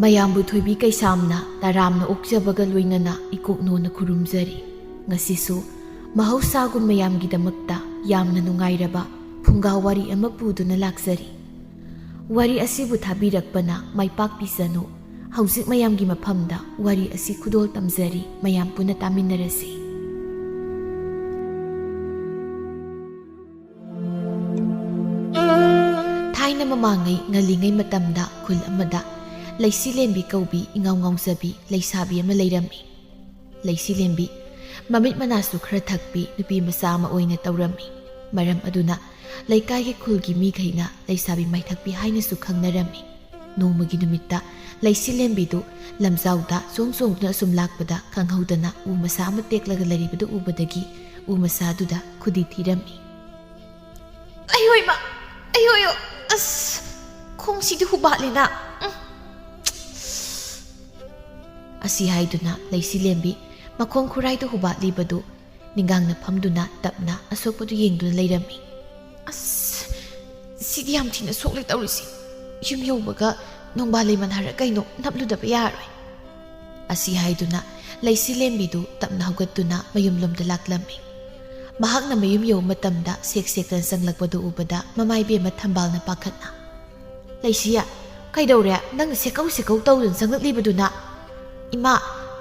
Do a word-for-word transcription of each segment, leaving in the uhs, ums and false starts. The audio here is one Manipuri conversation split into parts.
ꯃꯌꯥꯝꯕꯨ ꯊꯣꯏꯕꯤ ꯀꯩꯁꯥꯝꯅ ꯇꯔꯥꯝꯅ ꯑꯣꯛꯆꯕꯒ ꯂꯣꯏꯅꯅ ꯏꯀꯣꯛꯅꯣꯅ ꯈꯨꯔꯨꯝꯖꯔꯤ꯫ ꯉꯁꯤꯁꯨ ꯃꯍꯧꯁꯥꯒꯨꯝ ꯃꯌꯥꯝꯒꯤꯗꯃꯛꯇ ꯌꯥꯝꯅ ꯅꯨꯡꯉꯥꯏꯔꯕ ꯐꯨꯡꯒꯥ ꯋꯥꯔꯤ ꯑꯃ ꯄꯨꯗꯨꯅ ꯂꯥꯛꯆꯔꯤ꯫ ꯋꯥꯔꯤ ꯑꯁꯤꯕꯨ ꯊꯥꯕꯤꯔꯛꯄꯅ ꯃꯥꯏ ꯄꯥꯛꯄꯤꯁꯅꯨ꯫ ꯍꯧꯖꯤꯛ ꯃꯌꯥꯝꯒꯤ ꯃꯐꯝꯗ ꯋꯥꯔꯤ ꯑꯁꯤ ꯈꯨꯗꯣꯜ ꯇꯝꯖꯔꯤ, ꯃꯌꯥꯝ ꯄꯨꯟꯅ ꯇꯥꯃꯤꯟꯅꯔꯁꯤ꯫ ꯊꯥꯏꯅ ꯃꯃꯥꯡꯉꯩ ꯉꯜꯂꯤꯉꯩ ꯃꯇꯝꯗ ꯈꯨꯜ ꯑꯃꯗ ꯂꯩꯁꯤ ꯂꯦꯝꯕꯤ ꯀꯧꯕꯤ ꯏꯉꯥꯎ ꯉꯥꯎꯖꯕꯤ ꯂꯩꯁꯥꯕꯤ ꯑꯃ ꯂꯩꯔꯝꯃꯤ꯫ ꯂꯩꯁꯤ ꯂꯦꯝꯕꯤ ꯃꯃꯤꯠ ꯃꯅꯥꯁꯨ ꯈꯔ ꯊꯛꯄꯤ ꯅꯨꯄꯤ ꯃꯆꯥ ꯑꯃ ꯑꯣꯏꯅ ꯇꯧꯔꯝꯃꯤ꯫ ꯃꯔꯝ ꯑꯗꯨꯅ ꯂꯩꯀꯥꯏꯒꯤ ꯈꯨꯜꯒꯤ ꯃꯤꯈꯩꯅ ꯂꯩꯁꯥꯕꯤ ꯃꯥꯏꯊꯛꯄꯤ ꯍꯥꯏꯅꯁꯨ ꯈꯪꯅꯔꯝꯃꯤ꯫ ꯅꯣꯡꯃꯒꯤ ꯅꯨꯃꯤꯠꯇ ꯂꯩꯁꯤ ꯂꯦꯝꯕꯤꯗꯨ ꯂꯝꯖꯥꯎꯗ ꯆꯣꯡ ꯆꯣꯡꯗꯨꯅ ꯑꯁꯨꯝ ꯂꯥꯛꯄꯗ ꯈꯪꯍꯧꯗꯅ ꯎ ꯃꯁꯥ ꯑꯃ ꯇꯦꯛꯂꯒ ꯂꯩꯔꯤꯕꯗꯨ ꯎꯕꯗꯒꯤ ꯎ ꯃꯁꯥꯗꯨꯗ ꯈꯨꯗꯤ ꯊꯤꯔꯝꯃꯤ꯫ "ꯑꯌꯣ ꯏꯃꯥ! ꯑꯌꯣ ꯑꯌꯣ! ꯑꯁ! ꯈꯣꯡꯁꯤꯗꯤ ꯍꯨꯕꯥꯠꯂꯤꯅ꯫ ꯎꯝ꯫ ꯑꯁꯤ ꯍꯥꯏꯗꯨꯅ ꯂꯩꯁꯤ ꯂꯦꯝꯕꯤ ꯃꯈꯣꯡ ꯈꯨꯔꯥꯏꯗ ꯍꯨꯕꯥꯠꯂꯤꯕꯗꯨ ꯅꯤꯡꯒꯥꯡꯅ ꯐꯝꯗꯨꯅ ꯇꯞꯅ ꯑꯁꯣꯛꯄꯗꯨ ꯌꯦꯡꯗꯨꯅ ꯂꯩꯔꯝꯃꯤ꯫ "ꯑꯁ! ꯁꯤꯗꯤ ꯌꯥꯝ ꯊꯤꯅ ꯁꯣꯛꯂꯦ ꯇꯧꯔꯤꯁꯤ꯫ ꯌꯨꯝ ꯌꯧꯕꯒ ꯅꯣꯡꯕꯥꯜ ꯂꯩ ꯃꯅꯥꯔ ꯀꯩꯅꯣ ꯅꯞꯂꯨꯗꯕ ꯌꯥꯔꯣꯏ"꯫ ꯑꯁꯤ ꯍꯥꯏꯗꯨꯅ ꯂꯩꯁꯤ ꯂꯦꯝꯕꯤꯗꯨ ꯇꯞꯅ ꯍꯧꯒꯠꯇꯨꯅ ꯃꯌꯨꯝꯂꯣꯝꯗ ꯂꯥꯛꯂꯝꯃꯤ꯫ ꯃꯍꯥꯛꯅ ꯃꯌꯨꯝ ꯌꯧꯕ ꯃꯇꯝꯗ ꯁꯦꯛ ꯁꯦꯛꯇꯅ ꯆꯪꯂꯛꯄꯗꯨ ꯎꯕꯗ ꯃꯃꯥ ꯏꯕꯦꯝꯃ ꯊꯝꯕꯥꯜꯅ ꯄꯥꯈꯠꯅ, "ꯂꯩꯁꯤꯌꯥ, ꯀꯩꯗꯧꯔꯦ? ꯅꯪꯅ ꯁꯦꯀꯧ ꯁꯦꯀꯧ ꯇꯧꯗꯨꯅ ꯆꯪꯂꯛꯂꯤꯕꯗꯨꯅ?" "ꯏꯃꯥ,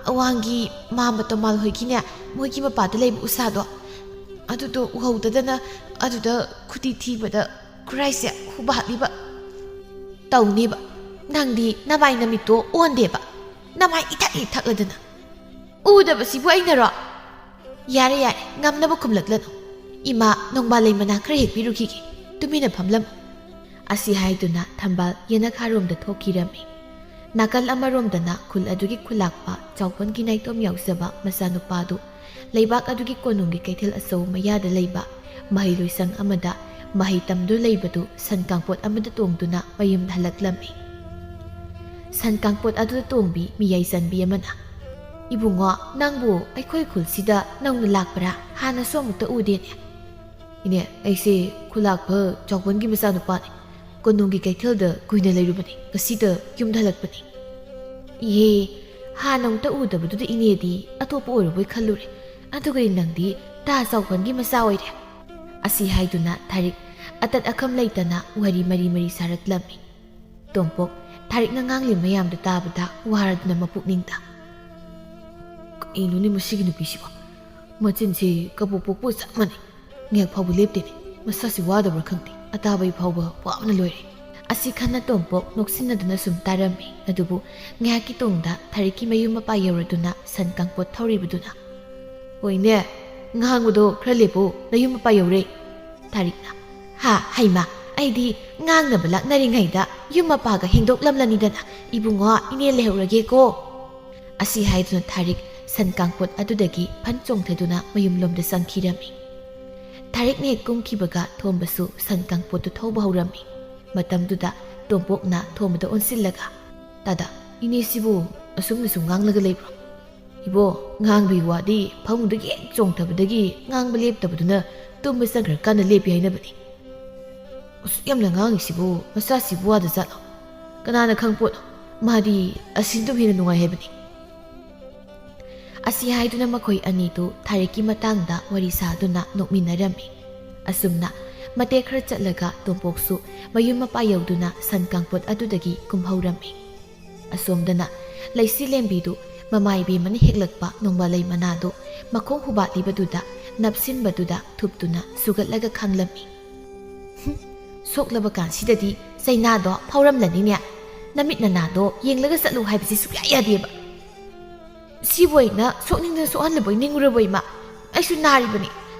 ꯑꯋꯥꯡꯒꯤ ꯃꯥꯝꯃ ꯇꯣꯃꯥꯜ ꯍꯣꯏꯒꯤꯅꯦ, ꯃꯣꯏꯒꯤ ꯃꯄꯥꯗ ꯂꯩꯕ ꯎꯁꯥꯗꯣ, ꯑꯗꯨꯗꯣ ꯎꯍꯧꯗꯗꯅ ꯑꯗꯨꯗ ꯈꯨꯗꯤ ꯊꯤꯕꯗ ꯈꯨꯔꯥꯏꯁꯦ ꯍꯨꯕꯥꯠꯂꯤꯕ꯫ ꯇꯧꯅꯤꯕ, ꯅꯪꯗꯤ ꯅꯃꯥꯏ ꯅꯃꯤꯠꯇꯣ ꯑꯣꯟꯗꯦꯕ, ꯅꯃꯥꯏ ꯏꯊꯛ ꯍꯦꯛ ꯊꯛꯂꯗꯅ꯫ ꯎꯗꯕꯁꯤꯕꯨ ꯑꯩꯅꯔꯣ?" "ꯌꯥꯔꯦ, ꯌꯥꯔꯦ, ꯉꯝꯅꯕ ꯈꯨꯝꯂꯛꯂꯅꯨ꯫ ꯏꯃꯥ, ꯅꯣꯡꯕꯥꯜ ꯂꯩ ꯃꯅꯥ ꯈꯔ ꯍꯦꯛ ꯄꯤꯔꯨꯈꯤꯒꯦ, ꯇꯨꯃꯤꯟꯅ ꯐꯝꯂꯝꯃꯨ"꯫ ꯑꯁꯤ ꯍꯥꯏꯗꯨꯅ ꯊꯝꯕꯥꯜ ꯌꯦꯅꯈꯥꯔꯣꯝꯗ ꯊꯣꯛꯈꯤꯔꯝꯃꯤ꯫ ꯅꯥꯀꯜ ꯑꯃꯔꯣꯝꯗꯅ ꯈꯨꯜ ꯑꯗꯨꯒꯤ ꯈꯨꯂꯥꯛꯄ ꯆꯥꯎꯄꯟꯒꯤ ꯅꯥꯏꯇꯣꯝ ꯌꯥꯎꯖꯕ ꯃꯆꯥꯅꯨꯄꯥꯗꯨ ꯂꯩꯕꯥꯛ ꯑꯗꯨꯒꯤ ꯀꯣꯅꯨꯡꯒꯤ ꯀꯩꯊꯦꯜ ꯑꯆꯧꯕ ꯃꯌꯥꯗ ꯂꯩꯕ ꯃꯍꯩ ꯂꯣꯏꯁꯪ ꯑꯃꯗ ꯃꯍꯩ ꯇꯝꯗꯨꯅ ꯂꯩꯕꯗꯨ ꯁꯟ ꯀꯥꯡꯄꯣꯠ ꯑꯃꯗ ꯇꯣꯡꯗꯨꯅ ꯃꯌꯨꯝꯗ ꯍꯜꯂꯛꯂꯝꯃꯤ꯫ ꯁꯟ ꯀꯥꯡꯄꯣꯠ ꯑꯗꯨꯗ ꯇꯣꯡꯕꯤ ꯃꯤꯌꯥꯏ ꯆꯟꯕꯤ ꯑꯃꯅ, "ꯏꯕꯨꯡꯉꯣ, ꯅꯪꯕꯨ ꯑꯩꯈꯣꯏ ꯈꯨꯜꯁꯤꯗ ꯅꯧꯅ ꯂꯥꯛꯄ꯭ꯔꯥ? ꯍꯥꯟꯅꯁꯨ ꯑꯃꯨꯛꯇ ꯎꯗꯦꯅꯦ"꯫ "ꯏꯅꯦ, ꯑꯩꯁꯦ ꯈꯨꯂꯥꯛꯄ ꯆꯥꯎꯄꯟꯒꯤ ꯃꯆꯥꯅꯨꯄꯥꯅꯤ꯫ ꯀꯣꯅꯨꯡꯒꯤ ꯀꯩꯊꯦꯜꯗ ꯀꯨꯏꯅ ꯂꯩꯔꯨꯕꯅꯤ, ꯉꯁꯤꯗ ꯌꯨꯝꯗ ꯍꯜꯂꯛꯄꯅꯤ"꯫ "ꯏꯍꯦ, ꯍꯥꯟꯅ ꯑꯃꯨꯛꯇ ꯎꯗꯕꯗꯨꯗ ꯏꯅꯦꯗꯤ ꯑꯇꯣꯞꯄ ꯑꯣꯏꯔꯕꯣꯏ ꯈꯜꯂꯨꯔꯦ꯫ ꯑꯗꯨꯒꯗꯤ ꯅꯪꯗꯤ ꯇꯥ ꯆꯥꯎꯈꯣꯟꯒꯤ ꯃꯆꯥ ꯑꯣꯏꯔꯦ"꯫ ꯑꯁꯤ ꯍꯥꯏꯗꯨꯅ ꯊꯥꯔꯤꯛ ꯑꯇꯠ ꯑꯈꯝ ꯂꯩꯇꯅ ꯋꯥꯔꯤ ꯃꯔꯤ ꯃꯔꯤ ꯁꯥꯔꯛꯂꯝꯃꯤ꯫ ꯇꯣꯝꯄꯣꯛ ꯊꯥꯔꯤꯛꯅ ꯉꯥꯡꯂꯤ ꯃꯌꯥꯝꯗꯨ ꯇꯥꯕꯗ ꯋꯥꯔꯗꯨꯅ ꯃꯄꯨꯛꯅꯤꯡꯗ, "ꯀꯩꯅꯣꯅꯦ ꯃꯁꯤꯒꯤ ꯅꯨꯄꯤꯁꯤꯕꯣ? ꯃꯆꯤꯟꯁꯤ ꯀꯕꯣꯛ ꯄꯣꯛꯄ ꯆꯞ ꯃꯥꯟꯅꯩ꯫ ꯉꯥꯏꯍꯥꯛ ꯐꯥꯎꯕ ꯂꯦꯞꯇꯦꯅꯦ꯫ ꯃꯁꯥꯁꯤ ꯋꯥꯗꯕ꯭ꯔꯥ ꯈꯪꯗꯦ꯫ ꯑꯇꯥꯕ ꯑꯩ ꯐꯥꯎꯕ ꯋꯥꯕꯅ ꯂꯣꯏꯔꯦ"꯫ ꯑꯁꯤ ꯈꯟꯅ ꯇꯣꯝꯄꯣꯛ ꯅꯣꯛꯁꯤꯟꯅꯗꯨꯅ ꯁꯨꯝ ꯇꯥꯔꯝꯃꯤ꯫ ꯑꯗꯨꯕꯨ ꯉꯥꯏꯍꯥꯛꯀꯤ ꯇꯨꯡꯗ ꯊꯥꯔꯤꯛꯀꯤ ꯃꯌꯨꯝ ꯃꯄꯥ ꯌꯧꯔꯗꯨꯅ ꯁꯟ ꯀꯥꯡꯄꯣꯠ ꯊꯧꯔꯤꯕꯗꯨꯅ, "ꯍꯣꯏꯅꯦ, ꯉꯥꯡꯕꯗꯣ ꯈꯔ ꯂꯦꯞꯄꯨ, ꯅꯌꯨꯝ ꯃꯄꯥ ꯌꯧꯔꯦ"꯫ ꯊꯥꯔꯤꯛꯅ, "ꯍꯥ, ꯍꯩꯃꯥ, ꯑꯩꯗꯤ ꯉꯥꯡꯅꯕ ꯂꯥꯛꯅꯔꯤꯉꯩꯗ ꯌꯨꯝ ꯃꯄꯥꯒ ꯍꯦꯟꯗꯣꯛꯂꯝꯂꯅꯤꯗꯅ꯫ ꯏꯕꯨꯡꯉꯣ, ꯏꯅꯦ ꯂꯩꯍꯧꯔꯒꯦꯀꯣ"꯫ ꯑꯁꯤ ꯍꯥꯏꯗꯨꯅ ꯊꯥꯔꯤꯛ ꯁꯟ ꯀꯥꯡꯄꯣꯠ ꯑꯗꯨꯗꯒꯤ ꯐꯟ ꯆꯣꯡꯊꯗꯨꯅ ꯃꯌꯨꯝꯂꯣꯝꯗ ꯆꯪꯈꯤꯔꯝꯃꯤ꯫ ꯊꯥꯔꯤꯛꯅ ꯍꯦꯛ ꯀꯨꯝꯈꯤꯕꯒ ꯊꯣꯝꯕꯁꯨ ꯁꯟ ꯀꯥꯡꯄꯣꯠꯇꯨ ꯊꯧꯕ ꯍꯧꯔꯝꯃꯤ꯫ ꯃꯇꯝꯗꯨꯗ ꯇꯣꯝꯄꯣꯛꯅ ꯊꯣꯝꯕꯗ ꯑꯣꯟꯁꯤꯜꯂꯒ, "ꯇꯥꯗ, ꯏꯅꯦꯁꯤꯕꯨ ꯑꯁꯨꯝꯅꯁꯨ ꯉꯥꯡꯂꯒ ꯂꯩꯕ꯭ꯔꯣ? ꯏꯕꯣ, ꯉꯥꯡꯕꯒꯤ ꯋꯥꯗꯤ ꯐꯃꯨꯡꯗꯒꯤ ꯍꯦꯛ ꯆꯣꯡꯊꯕꯗꯒꯤ ꯉꯥꯡꯕ ꯂꯦꯞꯇꯕꯗꯨꯅ ꯇꯨꯝꯕ ꯆꯪꯈ꯭ꯔꯀꯥꯟꯗ ꯂꯦꯞꯄꯤ ꯍꯥꯏꯅꯕꯅꯤ꯫ ꯑꯁꯨꯛ ꯌꯥꯝꯅ ꯉꯥꯡꯉꯤꯁꯤꯕꯨ ꯃꯆꯥꯁꯤꯕꯨ ꯋꯥꯗ ꯖꯥꯠꯂꯣ? ꯀꯅꯥꯅ ꯈꯪꯄꯣꯠꯅꯣ? ꯃꯥꯗꯤ ꯑꯁꯤꯅꯗꯨꯝ ꯍꯦꯟꯅ ꯅꯨꯡꯉꯥꯏ ꯍꯥꯏꯕꯅꯤ"꯫ ꯑꯁꯤ ꯍꯥꯏꯗꯨꯅ ꯃꯈꯣꯏ ꯑꯅꯤꯗꯨ ꯊꯥꯔꯤꯛꯀꯤ ꯃꯇꯥꯡꯗ ꯋꯥꯔꯤ ꯁꯥꯗꯨꯅ ꯅꯣꯛꯃꯤꯟꯅꯔꯝꯃꯤ꯫ ꯑꯁꯨꯝꯅ ꯃꯇꯦꯛ ꯈꯔ ꯆꯠꯂꯒ ꯇꯣꯝꯄꯣꯛꯁꯨ ꯃꯌꯨꯝ ꯃꯄꯥ ꯌꯧꯗꯨꯅ ꯁꯟ ꯀꯥꯡꯄꯣꯠ ꯑꯗꯨꯗꯒꯤ ꯀꯨꯝꯍꯧꯔꯝꯃꯤ꯫ ꯑꯁꯣꯝꯗꯅ ꯂꯩꯁꯤ ꯂꯦꯝꯕꯤꯗꯨ ꯃꯃꯥ ꯏꯕꯦꯝꯃꯅ ꯍꯦꯛꯂꯛꯄ ꯅꯣꯡꯕꯥꯜꯂꯩ ꯃꯅꯥꯗꯨ ꯃꯈꯣꯡ ꯍꯨꯕꯥꯠꯂꯤꯕꯗꯨꯗ ꯅꯞꯁꯤꯟꯕꯗꯨꯗ ꯊꯨꯞꯇꯨꯅ ꯁꯨꯒꯠꯂꯒ ꯈꯥꯡꯂꯝꯃꯤ꯫ "ꯍꯨꯝ, ꯁꯣꯛꯂꯕ ꯀꯥꯟꯁꯤꯗꯗꯤ ꯆꯩꯅꯥꯗꯣ ꯐꯥꯎꯔꯝꯂꯅꯤꯅꯦ꯫ ꯅꯃꯤꯠ ꯅꯅꯥꯗꯣ ꯌꯦꯡꯂꯒ ꯆꯠꯂꯨ ꯍꯥꯏꯕꯁꯤ ꯁꯨꯛꯌꯥ ꯌꯥꯗꯦꯕ꯫ ꯁꯤꯕꯨ ꯑꯩꯅ ꯁꯣꯛꯅꯤꯡꯗꯅ ꯁꯣꯛꯍꯜꯂꯕꯣꯏ ꯅꯤꯡꯉꯨꯔꯕꯣ ꯏꯃꯥ? ꯑꯩꯁꯨ ꯅꯥꯔꯤꯕꯅꯤ꯫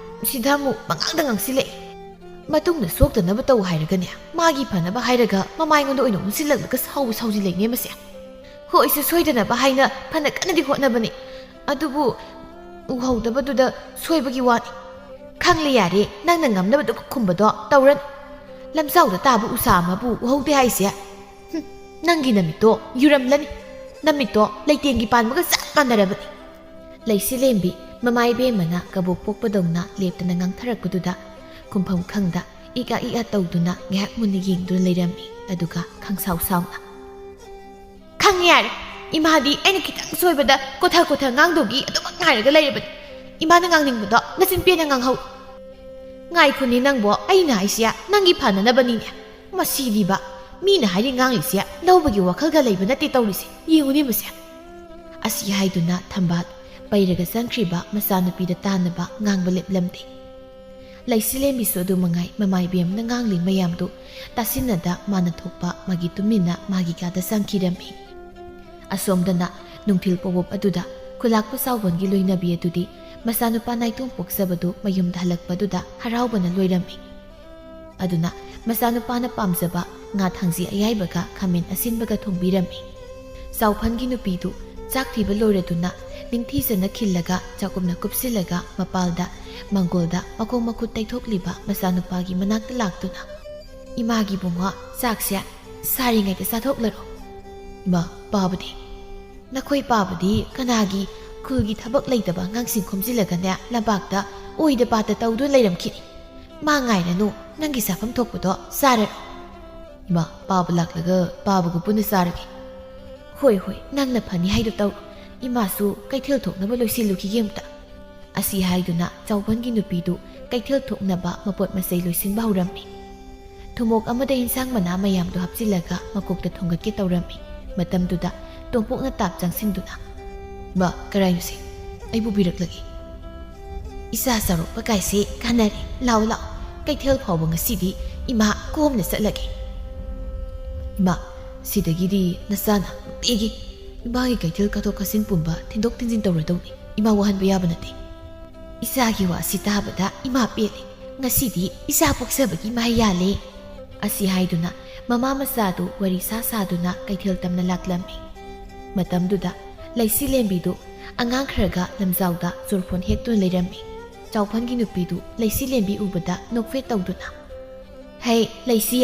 ꯁꯤꯗ ꯑꯃꯨꯛ ꯃꯉꯥꯡꯗ ꯉꯥꯡꯁꯤꯜꯂꯛꯑꯦ꯫ ꯃꯇꯨꯡꯗ ꯁꯣꯛꯇꯅꯕ ꯇꯧ ꯍꯥꯏꯔꯒꯅꯦ, ꯃꯥꯒꯤ ꯐꯅꯕ ꯍꯥꯏꯔꯒ ꯃꯃꯥꯏꯉꯣꯟꯗ ꯑꯣꯏꯅ ꯑꯣꯟꯁꯤꯜꯂꯛꯂꯒ ꯁꯥꯎꯕ ꯁꯥꯎꯖꯤꯜꯂꯛꯏꯅꯦ ꯃꯁꯦ꯫ ꯍꯣꯏ, ꯑꯩꯁꯨ ꯁꯣꯏꯗꯅꯕ ꯍꯥꯏꯅ ꯐꯅ ꯀꯟꯅꯗꯤ ꯍꯣꯠꯅꯕꯅꯤ, ꯑꯗꯨꯕꯨ ꯎꯍꯧꯗꯕꯗꯨꯗ ꯁꯣꯏꯕꯒꯤ ꯋꯥꯅꯤ꯫ ꯈꯪꯂꯦ ꯌꯥꯔꯦ, ꯅꯪꯅ ꯉꯝꯅꯕ ꯑꯗꯨꯝ ꯈꯨꯝꯕꯗꯣ ꯇꯧꯔꯅꯨ꯫ ꯂꯝꯖꯥꯎꯗ ꯇꯥꯕ ꯎꯁꯥ ꯑꯃꯕꯨ ꯎꯍꯧꯗꯦ ꯍꯥꯏꯁꯦ? ꯍꯨꯝ, ꯅꯪꯒꯤ ꯅꯃꯤꯠꯇꯣ ꯌꯨꯔꯝꯂꯅꯤ꯫ ꯅꯃꯤꯠꯇꯣ ꯂꯩꯇꯦꯡꯒꯤ ꯄꯥꯟꯕꯒ ꯆꯞ ꯃꯥꯟꯅꯔꯕꯅꯤ꯫ ꯂꯩꯁꯤ ꯂꯦꯝꯕꯤ ꯃꯃꯥ ꯏꯕꯦꯝꯃꯅ ꯀꯕꯣꯛ ꯄꯣꯛꯄꯗꯧꯅ ꯂꯦꯞꯇꯅ ꯉꯥꯡꯊꯔꯛꯄꯗꯨꯗ ꯈꯨꯝꯐꯝ ꯈꯪꯗ ꯏꯛ ꯑ ꯏꯛ ꯑ ꯇꯧꯗꯨꯅ ꯉꯥꯏꯍꯥꯛ ꯃꯨꯟꯅ ꯌꯦꯡꯗꯨꯅ ꯂꯩꯔꯝꯃꯤ꯫ ꯑꯗꯨꯒ ꯈꯪꯁꯥꯎ ꯁꯥꯎꯅ, "ꯈꯪꯉꯦ ꯌꯥꯔꯦ, ꯏꯃꯥꯗꯤ ꯑꯩꯅ ꯈꯤꯇꯪ ꯁꯣꯏꯕꯗ ꯀꯣꯊ ꯀꯣꯊ ꯉꯥꯡꯗꯧꯒꯤ ꯑꯗꯨꯃꯛ ꯉꯥꯏꯔꯒ ꯂꯩꯔꯕꯅꯤ꯫ ꯏꯃꯥꯅ ꯉꯥꯡꯅꯤꯡꯕꯗꯣ ꯅꯆꯤꯟ ꯄꯦꯟꯅ ꯉꯥꯡꯍꯧ꯫ ꯉꯥꯏꯈꯣꯅꯦ ꯅꯪꯕꯣ, ꯑꯩꯅ ꯍꯥꯏꯁꯦ ꯅꯪꯒꯤ ꯐꯅꯅꯕꯅꯤꯅꯦ꯫ ꯃꯁꯤꯗꯤꯕ, ꯃꯤꯅ ꯍꯥꯏꯔꯤ ꯉꯥꯡꯂꯤꯁꯦ ꯂꯧꯕꯒꯤ ꯋꯥꯈꯜꯒ ꯂꯩꯕ ꯅꯠꯇꯦ ꯇꯧꯔꯤꯁꯦ꯫ ꯌꯦꯡꯉꯨꯅꯦ ꯃꯁꯦ꯫ ꯑꯁꯤ ꯍꯥꯏꯗꯨꯅ ꯊꯝꯕꯥꯜ ꯄꯩꯔꯒ ꯆꯪꯈ꯭ꯔꯤꯕ ꯃꯆꯥꯅꯨꯄꯤꯗ ꯇꯥꯅꯕ ꯉꯥꯡꯕ ꯂꯦꯞꯂꯝꯗꯦ꯫ ꯂꯩꯁꯤꯂꯦꯝꯕꯤꯁꯨ ꯑꯗꯨ ꯃꯉꯥꯏ, ꯃꯃꯥ ꯏꯕꯦꯝꯅ ꯉꯥꯡꯂꯤ ꯃꯌꯥꯝꯗꯨ ꯇꯥꯁꯤꯟꯅꯗ ꯃꯥꯅ ꯊꯣꯛꯄ ꯃꯥꯒꯤ ꯇꯨꯃꯤꯟꯅ ꯃꯥꯒꯤ ꯀꯥꯗ ꯆꯪꯈꯤꯔꯝꯃꯤ꯫ ꯑꯁꯣꯝꯗꯅ ꯅꯨꯡꯊꯤꯜ ꯄꯣꯕꯣꯞ ꯑꯗꯨꯗ ꯈꯨꯂꯥꯛꯄ ꯆꯥꯎꯕꯟꯒꯤ ꯂꯣꯏꯅꯕꯤ ꯑꯗꯨꯗꯤ ꯃꯆꯥꯅꯨꯄꯥ ꯅꯥꯏꯇꯣꯝ ꯄꯣꯛꯆꯕꯗꯨ ꯃꯌꯨꯝꯗ ꯍꯜꯂꯛꯄꯗꯨꯗ ꯍꯔꯥꯎꯕꯅ ꯂꯣꯏꯔꯝꯃꯤ꯫ ꯑꯗꯨꯅ ꯃꯆꯥꯅꯨꯄꯥꯅ ꯄꯥꯝꯖꯕ ꯉꯥ ꯊꯥꯡꯖꯤ ꯑꯌꯥꯏꯕꯒ ꯈꯥꯃꯦꯟ ꯑꯁꯤꯟꯕꯒ ꯊꯣꯡꯕꯤꯔꯝꯃꯤ꯫ ꯆꯥꯎꯐꯟꯒꯤ ꯅꯨꯄꯤꯗꯨ ꯆꯥꯛ ꯊꯤꯕ ꯂꯣꯏꯔꯗꯨꯅ ꯅꯤꯡꯊꯤꯖꯅ ꯈꯤꯜꯂꯒ ꯆꯥꯛꯈꯨꯝꯅ ꯀꯨꯞꯁꯤꯜꯂꯒ ꯃꯄꯥꯜꯗ ꯃꯪꯒꯣꯜꯗ ꯃꯈꯣꯡ ꯃꯈꯨꯠ ꯇꯩꯊꯣꯛꯂꯤꯕ ꯃꯆꯥꯅꯨꯄꯥꯒꯤ ꯃꯅꯥꯛꯇ ꯂꯥꯛꯇꯨꯅ, "ꯏꯃꯥꯒꯤ ꯕꯨꯡꯉꯣ, ꯆꯥꯛꯁꯦ ꯁꯥꯔꯤꯉꯩꯗ ꯆꯥꯊꯣꯛꯂꯔꯣ꯫ ꯏꯃꯥ, ꯄꯥꯕꯗꯤ?" "ꯅꯈꯣꯏ ꯄꯥꯕꯗꯤ ꯀꯅꯥꯒꯤ ꯈꯨꯜꯒꯤ ꯊꯕꯛ ꯂꯩꯇꯕ ꯑꯉꯥꯡꯁꯤꯡ ꯈꯣꯝꯖꯤꯜꯂꯒꯅꯦ ꯂꯝꯄꯥꯛꯇ ꯑꯣꯏꯗ ꯄꯥꯗ ꯇꯧꯗꯨꯅ ꯂꯩꯔꯝꯈꯤꯅꯤ꯫ ꯃꯥ ꯉꯥꯏꯔꯅꯨ, ꯅꯪꯒꯤ ꯆꯥꯐꯝ ꯊꯣꯛꯄꯗꯣ ꯆꯥꯔꯔꯣ꯫" "ꯏꯃꯥ, ꯄꯥꯕ ꯂꯥꯛꯂꯒ ꯄꯥꯕꯒ ꯄꯨꯟꯅ ꯆꯥꯔꯒꯦ꯫" "ꯍꯣꯏ ꯍꯣꯏ, ꯅꯪꯅ ꯐꯅꯤ ꯍꯥꯏꯗꯣ ꯇꯧꯔꯣ꯫ ꯏꯃꯥꯁꯨ ꯀꯩꯊꯦꯜ ꯊꯣꯛꯅꯕ ꯂꯣꯏꯁꯤꯜꯂꯨꯈꯤꯒꯦ ꯑꯃꯨꯛꯇ꯫" ꯑꯁꯤ ꯍꯥꯏꯗꯨꯅ ꯆꯥꯎꯕꯟꯒꯤ ꯅꯨꯄꯤꯗꯨ ꯀꯩꯊꯦꯜ ꯊꯣꯛꯅꯕ ꯃꯄꯣꯠ ꯃꯆꯩ ꯂꯣꯏꯁꯤꯟꯕ ꯍꯧꯔꯝꯃꯤ꯫ ꯊꯨꯝꯃꯣꯛ ꯑꯃꯗ ꯏꯟꯁꯥꯡ ꯃꯅꯥ ꯃꯌꯥꯝꯗꯨ ꯍꯥꯞꯆꯤꯜꯂꯒ ꯃꯀꯣꯛꯇ ꯊꯣꯡꯒꯠꯀꯦ ꯇꯧꯔꯝꯃꯤ꯫ ꯃꯇꯝꯗꯨꯗ ꯇꯣꯝꯄꯣꯛꯅ ꯇꯥꯞ ꯆꯪꯁꯤꯟꯗꯨꯅ, "ꯏꯃꯥ, ꯀꯔꯥꯏꯅꯣꯁꯦ? ꯑꯩ ꯄꯨꯕꯤꯔꯛꯂꯒꯦ꯫" "ꯏꯆꯥ ꯆꯥꯎꯔꯛꯄ ꯀꯥꯏꯁꯦ ꯀꯥꯟꯅꯔꯦ꯫ ꯂꯥꯛꯑꯣ ꯂꯥꯛꯑꯣ, ꯀꯩꯊꯦꯜ ꯐꯥꯎꯕ ꯉꯁꯤꯗꯤ ꯏꯃꯥ ꯀꯣꯝꯅ ꯆꯠꯂꯒꯦ꯫" "ꯏꯃꯥ, ꯁꯤꯗꯒꯤꯗꯤ ꯅꯆꯥꯅ ꯅꯨꯡꯇꯤꯒꯤ ꯏꯃꯥꯒꯤ ꯀꯩꯊꯦꯜ ꯀꯥꯊꯣꯛ ꯀꯥꯁꯤꯟ ꯄꯨꯝꯕ ꯊꯤꯟꯗꯣꯛ ꯊꯤꯟꯖꯤꯟ ꯇꯧꯔꯗꯧꯅꯤ꯫ ꯏꯃꯥ ꯋꯥꯍꯟꯕ ꯌꯥꯕ ꯅꯠꯇꯦ꯫" "ꯏꯆꯥꯒꯤ ꯋꯥꯁꯤ ꯇꯥꯕꯗ ꯏꯃꯥ ꯄꯦꯜꯂꯦ꯫ ꯉꯁꯤꯗꯤ ꯏꯆꯥ ꯄꯣꯛꯆꯕꯒꯤ ꯃꯍꯩ ꯌꯥꯜꯂꯦ꯫" ꯑꯁꯤ ꯍꯥꯏꯗꯨꯅ ꯃꯃꯥ ꯃꯆꯥꯗꯨ ꯋꯥꯔꯤ ꯁꯥ ꯁꯥꯗꯨꯅ ꯀꯩꯊꯦꯜ ꯇꯝꯅ ꯂꯥꯛꯂꯝꯃꯤ꯫ ꯃꯇꯝꯗꯨꯗ ꯂꯩꯁꯤ ꯂꯦꯝꯕꯤꯗꯨ ꯑꯉꯥꯡ ꯈꯔꯒ ꯂꯝꯖꯥꯎꯗ ꯆꯨꯔꯐꯣꯟ ꯍꯦꯛꯇꯨꯅ ꯂꯩꯔꯝꯃꯤ꯫ ꯆꯥꯎꯐꯟꯒꯤ ꯅꯨꯄꯤꯗꯨ ꯂꯩꯁꯤ ꯂꯦꯝꯕꯤ ꯎꯕꯗ ꯅꯣꯛꯐꯦꯠ ꯇꯧꯗꯨꯅ, "ꯍꯩ, ꯂꯩꯁꯤ,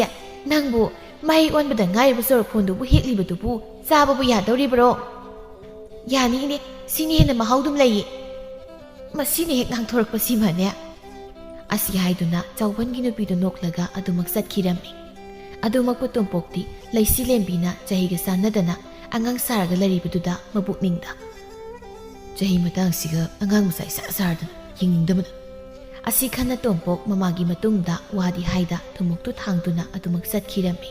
ꯅꯪꯕꯨ ꯃꯍꯩ ꯑꯣꯟꯕꯗ ꯉꯥꯏꯔꯤꯕ ꯆꯨꯔꯐꯣꯟꯗꯨꯕꯨ ꯍꯦꯛꯂꯤꯕꯗꯨꯕꯨ ꯆꯥꯕꯕꯨ ꯌꯥꯗꯧꯔꯤꯕ꯭ꯔꯣ?" "ꯌꯥꯅꯤ ꯏꯅꯦ, ꯁꯤꯅ ꯍꯦꯟꯅ ꯃꯍꯥꯎꯗꯨꯝ ꯂꯩꯌꯦ꯫" ꯃꯁꯤꯅ ꯍꯦꯛ ꯉꯥꯡꯊꯣꯔꯛꯄꯁꯤꯃꯅꯦ꯫ ꯑꯁꯤ ꯍꯥꯏꯗꯨꯅ ꯆꯥꯎꯕꯟꯒꯤ ꯅꯨꯄꯤꯗꯨ ꯅꯣꯛꯂꯒ ꯑꯗꯨꯃꯛ ꯆꯠꯈꯤꯔꯝꯃꯤ꯫ ꯑꯗꯨꯃꯛꯄꯨ ꯇꯣꯝꯄꯣꯛꯇꯤ ꯂꯩꯁꯤ ꯂꯦꯝꯕꯤꯅ ꯆꯍꯤꯒ ꯆꯥꯟꯅꯗꯅ ꯑꯉꯥꯡ ꯁꯥꯔꯒ ꯂꯩꯔꯤꯕꯗꯨꯗ ꯃꯄꯨꯛꯅꯤꯡꯗ, "ꯆꯍꯤ ꯃꯇꯥꯡꯁꯤꯒ ꯑꯉꯥꯡ ꯃꯆꯥ ꯏꯁꯥ ꯁꯥꯔꯗꯅ ꯌꯦꯡꯅꯤꯡꯗꯕꯅ"꯫ ꯑꯁꯤ ꯈꯟꯅ ꯇꯣꯝꯄꯣꯛ ꯃꯃꯥꯒꯤ ꯃꯇꯨꯡꯗ ꯋꯥꯗꯤ ꯍꯥꯏꯗ ꯊꯨꯝꯃꯣꯛꯇꯨ ꯊꯥꯡꯗꯨꯅ ꯑꯗꯨꯃꯛ ꯆꯠꯈꯤꯔꯝꯃꯤ꯫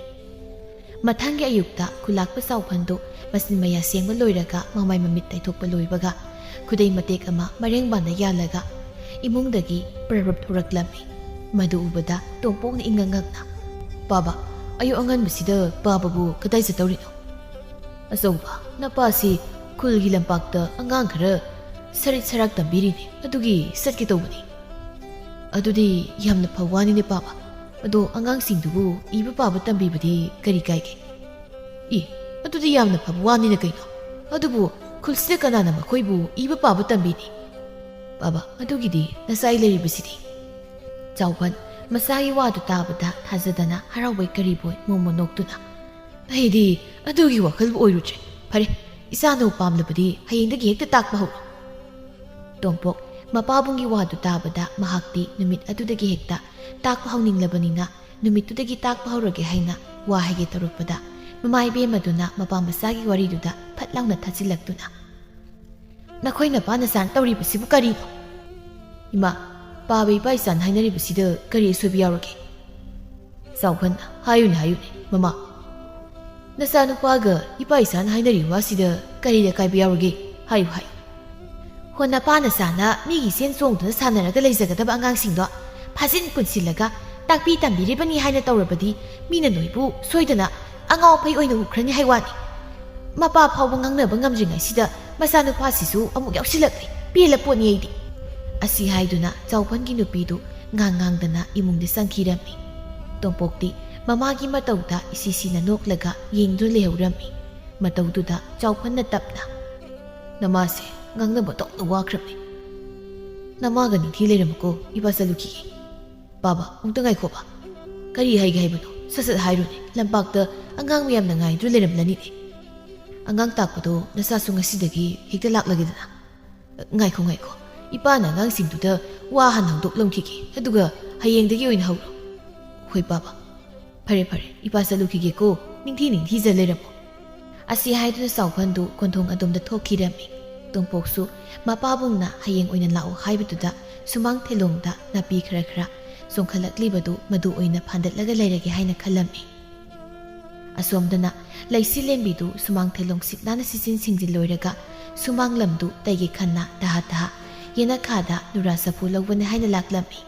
ꯃꯊꯪꯒꯤ ꯑꯌꯨꯛꯇ ꯈꯨꯂꯥꯛꯄ ꯆꯥꯎꯐꯟꯗꯨ ꯃꯆꯤꯟ ꯃꯌꯥ ꯁꯦꯡꯕ ꯂꯣꯏꯔꯒ ꯃꯃꯥꯏ ꯃꯃꯤꯠ ꯇꯩꯊꯣꯛꯄ ꯂꯣꯏꯕꯒ ꯈꯨꯗꯩ ꯃꯇꯦꯛ ꯑꯃ ꯃꯔꯦꯡꯕꯥꯟꯗ ꯌꯥꯜꯂꯒ ꯏꯃꯨꯡꯗꯒꯤ ꯄ꯭ꯔꯞ ꯄ꯭ꯔꯞ ꯊꯣꯔꯛꯂꯝꯃꯤ꯫ ꯃꯗꯨ ꯎꯕꯗ ꯇꯣꯝꯄꯣꯛꯅ ꯏꯉꯛ ꯉꯛꯅ, "ꯄꯥꯕ, ꯑꯌꯨꯛ ꯑꯉꯟꯕꯁꯤꯗ ꯄꯥꯕꯕꯨ ꯀꯗꯥꯏ ꯆꯠꯇꯧꯔꯤꯅꯣ?" "ꯑꯆꯧꯕ, ꯅꯄꯥꯁꯤ ꯈꯨꯜꯒꯤ ꯂꯝꯄꯥꯛꯇ ꯑꯉꯥꯡ ꯈꯔ ꯁꯔꯤꯠ ꯁꯔꯥꯛ ꯇꯝꯕꯤꯔꯤꯅꯦ, ꯑꯗꯨꯒꯤ ꯆꯠꯀꯦ ꯇꯧꯕꯅꯤ꯫" "ꯑꯗꯨꯗꯤ ꯌꯥꯝꯅ ꯐꯕ ꯋꯥꯅꯤꯅꯦ ꯄꯥꯕ꯫ ꯑꯗꯣ ꯑꯉꯥꯡꯁꯤꯡꯗꯨꯕꯨ ꯏꯕ ꯄꯥꯕ ꯇꯝꯕꯤꯕꯗꯤ ꯀꯔꯤ ꯀꯥꯏꯒꯦ?" "ꯏ, ꯑꯗꯨꯗꯤ ꯌꯥꯝꯅ ꯐꯕ ꯋꯥꯅꯤꯅ ꯀꯩꯅꯣ? ꯑꯗꯨꯕꯨ ꯈꯨꯜꯁꯤꯗ ꯀꯅꯥꯅ ꯃꯈꯣꯏꯕꯨ ꯏꯕ ꯄꯥꯕ ꯇꯝꯕꯤꯅꯤ?" "ꯄꯥꯕ, ꯑꯗꯨꯒꯤꯗꯤ ꯅꯆꯥꯏ ꯂꯩꯔꯤꯕꯁꯤꯗꯤ꯫" ꯆꯥꯎꯕꯟ ꯃꯆꯥꯒꯤ ꯋꯥꯗꯨ ꯇꯥꯕꯗ ꯊꯥꯖꯗꯅ ꯍꯔꯥꯎꯕꯣꯏ ꯀꯔꯤꯕꯣꯏ ꯃꯣꯃꯣ ꯅꯣꯛꯇꯨꯅ, "ꯑꯩꯗꯤ ꯑꯗꯨꯒꯤ ꯋꯥꯈꯜꯕꯨ ꯑꯣꯏꯔꯨꯗ꯭ꯔꯦ꯫ ꯐꯔꯦ, ꯏꯆꯥꯅ ꯄꯥꯝꯂꯕꯗꯤ ꯍꯌꯦꯡꯗꯒꯤ ꯍꯦꯛꯇ ꯇꯥꯛꯄ ꯍꯧꯔꯣ꯫" ꯇꯣꯝꯄꯣꯛ ꯃꯄꯥꯕꯨꯡꯒꯤ ꯋꯥꯗꯨ ꯇꯥꯕꯗ ꯃꯍꯥꯛꯇꯤ ꯅꯨꯃꯤꯠ ꯑꯗꯨꯗꯒꯤ ꯍꯦꯛꯇ ꯇꯥꯛꯄ ꯍꯧꯅꯤꯡꯂꯕꯅꯤꯅ ꯅꯨꯃꯤꯠꯇꯨꯗꯒꯤ ꯇꯥꯛꯄ ꯍꯧꯔꯒꯦ ꯍꯥꯏꯅ ꯋꯥ ꯍꯥꯏꯒꯦ ꯇꯧꯔꯛꯄꯗ ꯃꯃꯥ ꯏꯕꯦꯝꯃꯗꯨꯅ ꯃꯄꯥ ꯃꯆꯥꯒꯤ ꯋꯥꯔꯤꯗꯨꯗ ꯐꯠ ꯂꯥꯎꯅ ꯊꯠꯆꯤꯜꯂꯛꯇꯨꯅ, "ꯅꯈꯣꯏ ꯅꯄꯥ ꯅꯆꯥꯅ ꯇꯧꯔꯤꯕꯁꯤꯕꯨ ꯀꯔꯤꯅꯣ?" "ꯏꯃꯥ, ꯄꯥꯕ ꯏꯄꯥ ꯏꯆꯥꯅ ꯍꯥꯏꯅꯔꯤꯕꯁꯤꯗ ꯀꯔꯤ ꯑꯁꯣꯏꯕ ꯌꯥꯎꯔꯒꯦ?" ꯆꯥꯎꯈꯟ, "ꯍꯥꯏꯌꯨꯅꯦ, ꯍꯥꯏꯌꯨꯅꯦ, ꯃꯃꯥ꯫ ꯅꯆꯥꯅꯨꯄꯥꯒ ꯏꯄꯥ ꯏꯆꯥꯅ ꯍꯥꯏꯅꯔꯤꯕ ꯋꯥꯁꯤꯗ ꯀꯔꯤ ꯑꯀꯥꯏꯕ ꯌꯥꯎꯔꯒꯦ? ꯍꯥꯏꯌꯨ, ꯍꯥꯏꯌꯨ꯫" "ꯍꯣ, ꯅꯄꯥ ꯅꯆꯥꯅ ꯃꯤꯒꯤ ꯁꯦꯟ ꯆꯣꯡꯗꯨꯅ ꯁꯥꯟꯅꯔꯒ ꯂꯩꯖꯒꯗꯕ ꯑꯉꯥꯡꯁꯤꯡꯗꯣ ꯐꯥꯖꯤꯟ ꯄꯨꯟꯁꯤꯜꯂꯒ ꯇꯥꯛꯄꯤ ꯇꯝꯕꯤꯔꯤꯕꯅꯤ ꯍꯥꯏꯅ ꯇꯧꯔꯕꯗꯤ ꯃꯤꯅ ꯅꯣꯏꯕꯨ ꯁꯣꯏꯗꯅ ꯑꯉꯥꯎ ꯑꯐꯩ ꯑꯣꯏꯅ ꯎꯈ꯭ꯔꯅꯤ ꯍꯥꯏ ꯋꯥꯅꯤ꯫ ꯃꯄꯥ ꯐꯥꯎꯕ ꯉꯥꯡꯅꯕ ꯉꯝꯗ꯭ꯔꯤꯉꯩꯁꯤꯗ ꯃꯆꯥꯅꯨꯄꯥꯁꯤꯁꯨ ꯑꯃꯨꯛ ꯌꯥꯎꯁꯤꯜꯂꯛꯂꯦ꯫ ꯄꯦꯜꯂ ꯄꯣꯠꯅꯤ ꯑꯩꯗꯤ꯫" ꯑꯁꯤ ꯍꯥꯏꯗꯨꯅ ꯆꯥꯎꯐꯟꯒꯤ ꯅꯨꯄꯤꯗꯨ ꯉꯥꯡ ꯉꯥꯡꯗꯅ ꯏꯃꯨꯡꯗ ꯆꯪꯈꯤꯔꯝꯃꯤ꯫ ꯇꯣꯝꯄꯣꯛꯇꯤ ꯃꯃꯥꯒꯤ ꯃꯇꯧꯗ ꯏꯁꯤ ꯁꯤꯅ ꯅꯣꯛꯂꯒ ꯌꯦꯡꯗꯨꯅ ꯂꯩꯍꯧꯔꯝꯃꯤ꯫ ꯃꯇꯧꯗꯨꯗ ꯆꯥꯎꯐꯟꯅ ꯇꯞꯅ, "ꯅꯃꯥꯁꯦ ꯉꯥꯡꯅꯕ ꯇꯧꯅ ꯋꯥꯈ꯭ꯔꯕꯅꯤ꯫ ꯅꯃꯥꯒ ꯅꯤꯡꯊꯤ ꯂꯩꯔꯝꯃꯨꯀꯣ, ꯏꯄꯥ ꯆꯠꯂꯨꯈꯤꯒꯦ꯫" "ꯄꯥꯕ, ꯑꯃꯨꯛꯇ ꯉꯥꯏꯈꯣꯕ꯫ ꯀꯔꯤ ꯍꯥꯏꯒꯦ ꯍꯥꯏꯕꯅꯣ? ꯁꯠ ꯁꯠ ꯍꯥꯏꯔꯨꯅꯦ꯫ ꯂꯝꯄꯥꯛꯇ ꯑꯉꯥꯡ ꯃꯌꯥꯝꯅ ꯉꯥꯏꯗꯨꯅ ꯂꯩꯔꯝꯂꯅꯤꯅꯦ꯫ ꯑꯉꯥꯡ ꯇꯥꯛꯄꯗꯣ ꯅꯆꯥꯁꯨ ꯉꯁꯤꯗꯒꯤ ꯍꯦꯛꯇ ꯂꯥꯛꯂꯒꯦꯗꯅ꯫" "ꯉꯥꯏꯈꯣ, ꯉꯥꯏꯈꯣ꯫ ꯏꯄꯥꯅ ꯑꯉꯥꯡꯁꯤꯡꯗꯨꯗ ꯋꯥ ꯍꯥꯟꯅ ꯍꯧꯗꯣꯛꯂꯝꯈꯤꯒꯦ꯫ ꯑꯗꯨꯒ ꯍꯌꯦꯡꯗꯒꯤ ꯑꯣꯏꯅ ꯍꯧꯔꯣ꯫" "ꯍꯣꯏ, ꯄꯥꯕ꯫ ꯐꯔꯦ, ꯐꯔꯦ꯫ ꯏꯄꯥ ꯆꯠꯂꯨꯈꯤꯒꯦꯀꯣ꯫ ꯅꯤꯡꯊꯤ ꯅꯤꯡꯊꯤꯖ ꯂꯩꯔꯝꯃꯣ꯫" ꯑꯁꯤ ꯍꯥꯏꯗꯨꯅ ꯆꯥꯎꯐꯟꯗꯨ ꯀꯣꯟꯊꯣꯡ ꯑꯗꯣꯝꯗ ꯊꯣꯛꯈꯤꯔꯝꯃꯤ꯫ ꯇꯣꯝꯄꯣꯛꯁꯨ ꯃꯄꯥꯕꯨꯡꯅ ꯍꯌꯦꯡ ꯑꯣꯏꯅ ꯂꯥꯛꯎ ꯍꯥꯏꯕꯗꯨꯗ ꯁꯨꯃꯥꯡ ꯊꯦꯂꯣꯡꯗ ꯅꯥꯄꯤ ꯈꯔ ꯈꯔ ꯆꯣꯡꯈꯠꯂꯛꯂꯤꯕꯗꯨ ꯃꯗꯨ ꯑꯣꯏꯅ ꯐꯥꯟꯗꯠꯂꯒ ꯂꯩꯔꯒꯦ ꯍꯥꯏꯅ ꯈꯜꯂꯝꯃꯤ꯫ ꯑꯁꯣꯝꯗꯅ ꯂꯩꯁꯤ ꯂꯦꯝꯕꯤꯗꯨ ꯁꯨꯃꯥꯡ ꯊꯦꯂꯣꯡ ꯁꯤꯠ ꯅꯥꯟꯅ ꯁꯤꯠꯆꯤꯟ ꯁꯤꯡꯖꯤꯜ ꯂꯣꯏꯔꯒ ꯁꯨꯃꯥꯡ ꯂꯝꯗꯨ ꯇꯩꯒꯦ ꯈꯟꯅ ꯇꯍꯥ ꯇꯍꯥ ꯌꯦꯅꯈꯥꯗ ꯅꯨꯔꯥ ꯆꯐꯨ ꯂꯧꯕꯅꯤ ꯍꯥꯏꯅ ꯂꯥꯛꯂꯝꯃꯤ꯫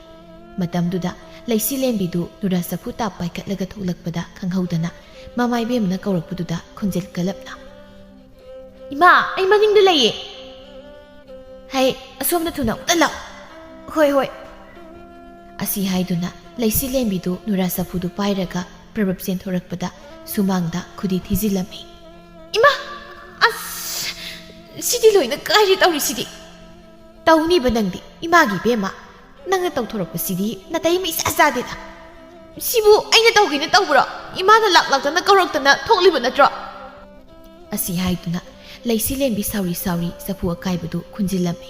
ꯃꯇꯝꯗꯨꯗ ꯂꯩꯁꯤ ꯂꯦꯝꯕꯤꯗꯨ ꯅꯨꯔꯥ ꯆꯐꯨ ꯇꯥꯞ ꯄꯥꯏꯈꯠꯂꯒ ꯊꯣꯛꯂꯛꯄꯗ ꯈꯪꯍꯧꯗꯅ ꯃꯃꯥ ꯏꯕꯦꯝꯃꯅ ꯀꯧꯔꯛꯄꯗꯨꯗ ꯈꯣꯟꯖꯦꯜ ꯀꯜꯂꯞꯅ, "ꯏꯃꯥ, ꯑꯩ ꯃꯅꯤꯡꯗ ꯂꯩꯌꯦ꯫ ꯍꯩ, ꯑꯁꯣꯝꯗ ꯊꯨꯅ ꯑꯃꯨꯛꯇ ꯂꯥꯛꯑꯣ꯫ ꯍꯣꯏ, ꯍꯣꯏ꯫" ꯑꯁꯤ ꯍꯥꯏꯗꯨꯅ ꯂꯩꯁꯤ ꯂꯦꯝꯕꯤꯗꯨ ꯅꯨꯔꯥ ꯆꯐꯨꯗꯨ ꯄꯥꯏꯔꯒ ꯄ꯭ꯔꯕꯞ ꯆꯦꯟꯊꯣꯔꯛꯄꯗ ꯁꯨꯃꯥꯡꯗ ꯈꯨꯗꯤ ꯊꯤꯖꯤꯜꯂꯝꯃꯤ꯫ "ꯏꯃꯥ! ꯑꯁ! ꯁꯤꯗꯤ ꯂꯣꯏꯅ ꯀꯥꯏꯔꯦ ꯇꯧꯔꯤꯁꯤꯗꯤ꯫ ꯇꯧꯅꯤꯕ ꯅꯪꯗꯤ, ꯏꯃꯥꯒꯤ ꯏꯕꯦꯝꯃ꯫ ꯅꯪꯅ ꯇꯧꯊꯣꯔꯛꯄꯁꯤꯗꯤ ꯅꯥꯇꯩ ꯑꯃ ꯏꯆꯥ ꯆꯥꯗꯦꯗ꯫ ꯁꯤꯕꯨ ꯑꯩꯅ ꯇꯧꯒꯦꯅ ꯇꯧꯕ꯭ꯔꯣ? ꯏꯃꯥꯅ ꯂꯥꯛ ꯂꯥꯛꯇꯅ ꯀꯧꯔꯛꯇꯅ ꯊꯣꯛꯂꯤꯕ ꯅꯠꯇ꯭ꯔꯣ?" ꯑꯁꯤ ꯍꯥꯏꯗꯨꯅ ꯂꯩꯁꯤ ꯂꯦꯝꯕꯤ ꯁꯥꯎꯔꯤ ꯁꯥꯎꯔꯤ ꯆꯐꯨ ꯑꯀꯥꯏꯕꯗꯨ ꯈꯨꯟꯖꯤꯜꯂꯝꯃꯤ꯫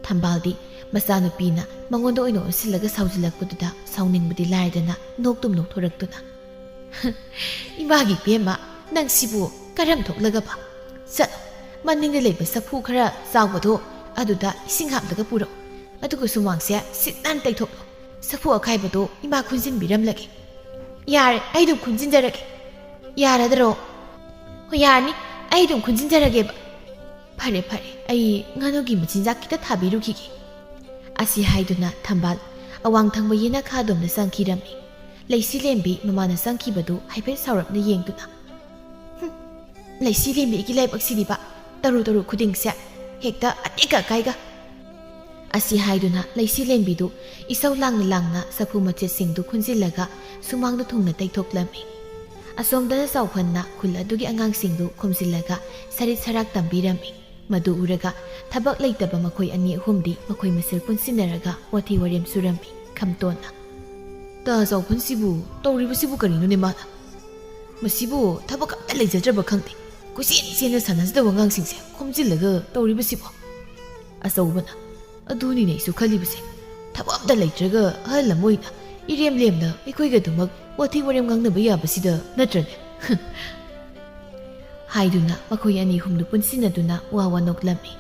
ꯊꯝꯕꯥꯜꯗꯤ ꯃꯆꯥꯅꯨꯄꯤꯅ ꯃꯉꯣꯟꯗ ꯑꯣꯏꯅ ꯑꯣꯟꯁꯤꯜꯂꯒ ꯁꯥꯎꯖꯤꯜꯂꯛꯄꯗꯨꯗ ꯁꯥꯎꯅꯤꯡꯕꯗꯤ ꯂꯥꯏꯔꯗꯅ ꯅꯣꯛꯇꯨꯝ ꯅꯣꯛꯊꯣꯔꯛꯇꯨꯅ, "ꯏꯃꯥꯒꯤ ꯏꯕꯦꯝꯃ, ꯅꯪꯁꯤꯕꯨ ꯀꯔꯝ ꯊꯣꯛꯂꯒꯕ? ꯆꯠꯂꯣ, ꯃꯅꯤꯡꯗ ꯂꯩꯕ ꯆꯐꯨ ꯈꯔ ꯆꯥꯎꯕꯗꯣ ꯑꯗꯨꯗ ꯏꯁꯤꯡ ꯍꯥꯞꯂꯒ ꯄꯨꯔꯛꯎ꯫ ꯑꯗꯨꯒ ꯁꯨꯃꯥꯡꯁꯦ ꯁꯤꯠ ꯅꯥꯟꯅ ꯇꯩꯊꯣꯛꯂꯣ꯫ ꯆꯐꯨ ꯑꯀꯥꯏꯕꯗꯣ ꯏꯃꯥ ꯈꯨꯟꯖꯤꯟꯕꯤꯔꯝꯂꯒꯦ꯫ ꯌꯥꯔꯦ, ꯑꯩ ꯑꯗꯨꯝ ꯈꯨꯟꯖꯤꯟꯖꯔꯒꯦ꯫ ꯌꯥꯔꯗ꯭ꯔꯣ?" "ꯍꯣꯏ, ꯌꯥꯔꯅꯤ, ꯑꯩ ꯑꯗꯨꯝ ꯈꯨꯟꯖꯤꯟꯖꯔꯒꯦꯕ꯫" "ꯐꯔꯦ, ꯐꯔꯦ, ꯑꯩ ꯉꯥꯅꯨꯒꯤ ꯃꯆꯤꯟꯖꯥꯛ ꯈꯤꯇ ꯊꯥꯕꯤꯔꯨꯈꯤꯒꯦ꯫" ꯑꯁꯤ ꯍꯥꯏꯗꯨꯅ ꯊꯝꯕꯥꯜ ꯑꯋꯥꯡ ꯊꯪꯕ ꯌꯦꯅꯈꯥꯗꯣꯝꯗ ꯆꯪꯈꯤꯔꯝꯃꯤ꯫ ꯂꯩꯁꯤ ꯂꯦꯝꯕꯤ ꯃꯃꯥꯅ ꯆꯪꯈꯤꯕꯗꯨ ꯍꯥꯏꯐꯦꯠ ꯁꯥꯎꯔꯞꯅ ꯌꯦꯡꯗꯨꯅ, "ꯍꯨꯝ, ꯂꯩꯁꯤ ꯂꯦꯝꯕꯤꯒꯤ ꯂꯥꯏꯕꯛꯁꯤꯗꯤꯕ, ꯇꯔꯨ ꯇꯔꯨ ꯈꯨꯗꯤꯡꯁꯦ ꯍꯦꯛꯇ ꯑꯇꯦꯛꯀ ꯑꯀꯥꯏꯒ꯫" ꯑꯁꯤ ꯍꯥꯏꯗꯨꯅ ꯂꯩꯁꯤ ꯂꯦꯝꯕꯤꯗꯨ ꯏꯁꯧ ꯂꯥꯡꯅ ꯂꯥꯡꯅ ꯆꯐꯨ ꯃꯆꯦꯠꯁꯤꯡꯗꯨ ꯈꯨꯟꯖꯤꯜꯂꯒ ꯁꯨꯃꯥꯡꯗ ꯊꯨꯡꯅ ꯇꯩꯊꯣꯛꯂꯝꯃꯤ꯫ ꯑꯁꯣꯝꯗꯅ ꯆꯥꯎꯐꯟꯅ ꯈꯨꯜ ꯑꯗꯨꯒꯤ ꯑꯉꯥꯡꯁꯤꯡꯗꯨ ꯈꯣꯝꯖꯤꯜꯂꯒ ꯁꯔꯤꯠ ꯁꯔꯥꯛ ꯇꯝꯕꯤꯔꯝꯃꯤ꯫ ꯃꯗꯨ ꯎꯔꯒ ꯊꯕꯛ ꯂꯩꯇꯕ ꯃꯈꯣꯏ ꯑꯅꯤ ꯑꯍꯨꯝꯗꯤ ꯃꯈꯣꯏ ꯃꯁꯦꯜ ꯄꯨꯟꯁꯤꯟꯅꯔꯒ ꯋꯥꯊꯤ ꯋꯥꯔꯦꯝ ꯁꯨꯔꯝꯃꯤ꯫ ꯈꯝꯇꯣꯟꯅ, "ꯇꯥ ꯆꯥꯎꯐꯟꯁꯤꯕꯨ ꯇꯧꯔꯤꯕꯁꯤꯕꯨ ꯀꯔꯤꯅꯣꯅꯦ ꯃꯥꯅ? ꯃꯁꯤꯕꯨ ꯊꯕꯛ ꯑꯝꯇ ꯂꯩꯖꯗ꯭ꯔꯕ ꯈꯪꯗꯦ꯫ ꯀꯣꯏꯆꯦꯟ ꯆꯦꯟꯅ ꯁꯥꯟꯅꯖꯗꯕ ꯑꯉꯥꯡꯁꯤꯡꯁꯦ ꯈꯣꯝꯖꯤꯜꯂꯒ ꯇꯧꯔꯤꯕꯁꯤꯕꯣ?" ꯑꯆꯧꯕꯅ, "ꯑꯗꯨꯅꯤꯅꯦ ꯑꯩꯁꯨ ꯈꯜꯂꯤꯕꯁꯦ꯫ ꯊꯕꯛ ꯑꯝꯇ ꯂꯩꯇ꯭ꯔꯒ ꯑꯍꯜ ꯑꯃ ꯑꯣꯏꯅ ꯏꯔꯦꯝ ꯂꯦꯝꯅ ꯑꯩꯈꯣꯏꯒ ꯑꯗꯨꯃꯛ ꯋꯥꯊꯤ ꯋꯥꯔꯦꯝ ꯉꯥꯡꯅꯕ ꯌꯥꯕꯁꯤꯗ ꯅꯠꯇ꯭ꯔꯅꯦ?" ꯍꯥꯏꯗꯨꯅ ꯃꯈꯣꯏ ꯑꯅꯤ ꯑꯍꯨꯝꯗꯨ ꯄꯨꯟꯁꯤꯟꯅꯗꯨꯅ ꯋꯥ ꯋꯥ ꯅꯣꯛꯂꯝꯃꯤ꯫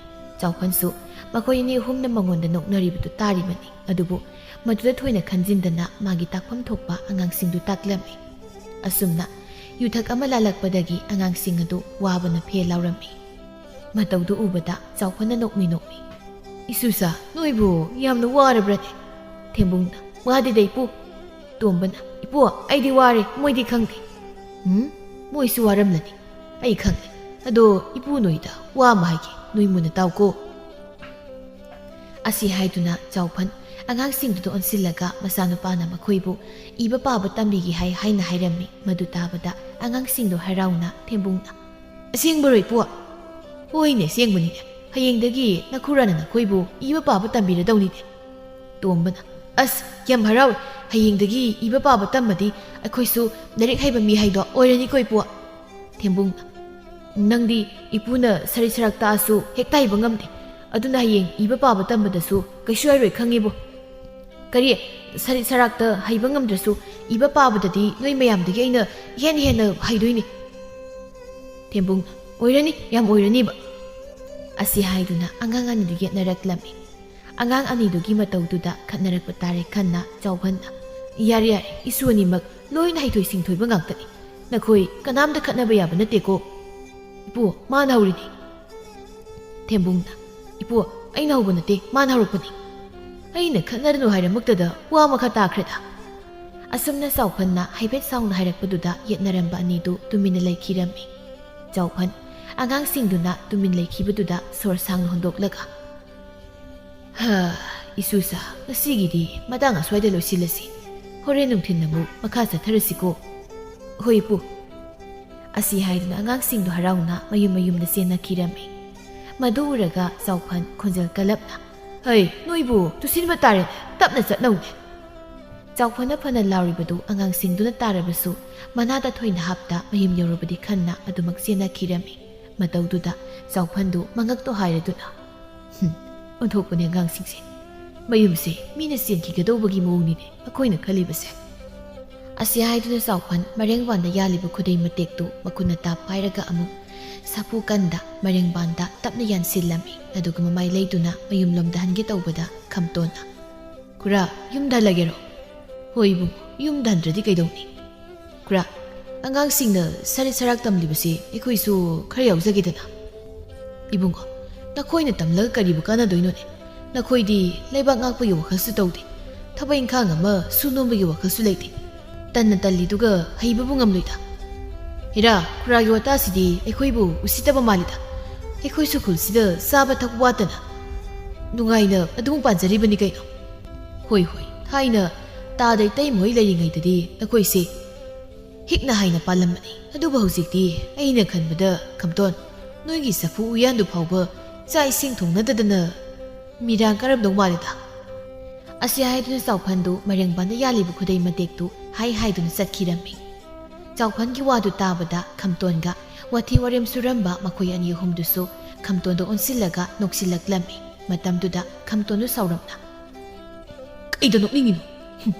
ꯆꯥꯎꯐꯟꯁꯨ ꯃꯈꯣꯏ ꯑꯅꯤ ꯑꯍꯨꯝꯅ ꯃꯉꯣꯟꯗ ꯅꯣꯛꯅꯔꯤꯕꯗꯨ ꯇꯥꯔꯤꯕꯅꯤ, ꯑꯗꯨꯕꯨ ꯃꯗꯨꯗ ꯊꯣꯏꯅ ꯈꯟꯖꯤꯟꯗꯅ ꯃꯥꯒꯤ ꯇꯥꯛꯐꯝ ꯊꯣꯛꯄ ꯑꯉꯥꯡꯁꯤꯡꯗꯨ ꯇꯥꯛꯂꯝꯃꯤ꯫ ꯑꯁꯨꯝꯅ ꯌꯨꯊꯛ ꯑꯃ ꯂꯥꯜꯂꯛꯄꯗꯒꯤ ꯑꯉꯥꯡꯁꯤꯡ ꯑꯗꯨ ꯋꯥꯕꯅ ꯐꯦ ꯂꯥꯎꯔꯝꯃꯤ꯫ ꯃꯇꯧꯗꯨ ꯎꯕꯗ ꯆꯥꯎꯐꯟꯅ ꯅꯣꯛꯃꯤ ꯅꯣꯛꯃꯤ, "ꯏꯁꯨꯁꯥ, ꯅꯣꯏꯕꯨ ꯌꯥꯝꯅ ꯋꯥꯔꯕ꯭ꯔꯅꯦ?" ꯊꯦꯝꯕꯨꯡꯅ, "ꯋꯥꯗꯦꯗ ꯏꯄꯨ꯫" ꯇꯣꯝꯕꯅ, "ꯏꯄꯨ, ꯑꯩꯗꯤ ꯋꯥꯔꯦ, ꯃꯣꯏꯗꯤ ꯈꯪꯗꯦ꯫" "ꯎꯝ, ꯃꯣꯏꯁꯨ ꯋꯥꯔꯝꯂꯅꯤ, ꯑꯩ ꯈꯪꯉꯦ꯫ ꯑꯗꯣ ꯏꯄꯨ, ꯅꯣꯏꯗ ꯋꯥ ꯑꯃ ꯍꯥꯏꯒꯦ, ꯅꯣꯏ ꯃꯨꯟꯅ ꯇꯥꯎꯀꯣ꯫" ꯑꯁꯤ ꯍꯥꯏꯗꯨꯅ ꯆꯥꯎꯐꯟ ꯑꯉꯥꯡꯁꯤꯡꯗꯨꯗ ꯑꯣꯟꯁꯤꯜꯂꯒ ꯃꯆꯥꯅꯨꯄꯥꯅ ꯃꯈꯣꯏꯕꯨ ꯏꯕ ꯄꯥꯕ ꯇꯝꯕꯤꯒꯦ ꯍꯥꯏ ꯍꯥꯏꯅ ꯍꯥꯏꯔꯝꯃꯤ꯫ ꯃꯗꯨ ꯇꯥꯕꯗ ꯑꯉꯥꯡꯁꯤꯡꯗꯨ ꯍꯔꯥꯎꯅ ꯊꯦꯝꯕꯨꯡꯅ, "ꯑꯁꯦꯡꯕꯔꯣ ꯏꯄꯨ?" "ꯍꯣꯏꯅꯦ, ꯑꯁꯦꯡꯕꯅꯤꯅꯦ꯫ ꯍꯌꯦꯡꯗꯒꯤ ꯅꯈꯨꯔꯥꯅ ꯅꯈꯣꯏꯕꯨ ꯏꯕ ꯄꯥꯕ ꯇꯝꯕꯤꯔꯗꯧꯅꯤꯅꯦ꯫" ꯇꯣꯝꯕꯅ, "ꯑꯁ, ꯌꯥꯝ ꯍꯔꯥꯎꯏ꯫ ꯍꯌꯦꯡꯗꯒꯤ ꯏꯕ ꯄꯥꯕ ꯇꯝꯃꯗꯤ ꯑꯩꯈꯣꯏꯁꯨ ꯂꯥꯏꯔꯤꯛ ꯍꯩꯕ ꯃꯤ ꯍꯥꯏꯗꯣ ꯑꯣꯏꯔꯅꯤꯀꯣ ꯏꯄꯨ꯫" ꯊꯦꯝꯕꯨꯡꯅ, "ꯅꯪꯗꯤ ꯏꯄꯨꯅ ꯁꯔꯤꯠ ꯁꯔꯥꯛ ꯇꯥꯛꯑꯁꯨ ꯍꯦꯛꯇ ꯍꯩꯕ ꯉꯝꯗꯦ꯫ ꯑꯗꯨꯅ ꯍꯌꯦꯡ ꯏꯕ ꯄꯥꯕ ꯇꯝꯕꯗꯁꯨ ꯀꯩꯁꯨ ꯍꯥꯏꯔꯣꯏ ꯈꯪꯉꯤꯕꯣ꯫" "ꯀꯔꯤ? ꯁꯔꯤꯠ ꯁꯔꯥꯛꯇ ꯍꯩꯕ ꯉꯝꯗ꯭ꯔꯁꯨ ꯏꯕ ꯄꯥꯕꯗꯗꯤ ꯅꯣꯏ ꯃꯌꯥꯝꯗꯒꯤ ꯑꯩꯅ ꯏꯍꯦꯟ ꯍꯦꯟꯅ ꯍꯩꯗꯣꯏꯅꯤ꯫" ꯊꯦꯝꯕꯨꯡ, "ꯑꯣꯏꯔꯅꯤ, ꯌꯥꯝ ꯑꯣꯏꯔꯅꯤꯕ꯫" ꯑꯁꯤ ꯍꯥꯏꯗꯨꯅ ꯑꯉꯥꯡ ꯑꯅꯤꯗꯨ ꯌꯦꯠꯅꯔꯛꯂꯝꯃꯤ꯫ ꯑꯉꯥꯡ ꯑꯅꯤꯗꯨꯒꯤ ꯃꯇꯧꯗꯨꯗ ꯈꯠꯅꯔꯛꯄ ꯇꯥꯔꯦ ꯈꯟꯅ ꯆꯥꯎꯍꯟꯅ, "ꯌꯥꯔꯦ, ꯌꯥꯔꯦ, ꯏꯁꯨ ꯑꯅꯤꯃꯛ ꯂꯣꯏꯅ ꯍꯩꯊꯣꯏ ꯁꯤꯡꯊꯣꯏꯕ ꯉꯥꯛꯇꯅꯤ꯫ ꯅꯈꯣꯏ ꯀꯅꯥꯝꯇ ꯈꯠꯅꯕ ꯌꯥꯕ ꯅꯠꯇꯦꯀꯣ꯫" "ꯏꯄꯨ, ꯃꯥꯅ ꯍꯧꯔꯤꯅꯤ꯫" ꯊꯦꯝꯕꯨꯡꯅ, "ꯏꯄꯨ, ꯑꯩꯅ ꯍꯧꯕ ꯅꯠꯇꯦ, ꯃꯥꯅ ꯍꯧꯔꯛꯄꯅꯤ꯫ ꯑꯩꯅ ꯈꯠꯅꯔꯅꯨ ꯍꯥꯏꯔꯃꯛꯇꯗ ꯋꯥ ꯃꯈꯥ ꯇꯥꯈ꯭ꯔꯦꯗ꯫" ꯑꯁꯨꯝꯅ ꯆꯥꯎꯐꯟꯅ ꯍꯥꯏꯐꯦꯠ ꯁꯥꯎꯅ ꯍꯥꯏꯔꯛꯄꯗꯨꯗ ꯌꯦꯠꯅꯔꯝꯕ ꯑꯅꯤꯗꯨ ꯇꯨꯃꯤꯟꯅ ꯂꯩꯈꯤꯔꯝꯃꯤ꯫ ꯆꯥꯎꯐꯟ ꯑꯉꯥꯡꯁꯤꯡꯗꯨꯅ ꯇꯨꯃꯤꯟ ꯂꯩꯈꯤꯕꯗꯨꯗ ꯁꯣꯔ ꯁꯥꯡꯅ ꯍꯣꯟꯗꯣꯛꯂꯒ, "ꯍꯥ, ꯏꯁꯨꯁꯥ, ꯉꯁꯤꯒꯤꯗꯤ ꯃꯇꯥꯡ ꯑꯁ꯭ꯋꯥꯏꯗ ꯂꯣꯏꯁꯤꯜꯂꯁꯤ꯫ ꯍꯣꯔꯦꯟ ꯅꯨꯡꯊꯤꯜ ꯑꯃꯨꯛ ꯃꯈꯥ ꯆꯠꯊꯔꯁꯤꯀꯣ꯫" "ꯍꯣꯏ, ꯏꯄꯨ꯫" ꯑꯁꯤ ꯍꯥꯏꯗꯨꯅ ꯑꯉꯥꯡꯁꯤꯡꯗꯨ ꯍꯔꯥꯎꯅ ꯃꯌꯨꯝ ꯃꯌꯨꯝꯗ ꯆꯦꯟꯅꯈꯤꯔꯝꯃꯤ꯫ ꯃꯗꯨ ꯎꯔꯒ ꯆꯥꯎꯐꯟ ꯈꯣꯟꯖꯦꯜ ꯀꯜꯂꯞꯅ, "ꯍꯩ, ꯅꯣꯏꯕꯨ ꯇꯨꯁꯤꯟꯕ ꯇꯥꯔꯦꯅꯦ, ꯇꯞꯅ ꯆꯠꯅꯧꯅꯦ꯫" ꯆꯥꯎꯐꯅ ꯐꯅ ꯂꯥꯎꯔꯤꯕꯗꯨ ꯑꯉꯥꯡꯁꯤꯡꯗꯨꯅ ꯇꯥꯔꯕꯁꯨ ꯃꯅꯥꯗ ꯊꯣꯏꯅ ꯍꯥꯞꯇ ꯃꯌꯨꯝ ꯌꯧꯔꯕꯗꯤ ꯈꯟꯅ ꯑꯗꯨꯃꯛ ꯆꯦꯟꯅꯈꯤꯔꯝꯃꯤ꯫ ꯃꯇꯧꯗꯨꯗ ꯆꯥꯎꯐꯟꯗꯨ ꯃꯉꯛꯇꯣ ꯍꯥꯏꯔꯗꯨꯅ, "ꯍꯨꯝ, ꯑꯣꯟꯊꯣꯛꯄꯅꯤ ꯑꯉꯥꯡꯁꯤꯡꯁꯦ꯫ ꯃꯌꯨꯝꯁꯦ ꯃꯤꯅ ꯆꯦꯟꯈꯤꯒꯗꯧꯕꯒꯤ ꯃꯑꯣꯡꯅꯤꯅꯦ ꯃꯈꯣꯏꯅ ꯈꯜꯂꯤꯕꯁꯦ꯫" ꯑꯁꯤ ꯍꯥꯏꯗꯨꯅ ꯆꯥꯎꯐꯟ ꯃꯔꯦꯡ ꯋꯥꯟꯗ ꯌꯥꯜꯂꯤꯕ ꯈꯨꯗꯩ ꯃꯇꯦꯛꯇꯨ ꯃꯈꯨꯠꯅ ꯇꯥꯞ ꯄꯥꯏꯔꯒ ꯑꯃꯨꯛ ꯁꯥꯐꯨ ꯀꯟꯗ ꯃꯔꯦꯡꯕꯥꯟꯗ ꯇꯞꯅ ꯌꯥꯟꯁꯤꯜꯂꯝꯃꯤ꯫ ꯑꯗꯨꯒ ꯃꯃꯥꯏ ꯂꯩꯗꯨꯅ ꯃꯌꯨꯝꯂꯣꯝꯗ ꯍꯟꯒꯦ ꯇꯧꯕꯗ ꯈꯝꯇꯣꯟꯅ, "ꯈꯨꯔꯥ, ꯌꯨꯝꯗ ꯍꯜꯂꯒꯦꯔꯣ?" "ꯍꯣꯏ ꯏꯕꯨꯡꯉꯣ, ꯌꯨꯝꯗ ꯍꯟꯗ꯭ꯔꯗꯤ ꯀꯩꯗꯧꯅꯤ? ꯈꯨꯔꯥ, ꯑꯉꯥꯡꯁꯤꯡꯅ ꯁꯔꯤꯠ ꯁꯔꯥꯛ ꯇꯝꯂꯤꯕꯁꯦ ꯑꯩꯈꯣꯏꯁꯨ ꯈꯔ ꯌꯥꯎꯖꯒꯦꯗꯅ?" "ꯏꯕꯨꯡꯉꯣ, ꯅꯈꯣꯏꯅ ꯇꯝꯂꯒ ꯀꯔꯤꯕꯨ ꯀꯥꯟꯅꯗꯣꯏꯅꯣꯅꯦ? ꯅꯈꯣꯏꯗꯤ ꯂꯩꯕꯥꯛ ꯉꯥꯛꯄꯒꯤ ꯋꯥꯈꯜꯁꯨ ꯇꯧꯗꯦ, ꯊꯕꯛ ꯏꯪꯈꯥꯡ ꯑꯃ ꯁꯨ ꯅꯣꯝꯕꯒꯤ ꯋꯥꯈꯜꯁꯨ ꯂꯩꯇꯦ꯫ ꯇꯟꯅ ꯇꯜꯂꯤꯗꯨꯒ ꯍꯩꯕꯕꯨ ꯉꯝꯂꯣꯏꯗ꯫ ꯍꯦꯔꯥ, ꯈꯨꯔꯥꯒꯤ ꯋꯥꯇꯥꯁꯤꯗꯤ ꯑꯩꯈꯣꯏꯕꯨ ꯎꯁꯤꯠꯇꯕ ꯃꯥꯜꯂꯤꯗ꯫ ꯑꯩꯈꯣꯏꯁꯨ ꯈꯨꯜꯁꯤꯗ ꯆꯥꯕ ꯊꯛꯄ ꯋꯥꯠꯇꯅ ꯅꯨꯡꯉꯥꯏꯅ ꯑꯗꯨꯝ ꯄꯥꯟꯖꯔꯤꯕꯅꯤ ꯀꯩꯅꯣ꯫ ꯍꯣꯏ, ꯍꯣꯏ, ꯊꯥꯏꯅ ꯇꯥꯗ ꯏꯇꯩꯃꯍꯣꯏ ꯂꯩꯔꯤꯉꯩꯗꯗꯤ ꯅꯈꯣꯏꯁꯦ ꯍꯤꯛꯅ ꯍꯥꯏꯅ ꯄꯥꯜꯂꯝꯕꯅꯤ꯫ ꯑꯗꯨꯕꯨ ꯍꯧꯖꯤꯛꯇꯤ ꯑꯩꯅ ꯈꯟꯕꯗ, ꯈꯝꯇꯣꯟ, ꯅꯣꯏꯒꯤ ꯆꯐꯨ ꯎꯌꯥꯟꯗꯨ ꯐꯥꯎꯕ ꯆꯥꯛ ꯏꯁꯤꯡ ꯊꯣꯡꯅꯗꯗꯅ ꯃꯤꯔꯥꯡ ꯀꯥꯔꯝꯗꯧ ꯃꯥꯜꯂꯤꯗ꯫ ꯑꯁꯤ ꯍꯥꯏꯗꯨꯅ ꯆꯥꯎꯐꯟꯗꯨ ꯃꯔꯦꯡꯕꯥꯟꯗ ꯌꯥꯜꯂꯤꯕ ꯈꯨꯗꯩ ꯃꯇꯦꯛꯇꯨ ꯍꯥꯏ ꯍꯥꯏꯗꯨꯅ ꯆꯠꯈꯤꯔꯝꯃꯤ꯫ ꯆꯥꯎꯐꯟꯒꯤ ꯋꯥꯗꯨ ꯇꯥꯕꯗ ꯈꯝꯇꯣꯟꯒ ꯋꯥꯊꯤ ꯋꯥꯔꯦꯝ ꯁꯨꯔꯝꯕ ꯃꯈꯣꯏ ꯑꯅꯤ ꯑꯍꯨꯝꯗꯨꯁꯨ ꯈꯝꯇꯣꯟꯗ ꯑꯣꯟꯁꯤꯜꯂꯒ ꯅꯣꯛꯁꯤꯜꯂꯛꯂꯝꯃꯤ꯫ ꯃꯇꯝꯗꯨꯗ ꯈꯝꯇꯣꯟꯗꯨ ꯁꯥꯎꯔꯞꯅ, "ꯀꯩꯗ ꯅꯣꯛꯅꯤꯡꯉꯤꯅꯣ? ꯍꯨꯝ!"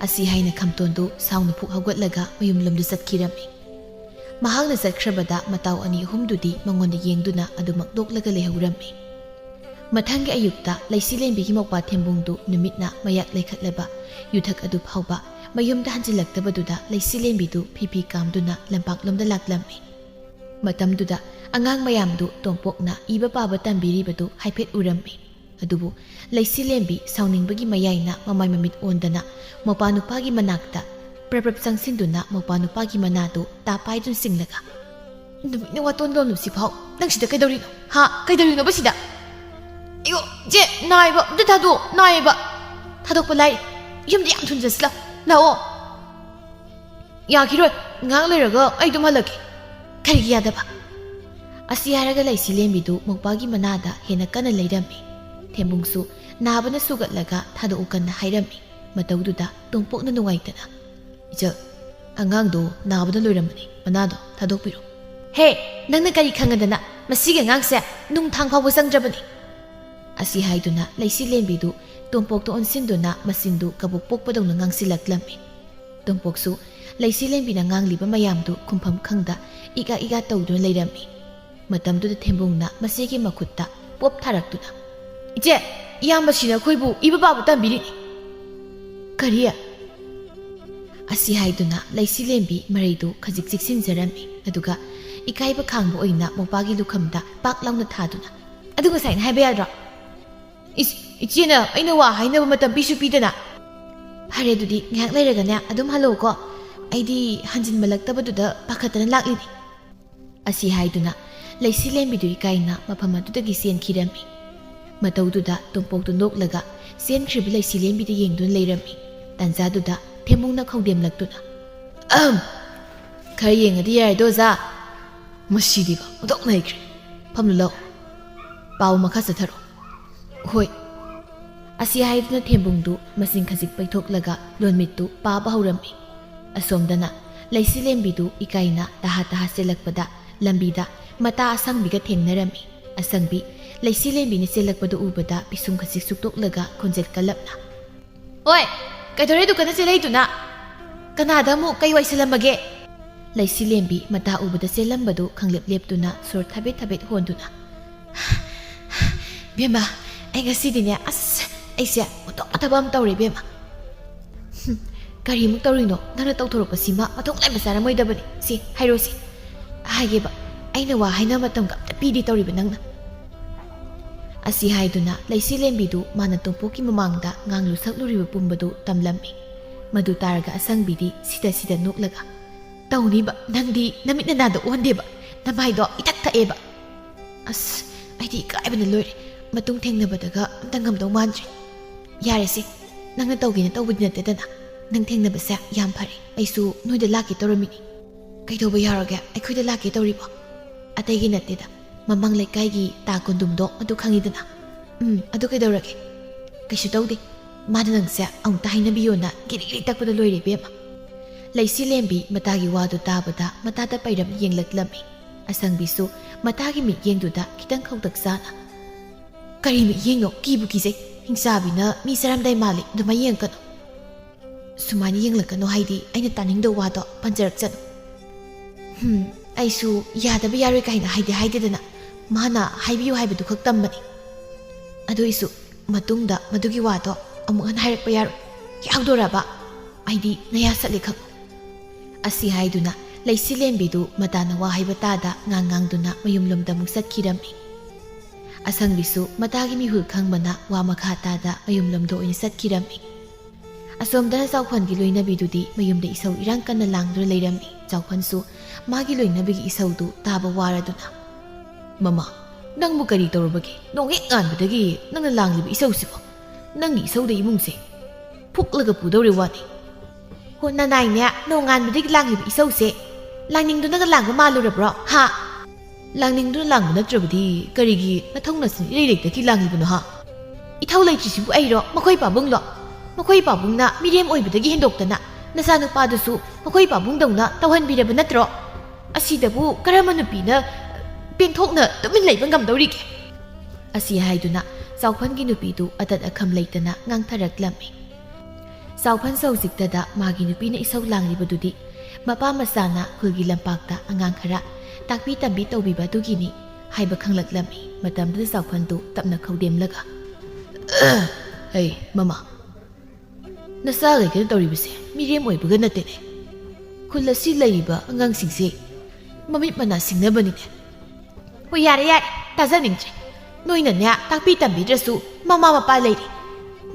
ꯑꯁꯤ ꯍꯥꯏꯅ ꯈꯝꯇꯣꯟꯗꯨ ꯁꯥꯎꯅ ꯐꯨꯛ ꯍꯧꯒꯠꯂꯒ ꯃꯌꯨꯝꯂꯣꯝꯗ ꯆꯠꯈꯤꯔꯝꯃꯤ꯫ ꯃꯍꯥꯛꯅ ꯆꯠꯈ꯭ꯔꯕꯗ ꯃꯇꯥꯎ ꯑꯅꯤ ꯑꯍꯨꯝꯗꯨꯗꯤ ꯃꯉꯣꯟꯗ ꯌꯦꯡꯗꯨꯅ ꯑꯗꯨꯃꯛ ꯅꯣꯛꯂꯒ ꯂꯩꯍꯧꯔꯝꯃꯤ꯫ ꯃꯊꯪꯒꯤ ꯑꯌꯨꯛꯇ ꯂꯩꯁꯤꯂꯦꯝꯕꯤꯒꯤ ꯃꯧꯄ꯭ꯋꯥ ꯊꯦꯝꯕꯨꯡꯗꯨ ꯅꯨꯃꯤꯠꯅ ꯃꯌꯥꯛ ꯂꯩꯈꯠꯂꯕ ꯌꯨꯊꯛ ꯑꯗꯨ ꯐꯥꯎꯕ ꯃꯌꯨꯝꯗ ꯍꯟꯖꯤꯜꯂꯛꯇꯕꯗꯨꯗ ꯂꯩꯁꯤꯂꯦꯝꯕꯤꯗꯨ ꯐꯤ ꯐꯤ ꯀꯥꯝꯗꯨꯅ ꯂꯝꯄꯥꯛꯂꯣꯝꯗ ꯂꯥꯛꯂꯝꯃꯤ꯫ ꯃꯇꯝꯗꯨꯗ ꯑꯉꯥꯡ ꯃꯌꯥꯝꯗꯨ ꯇꯣꯝꯄꯣꯛꯅ ꯏꯕ ꯄꯥꯕ ꯇꯝꯕꯤꯔꯤꯕꯗꯨ ꯍꯥꯏꯐꯦꯠ ꯎꯔꯝꯃꯤ꯫ ꯑꯗꯨꯕꯨ ꯂꯩꯁꯤꯂꯦꯝꯕꯤ ꯁꯥꯎꯅꯤꯡꯕꯒꯤ ꯃꯌꯥꯏꯅ ꯃꯃꯥꯏ ꯃꯃꯤꯠ ꯑꯣꯟꯗꯅ ꯃꯧꯄꯥ ꯅꯨꯄꯥꯒꯤ ꯃꯅꯥꯛꯇ ꯄ꯭ꯔꯞ ꯄ꯭ꯔꯞ ꯆꯪꯁꯤꯟꯗꯨꯅ ꯃꯧꯄꯥ ꯅꯨꯄꯥꯒꯤ ꯃꯅꯥꯗꯨ ꯇꯥ ꯄꯥꯏꯗꯨꯅ ꯆꯤꯡꯂꯒ, "ꯅꯨꯃꯤꯠꯅ ꯋꯥꯇꯣꯟ ꯂꯣꯜꯂꯨꯁꯤꯐꯥꯎ ꯅꯪ ꯁꯤꯗ ꯀꯩꯗꯧꯔꯤꯅꯣ? ꯍꯥ? ꯀꯩꯗꯧꯔꯤꯅꯣꯕ ꯁꯤꯗ? ꯑꯌꯣ, ꯆꯦ, ꯅꯥꯏꯕ, ꯑꯝꯇ ꯊꯥꯗꯣꯛꯑꯣ, ꯅꯥꯏꯌꯦꯕ꯫ ꯊꯥꯗꯣꯛꯄ ꯂꯥꯏꯔꯤ, ꯌꯨꯝꯗ ꯌꯥꯝ ꯊꯨꯅ ꯆꯠꯁꯤꯜꯂꯣ, ꯂꯥꯛꯑꯣ꯫ ꯌꯥꯈꯤꯔꯣꯏ, ꯉꯥꯏꯍꯥꯛ ꯂꯩꯔꯒ ꯑꯩ ꯑꯗꯨꯝ ꯍꯜꯂꯛꯀꯦ꯫ ꯀꯔꯤꯒꯤ ꯌꯥꯗꯕ?" ꯑꯁꯤ ꯍꯥꯏꯔꯒ ꯂꯩꯁꯤꯂꯦꯝꯕꯤꯗꯨ ꯃꯧꯄꯥꯒꯤ ꯃꯅꯥꯗ ꯍꯦꯟꯅ ꯀꯟꯅ ꯂꯩꯔꯝꯃꯤ꯫ ꯊꯦꯝꯕꯨꯡꯁꯨ ꯅꯥꯕꯅ ꯁꯨꯒꯠꯂꯒ ꯊꯥꯗꯣꯛꯎ ꯀꯟꯅ ꯍꯥꯏꯔꯝꯃꯤ꯫ ꯃꯇꯧꯗꯨꯗ ꯇꯣꯝꯄꯣꯛꯅ ꯅꯨꯡꯉꯥꯏꯇꯅ, "ꯏꯆꯜ, ꯑꯉꯥꯡꯗꯣ ꯅꯥꯕꯅ ꯂꯣꯏꯔꯝꯕꯅꯤ, ꯃꯅꯥꯗꯣ ꯊꯥꯗꯣꯛꯄꯤꯔꯣ꯫" "ꯍꯦ, ꯅꯪꯅ ꯀꯔꯤ ꯈꯪꯉꯗꯅ? ꯃꯁꯤꯒꯤ ꯑꯉꯥꯡꯁꯦ ꯅꯨꯡ ꯊꯥꯡ ꯐꯥꯎꯕ ꯆꯪꯗ꯭ꯔꯕꯅꯤ꯫" ꯑꯁꯤ ꯍꯥꯏꯗꯨꯅ ꯂꯩꯁꯤꯂꯦꯝꯕꯤꯗꯨ ꯇꯣꯝꯄꯣꯛꯇ ꯑꯣꯟꯁꯤꯟꯗꯨꯅ ꯃꯆꯤꯟꯗꯨ ꯀꯕꯣꯛ ꯄꯣꯛꯄꯗꯧꯅ ꯉꯥꯡꯁꯤꯜꯂꯛꯂꯝꯃꯤ꯫ ꯇꯣꯝꯄꯣꯛꯁꯨ ꯂꯩꯁꯤꯂꯦꯝꯕꯤꯅ ꯉꯥꯡꯂꯤꯕ ꯃꯌꯥꯝꯗꯨ ꯈꯨꯝꯐꯝ ꯈꯪꯗ ꯏꯀꯥ ꯏꯀꯥ ꯇꯧꯗꯨꯅ ꯂꯩꯔꯝꯃꯤ꯫ ꯃꯇꯝꯗꯨꯗ ꯊꯦꯝꯕꯨꯡꯅ ꯃꯆꯦꯒꯤ ꯃꯈꯨꯠꯇ ꯄꯣꯞ ꯊꯥꯔꯛꯇꯨꯅ, "ꯏꯆꯦ, ꯏꯌꯥꯝꯕꯁꯤꯅ ꯑꯩꯈꯣꯏꯕꯨ ꯏꯕ ꯄꯥꯕ ꯇꯝꯕꯤꯔꯤꯅꯤ"꯫ "ꯀꯔꯤ?" ꯑꯁꯤ ꯍꯥꯏꯗꯨꯅ ꯂꯩꯁꯤꯂꯦꯝꯕꯤ ꯃꯔꯩꯗꯨ ꯈꯖꯤꯛ ꯆꯤꯛꯁꯤꯟꯖꯔꯝꯃꯤ, ꯑꯗꯨꯒ ꯏꯀꯥꯏꯕ ꯈꯥꯡꯕ ꯑꯣꯏꯅ ꯃꯣꯄꯥꯒꯤ ꯂꯨꯈꯝꯗ ꯄꯥꯛ ꯂꯥꯎꯅ ꯊꯥꯗꯨꯅ, "ꯑꯗꯨ ꯉꯁꯥꯏꯅ ꯍꯥꯏꯕ ꯌꯥꯗ꯭ꯔꯣ? ꯏꯁ, ꯏꯆꯦꯅ ꯑꯩꯅ ꯋꯥ ꯍꯥꯏꯅꯕ ꯃꯇꯝ ꯄꯤꯁꯨ ꯄꯤꯗꯅ"꯫ "ꯐꯔꯦ, ꯑꯗꯨꯗꯤ ꯉꯥꯏꯍꯥꯛ ꯂꯩꯔꯒꯅꯦ ꯑꯗꯨꯝ ꯍꯜꯂꯛꯎꯀꯣ꯫ ꯑꯩꯗꯤ ꯍꯟꯖꯤꯟꯃꯜꯂꯛꯇꯕꯗꯨꯗ ꯄꯥꯈꯠꯇꯅ ꯂꯥꯛꯂꯤꯅꯤ"꯫ ꯑꯁꯤ ꯍꯥꯏꯗꯨꯅ ꯂꯩꯁꯤꯂꯦꯝꯕꯤꯗꯨ ꯏꯀꯥꯏꯅ ꯃꯐꯝ ꯑꯗꯨꯗꯒꯤ ꯆꯦꯟꯈꯤꯔꯝꯃꯤ꯫ ꯃꯇꯧꯗꯨꯗ ꯇꯣꯝꯄꯣꯛꯇꯨ ꯅꯣꯛꯂꯒ ꯆꯦꯟꯈ꯭ꯔꯤꯕ ꯂꯩꯁꯤꯂꯦꯝꯕꯤꯗ ꯌꯦꯡꯗꯨꯅ ꯂꯩꯔꯝꯃꯤ꯫ ꯇꯥꯟꯖꯥꯗꯨꯗ ꯊꯦꯝꯕꯨꯡꯅ ꯈꯧꯗꯦꯝꯂꯛꯇꯨꯅ, "ꯑꯍꯝ! ꯈꯔ ꯌꯦꯡꯉꯗꯤ ꯌꯥꯔꯦꯗꯣ, ꯑꯣꯖꯥ꯫ ꯃꯁꯤꯗꯤꯕ ꯑꯣꯟꯊꯣꯛ ꯅꯩꯈ꯭ꯔꯦ꯫ ꯐꯝꯂꯨ ꯂꯥꯎ꯫ ꯄꯥꯎ ꯃꯈꯥ ꯆꯠꯊꯔꯣ"꯫ "ꯍꯣꯏ"꯫ ꯑꯁꯤ ꯍꯥꯏꯗꯨꯅ ꯊꯦꯝꯕꯨꯡꯗꯨ ꯃꯆꯤꯟ ꯈꯖꯤꯛ ꯄꯩꯊꯣꯛꯂꯒ ꯂꯣꯟꯃꯤꯠꯇꯨ ꯄꯥꯕ ꯍꯧꯔꯝꯃꯤ꯫ ꯑꯁꯣꯝꯗꯅ ꯂꯩꯁꯤꯂꯦꯝꯕꯤꯗꯨ ꯏꯀꯥꯏꯅ ꯇꯍꯥ ꯇꯍꯥ ꯆꯦꯜꯂꯛꯄꯗ ꯂꯝꯕꯤꯗ ꯃꯇꯥ ꯑꯁꯪꯕꯤꯒ ꯊꯦꯡꯅꯔꯝꯃꯤ꯫ ꯑꯁꯪꯕꯤ ꯂꯩꯁꯤꯂꯦꯝꯕꯤꯅ ꯆꯦꯜꯂꯛꯄꯗꯨ ꯎꯕꯗ ꯄꯤꯁꯨꯝ ꯈꯖꯤꯛ ꯁꯨꯛꯇꯣꯛꯂꯒ ꯈꯣꯟꯖꯦꯜ ꯀꯜꯂꯞꯅ, "ꯍꯣꯏ, ꯀꯩꯗꯧꯔꯦ ꯗꯨꯀꯥꯟꯗ ꯆꯦꯜꯂꯛꯏꯗꯨꯅ? ꯀꯅꯥꯗ ꯑꯃꯨꯛ ꯀꯩ ꯋꯥꯏꯁꯤꯜꯂꯝꯃꯒꯦ?" ꯂꯩꯁꯤꯂꯦꯝꯕꯤ ꯃꯇꯥ ꯎꯕꯗ ꯆꯦꯜꯂꯝꯕꯗꯨ ꯈꯪꯂꯦꯞ ꯂꯦꯞꯇꯨꯅ ꯁꯣꯔ ꯊꯕꯦꯠ ꯊꯕꯦꯠ ꯍꯣꯟꯗꯨꯅ, "ꯕꯦꯝꯃ, ꯑꯩ ꯉꯁꯤꯗꯤꯅꯦ, ꯑꯁ, ꯑꯩꯁꯦ ꯑꯣꯟꯊꯣꯛꯄ ꯊꯕꯛ ꯑꯃ ꯇꯧꯔꯦ ꯏꯕꯦꯝꯃ"꯫ "ꯍꯨꯝ, ꯀꯔꯤꯃꯨꯛ ꯇꯧꯔꯤꯅꯣ? ꯅꯪꯅ ꯇꯧꯊꯣꯔꯛꯄꯁꯤꯃ ꯃꯊꯣꯡ ꯂꯩꯕ ꯆꯥꯔꯝꯃꯣꯏꯗꯕꯅꯤ꯫ ꯁꯤ, ꯍꯥꯏꯔꯣꯁꯤ꯫ ꯍꯥꯏꯒꯦꯕ, ꯑꯩꯅ ꯋꯥ ꯍꯥꯏꯅꯕ ꯃꯇꯝꯒ ꯑꯝꯇ ꯄꯤꯗꯦ ꯇꯧꯔꯤꯕ ꯅꯪꯅ"꯫ ꯑꯁꯤ ꯍꯥꯏꯗꯨꯅ ꯂꯩꯁꯤꯂꯦꯝꯕꯤꯗꯨ ꯃꯥꯅ ꯇꯣꯝꯄꯣꯛꯀꯤ ꯃꯃꯥꯡꯗ ꯉꯥꯡꯂꯨ ꯁꯛꯂꯨꯔꯤꯕ ꯄꯨꯝꯕꯗꯨ ꯇꯝꯂꯝꯃꯤ꯫ ꯃꯗꯨ ꯇꯥꯔꯒ ꯑꯁꯪꯕꯤꯗꯤ ꯁꯤꯗ ꯁꯤꯗ ꯅꯣꯛꯂꯒ, "ꯇꯧꯅꯤꯕ, ꯅꯪꯗꯤ ꯅꯃꯤꯠ ꯅꯅꯥꯗ ꯑꯣꯟꯗꯦꯕ, ꯅꯃꯥꯏꯗꯣ ꯏꯊꯛ ꯊꯛꯑꯦꯕ"꯫ "ꯑꯁ, ꯑꯩꯗꯤ ꯏꯀꯥꯏꯕꯅ ꯂꯣꯏꯔꯦ꯫ ꯃꯇꯨꯡ ꯊꯦꯡꯅꯕꯗꯒ ꯑꯝꯇ ꯉꯝꯗꯧ ꯃꯥꯟꯗ꯭ꯔꯦ"꯫ "ꯌꯥꯔꯦꯁꯦ, ꯅꯪꯅ ꯇꯧꯒꯦꯅ ꯇꯧꯕꯗꯤ ꯅꯠꯇꯦꯗꯅ꯫ ꯅꯪ ꯊꯦꯡꯅꯕꯁꯦ ꯌꯥꯝ ꯐꯔꯦ꯫ ꯑꯩꯁꯨ ꯅꯣꯏꯗ ꯂꯥꯛꯀꯦ ꯇꯧꯔꯝꯃꯤꯅꯤ"꯫ "ꯀꯩꯗꯧꯕ ꯌꯥꯎꯔꯒꯦ? ꯑꯩꯈꯣꯏꯗ ꯂꯥꯛꯀꯦ ꯇꯧꯔꯤꯕꯣ?" "ꯑꯇꯩꯒꯤ ꯅꯠꯇꯦꯗ, ꯃꯃꯥꯡ ꯂꯩꯀꯥꯏꯒꯤ ꯇꯥ ꯀꯣꯟꯗꯨꯝꯗꯣ ꯑꯗꯨ ꯈꯪꯉꯤꯗꯅ"꯫ "ꯎꯝ, ꯑꯗꯨ ꯀꯩꯗꯧꯔꯒꯦ?" "ꯀꯩꯁꯨ ꯇꯧꯗꯦ꯫ ꯃꯥꯅ ꯅꯪꯁꯦ ꯑꯃꯨꯛꯇ ꯍꯥꯏꯅꯕꯤꯌꯣꯅ ꯒꯤꯔꯤ ꯒꯤꯔꯤ ꯇꯛꯄꯗ ꯂꯣꯏꯔꯦ ꯏꯕꯦꯝꯃ"꯫ ꯂꯩꯁꯤꯂꯦꯝꯕꯤ ꯃꯇꯥꯒꯤ ꯋꯥꯗꯨ ꯇꯥꯕꯗ ꯃꯇꯥꯗ ꯄꯩꯔꯝ ꯌꯦꯡꯂꯛꯂꯝꯃꯤ꯫ ꯑꯁꯪꯕꯤꯁꯨ ꯃꯇꯥꯒꯤ ꯃꯤꯠꯌꯦꯡꯗꯨꯗ ꯈꯤꯇꯪ ꯈꯧꯇꯛ ꯆꯥꯅ, "ꯀꯔꯤ ꯃꯤꯠꯌꯦꯡꯅꯣ? ꯀꯤꯕꯨ ꯀꯤꯖꯩ꯫ ꯍꯤꯡꯆꯥꯕꯤꯅ ꯃꯤ ꯆꯥꯔꯝꯗꯥꯏ ꯃꯥꯜꯂꯤ, ꯑꯗꯨꯃꯥꯏ ꯌꯦꯡꯉꯛꯀꯅꯨ"꯫ ꯁꯨꯃꯥꯏꯅ ꯌꯦꯡꯂꯛꯀꯅꯣ ꯍꯥꯏꯗꯤ ꯑꯩꯅ ꯇꯥꯅꯤꯡꯗꯕ ꯋꯥꯗꯣ ꯄꯟꯖꯔꯛꯆꯅꯨ꯫ ꯍꯝ, ꯑꯩꯁꯨ ꯌꯥꯗꯕ ꯌꯥꯔꯣꯏ ꯀꯥꯏꯅ ꯍꯥꯏꯗꯤ ꯍꯥꯏꯗꯦꯗꯅ, ꯃꯥꯅ ꯍꯥꯏꯕꯤꯌꯨ ꯍꯥꯏꯕꯗꯨ ꯈꯛ ꯇꯝꯕꯅꯤ꯫ ꯑꯗꯨꯏꯁꯨ ꯃꯇꯨꯡꯗ ꯃꯗꯨꯒꯤ ꯋꯥꯗꯣ ꯑꯃꯨꯛ ꯍꯟꯅ ꯍꯥꯏꯔꯛꯄ ꯌꯥꯔꯣꯏ꯫ ꯌꯥꯎꯗꯣꯔꯕ? ꯑꯩꯗꯤ ꯅꯌꯥ ꯁꯠꯂꯦ ꯈꯪꯉꯨ꯫ ꯑꯁꯤ ꯍꯥꯏꯗꯨꯅ ꯂꯩꯁꯤꯂꯦꯝꯕꯤꯗꯨ ꯃꯇꯥꯅ ꯋꯥ ꯍꯥꯏꯕ ꯇꯥꯗ ꯉꯥꯡ ꯉꯥꯡꯗꯨꯅ ꯃꯌꯨꯝꯂꯣꯝꯗ ꯑꯃꯨꯛ ꯆꯠꯈꯤꯔꯝꯃꯤ꯫ ꯑꯁꯪꯕꯤꯁꯨ ꯃꯇꯥꯒꯤ ꯃꯤꯍꯨꯜ ꯈꯪꯕꯅ ꯋꯥ ꯃꯈꯥ ꯇꯥꯗ ꯃꯌꯨꯝꯂꯣꯝꯗ ꯑꯣꯏꯅ ꯆꯠꯈꯤꯔꯝꯃꯤ꯫ ꯑꯁꯣꯝꯗꯅ ꯆꯥꯎꯈꯣꯟꯒꯤ ꯂꯣꯏꯅꯕꯤꯗꯨꯗꯤ ꯃꯌꯨꯝꯗ ꯏꯁꯧ ꯏꯔꯥꯡ ꯀꯟꯅ ꯂꯥꯡꯗꯨꯅ ꯂꯩꯔꯝꯃꯤ꯫ ꯆꯥꯎꯈꯣꯟꯁꯨ ꯃꯥꯒꯤ ꯂꯣꯏꯅꯕꯤꯒꯤ ꯏꯁꯧꯗꯨ ꯇꯥꯕ ꯋꯥꯔꯗꯨꯅ, "ꯃꯃꯥ, ꯅꯪꯕꯨ ꯀꯔꯤ ꯇꯧꯔꯨꯕꯒꯦ? ꯅꯣꯡ ꯍꯦꯛ ꯉꯥꯟꯕꯗꯒꯤ ꯅꯪꯅ ꯂꯥꯡꯂꯤꯕ ꯏꯁꯧꯁꯤꯕꯣ? ꯅꯪꯒꯤ ꯏꯁꯧꯗ ꯏꯃꯨꯡꯁꯦ ꯐꯨꯛꯂꯒ ꯄꯨꯗꯧꯔꯦ ꯋꯥꯅꯤ꯫" "ꯍꯣ, ꯅꯅꯥꯏꯅꯦ, ꯅꯣꯡ ꯉꯥꯟꯕꯗꯒꯤ ꯂꯥꯡꯂꯤꯕ ꯏꯁꯧꯁꯦ ꯂꯥꯡꯅꯤꯡꯗꯨꯅꯒ ꯂꯥꯡꯕ ꯃꯥꯜꯂꯨꯔꯕ꯭ꯔꯣ, ꯍꯥ?" "ꯂꯥꯡꯅꯤꯡꯗꯨꯅ ꯂꯥꯡꯕ ꯅꯠꯇ꯭ꯔꯕꯗꯤ ꯀꯔꯤꯒꯤ ꯅꯊꯧꯅꯁꯤꯡ ꯏꯔꯩ ꯂꯩꯇꯒꯤ ꯂꯥꯡꯂꯤꯕꯅꯣ, ꯍꯥ?" "ꯏꯊꯧ ꯂꯩꯇ꯭ꯔꯤꯁꯤꯕꯨ ꯑꯩꯔꯣ, ꯃꯈꯣꯏ ꯄꯥꯕꯨꯡꯂꯣ? ꯃꯈꯣꯏ ꯄꯥꯕꯨꯡꯅ ꯃꯤꯔꯦꯝ ꯑꯣꯏꯕꯗꯒꯤ ꯍꯦꯟꯗꯣꯛꯇꯅ ꯅꯆꯥꯅꯨꯄꯥꯗꯨꯁꯨ ꯃꯈꯣꯏ ꯄꯥꯕꯨꯡꯗꯧꯅ ꯇꯧꯍꯟꯕꯤꯔꯕ ꯅꯠꯇ꯭ꯔꯣ? ꯑꯁꯤꯗꯕꯨ ꯀꯔꯝꯕ ꯅꯨꯄꯤꯅ ꯄꯦꯟꯊꯣꯛꯅ ꯇꯨꯃꯤꯟ ꯂꯩꯕ ꯉꯝꯗꯧꯔꯤꯒꯦ?" ꯑꯁꯤ ꯍꯥꯏꯗꯨꯅ ꯆꯥꯎꯐꯟꯒꯤ ꯅꯨꯄꯤꯗꯨ ꯑꯇꯠ ꯑꯈꯝ ꯂꯩꯇꯅ ꯉꯥꯡꯊꯔꯛꯂꯝꯃꯤ꯫ ꯆꯥꯎꯐꯟꯁꯨ ꯍꯧꯖꯤꯛꯇꯗ ꯃꯥꯒꯤ ꯅꯨꯄꯤꯅ ꯏꯁꯧ ꯂꯥꯡꯂꯤꯕꯗꯨꯗꯤ ꯃꯄꯥ ꯃꯆꯥꯅ ꯈꯨꯜꯒꯤ ꯂꯝꯄꯥꯛꯇ ꯑꯉꯥꯡ ꯈꯔ ꯇꯥꯛꯄꯤ ꯇꯝꯕꯤ ꯇꯧꯕꯤꯕ ꯑꯗꯨꯒꯤꯅꯤ ꯍꯥꯏꯕ ꯈꯪꯂꯛꯂꯝꯃꯤ꯫ ꯃꯇꯝꯗꯨꯗ ꯆꯥꯎꯐꯟꯗꯨ ꯇꯞꯅ ꯈꯧꯗꯦꯝꯂꯒ, "ꯍꯩ, ꯃꯃꯥ, ꯅꯆꯥꯈꯩ ꯀꯩꯅꯣ ꯇꯧꯔꯤꯕꯁꯦ ꯃꯤꯔꯦꯝ ꯑꯣꯏꯕꯒ ꯅꯠꯇꯦꯅꯦ꯫ ꯈꯨꯜ ꯑꯁꯤ ꯂꯩꯔꯤꯕ ꯑꯉꯥꯡꯁꯤꯡꯁꯦ ꯃꯃꯤꯠ ꯃꯅꯥ ꯁꯤꯡꯅꯕꯅꯤꯅꯦ꯫" "ꯍꯣꯏ, ꯌꯥꯔꯦ, ꯌꯥꯔꯦ, ꯇꯥꯖꯅꯤꯡꯗ꯭ꯔꯦ꯫ ꯅꯣꯏꯅꯅꯦ ꯇꯥꯛꯄꯤ ꯇꯝꯕꯤꯗ꯭ꯔꯁꯨ ꯃꯃꯥ ꯃꯄꯥ ꯂꯩꯔꯤ꯫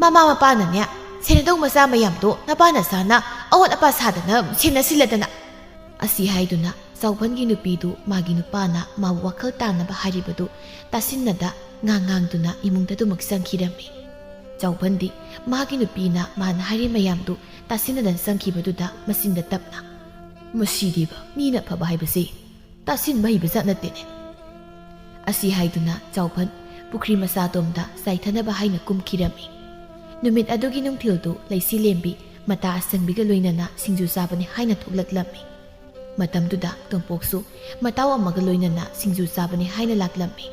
ꯃꯃꯥ ꯃꯄꯥꯅꯅꯦ ꯁꯦꯟꯅꯗꯧ ꯃꯆꯥ ꯃꯌꯥꯝꯗꯣ ꯅꯄꯥ ꯅꯆꯥꯅ ꯑꯑꯣꯠ ꯑꯄꯥ ꯁꯥꯗꯅ ꯁꯦꯟꯅꯁꯤꯜꯂꯗꯅ꯫" ꯑꯁꯤ ꯍꯥꯏꯗꯨꯅ ꯆꯥꯎꯐꯟꯒꯤ ꯅꯨꯄꯤꯗꯨ ꯃꯥꯒꯤ ꯅꯨꯄꯥꯅ ꯃꯥꯕꯨ ꯋꯥꯈꯜ ꯇꯥꯅꯕ ꯍꯥꯏꯔꯤꯕꯗꯨ ꯇꯥꯁꯤꯟꯅꯗ ꯉꯥꯡ ꯉꯥꯡꯗꯨꯅ ꯏꯃꯨꯡꯗ ꯑꯗꯨꯃꯛ ꯆꯪꯈꯤꯔꯝꯃꯤ꯫ ꯆꯥꯎꯐꯟꯗꯤ ꯃꯥꯒꯤ ꯅꯨꯄꯤꯅ ꯃꯥꯅ ꯍꯥꯏꯔꯤ ꯃꯌꯥꯝꯗꯨ ꯇꯥꯁꯤꯟꯅꯗꯅ ꯆꯪꯈꯤꯕꯗꯨꯗ ꯃꯆꯤꯟꯗ ꯇꯞꯅ, "ꯃꯁꯤꯗꯤꯕ ꯃꯤꯅ ꯐꯕ ꯍꯥꯏꯕꯁꯤ ꯇꯥꯁꯤꯟꯕ ꯍꯩꯕ ꯖꯥꯠ ꯅꯠꯇꯦꯅꯦ꯫" ꯑꯁꯤ ꯍꯥꯏꯗꯨꯅ ꯆꯥꯎꯐꯟ ꯄꯨꯈ꯭ꯔꯤ ꯃꯆꯥꯗꯣꯝꯗ ꯆꯥꯏꯊꯅꯕ ꯍꯥꯏꯅ ꯀꯨꯝꯈꯤꯔꯝꯃꯤ꯫ ꯅꯨꯃꯤꯠ ꯑꯗꯨꯒꯤ ꯅꯨꯡꯊꯤꯜꯗꯨ ꯂꯩꯁꯤꯂꯦꯝꯕꯤ ꯃꯇꯥ ꯑꯁꯪꯕꯤꯒ ꯂꯣꯏꯅꯅ ꯁꯤꯡꯖꯨ ꯆꯥꯕꯅꯤ ꯍꯥꯏꯅ ꯊꯣꯛꯂꯛꯂꯝꯃꯤ꯫ ꯃꯇꯝꯗꯨꯗ ꯇꯣꯝꯄꯣꯛꯁꯨ ꯃꯇꯥꯎ ꯑꯃꯒ ꯂꯣꯏꯅꯅ ꯁꯤꯡꯖꯨ ꯆꯥꯕꯅꯤ ꯍꯥꯏꯅ ꯂꯥꯛꯂꯝꯃꯤ꯫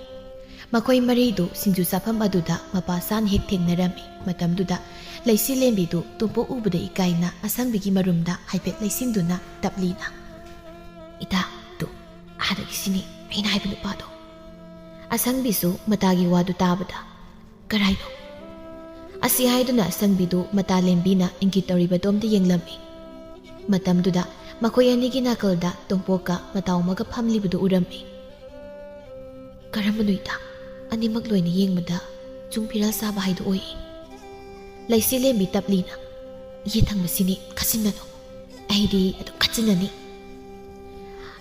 ꯃꯈꯣꯏ ꯃꯔꯤꯗꯨ ꯁꯤꯡꯖꯨ ꯆꯥꯐꯝ ꯑꯗꯨꯗ ꯃꯄꯥ ꯆꯥꯅ ꯍꯦꯛ ꯊꯦꯡꯅꯔꯝꯃꯤ꯫ ꯃꯇꯝꯗꯨꯗ ꯂꯩꯁꯤ ꯂꯦꯝꯕꯤꯗꯨ ꯇꯣꯝꯄꯣꯛ ꯎꯕꯗ ꯏꯀꯥꯏꯅ ꯑꯁꯪꯕꯤꯒꯤ ꯃꯔꯨꯝꯗ ꯍꯥꯏꯐꯦꯠ ꯂꯩꯁꯤꯟꯗꯨꯅ ꯇꯞꯂꯤꯅ, "ꯏꯇꯥ, ꯇꯨ, ꯑꯥꯗꯒꯤ ꯁꯤꯅꯤ ꯑꯩꯅ ꯍꯥꯏꯕ ꯅꯨꯄꯥꯗꯣ꯫" ꯑꯁꯪꯕꯤꯁꯨ ꯃꯇꯥꯒꯤ ꯋꯥꯗꯨ ꯇꯥꯕꯗ, "ꯀꯔꯥꯏꯅꯣ?" ꯑꯁꯤ ꯍꯥꯏꯗꯨꯅ ꯑꯁꯪꯕꯤꯗꯨ ꯃꯇꯥ ꯂꯦꯝꯕꯤꯅ ꯏꯪꯒꯤꯠ ꯇꯧꯔꯤꯕꯗꯣꯝꯗ ꯌꯦꯡꯂꯝꯃꯤ꯫ ꯃꯇꯝꯗꯨꯗ ꯃꯈꯣꯏ ꯑꯅꯤꯒꯤ ꯅꯥꯀꯜꯗ ꯇꯣꯝꯄꯣꯛꯀ ꯃꯇꯥꯎ ꯑꯃꯒ ꯐꯝꯂꯤꯕꯗꯨ ꯎꯔꯝꯃꯤ꯫ "ꯀꯔꯝꯕꯅꯣ ꯏꯇꯥ? ꯑꯅꯤꯃꯛ ꯂꯣꯏꯅ ꯌꯦꯡꯕꯗ ꯆꯨꯡ ꯐꯤꯔꯥꯜ ꯁꯥꯕ ꯍꯥꯏꯗꯨ ꯑꯣꯏ꯫" ꯂꯩꯁꯤ ꯂꯦꯝꯕꯤ ꯇꯞꯂꯤꯅ, "ꯌꯦꯠ ꯊꯪꯕꯁꯤꯅꯤ, ꯈꯠꯆꯤꯟꯅꯅꯨ꯫ ꯑꯩꯗꯤ ꯑꯗꯨꯝ ꯈꯠꯆꯤꯟꯅꯅꯤ꯫"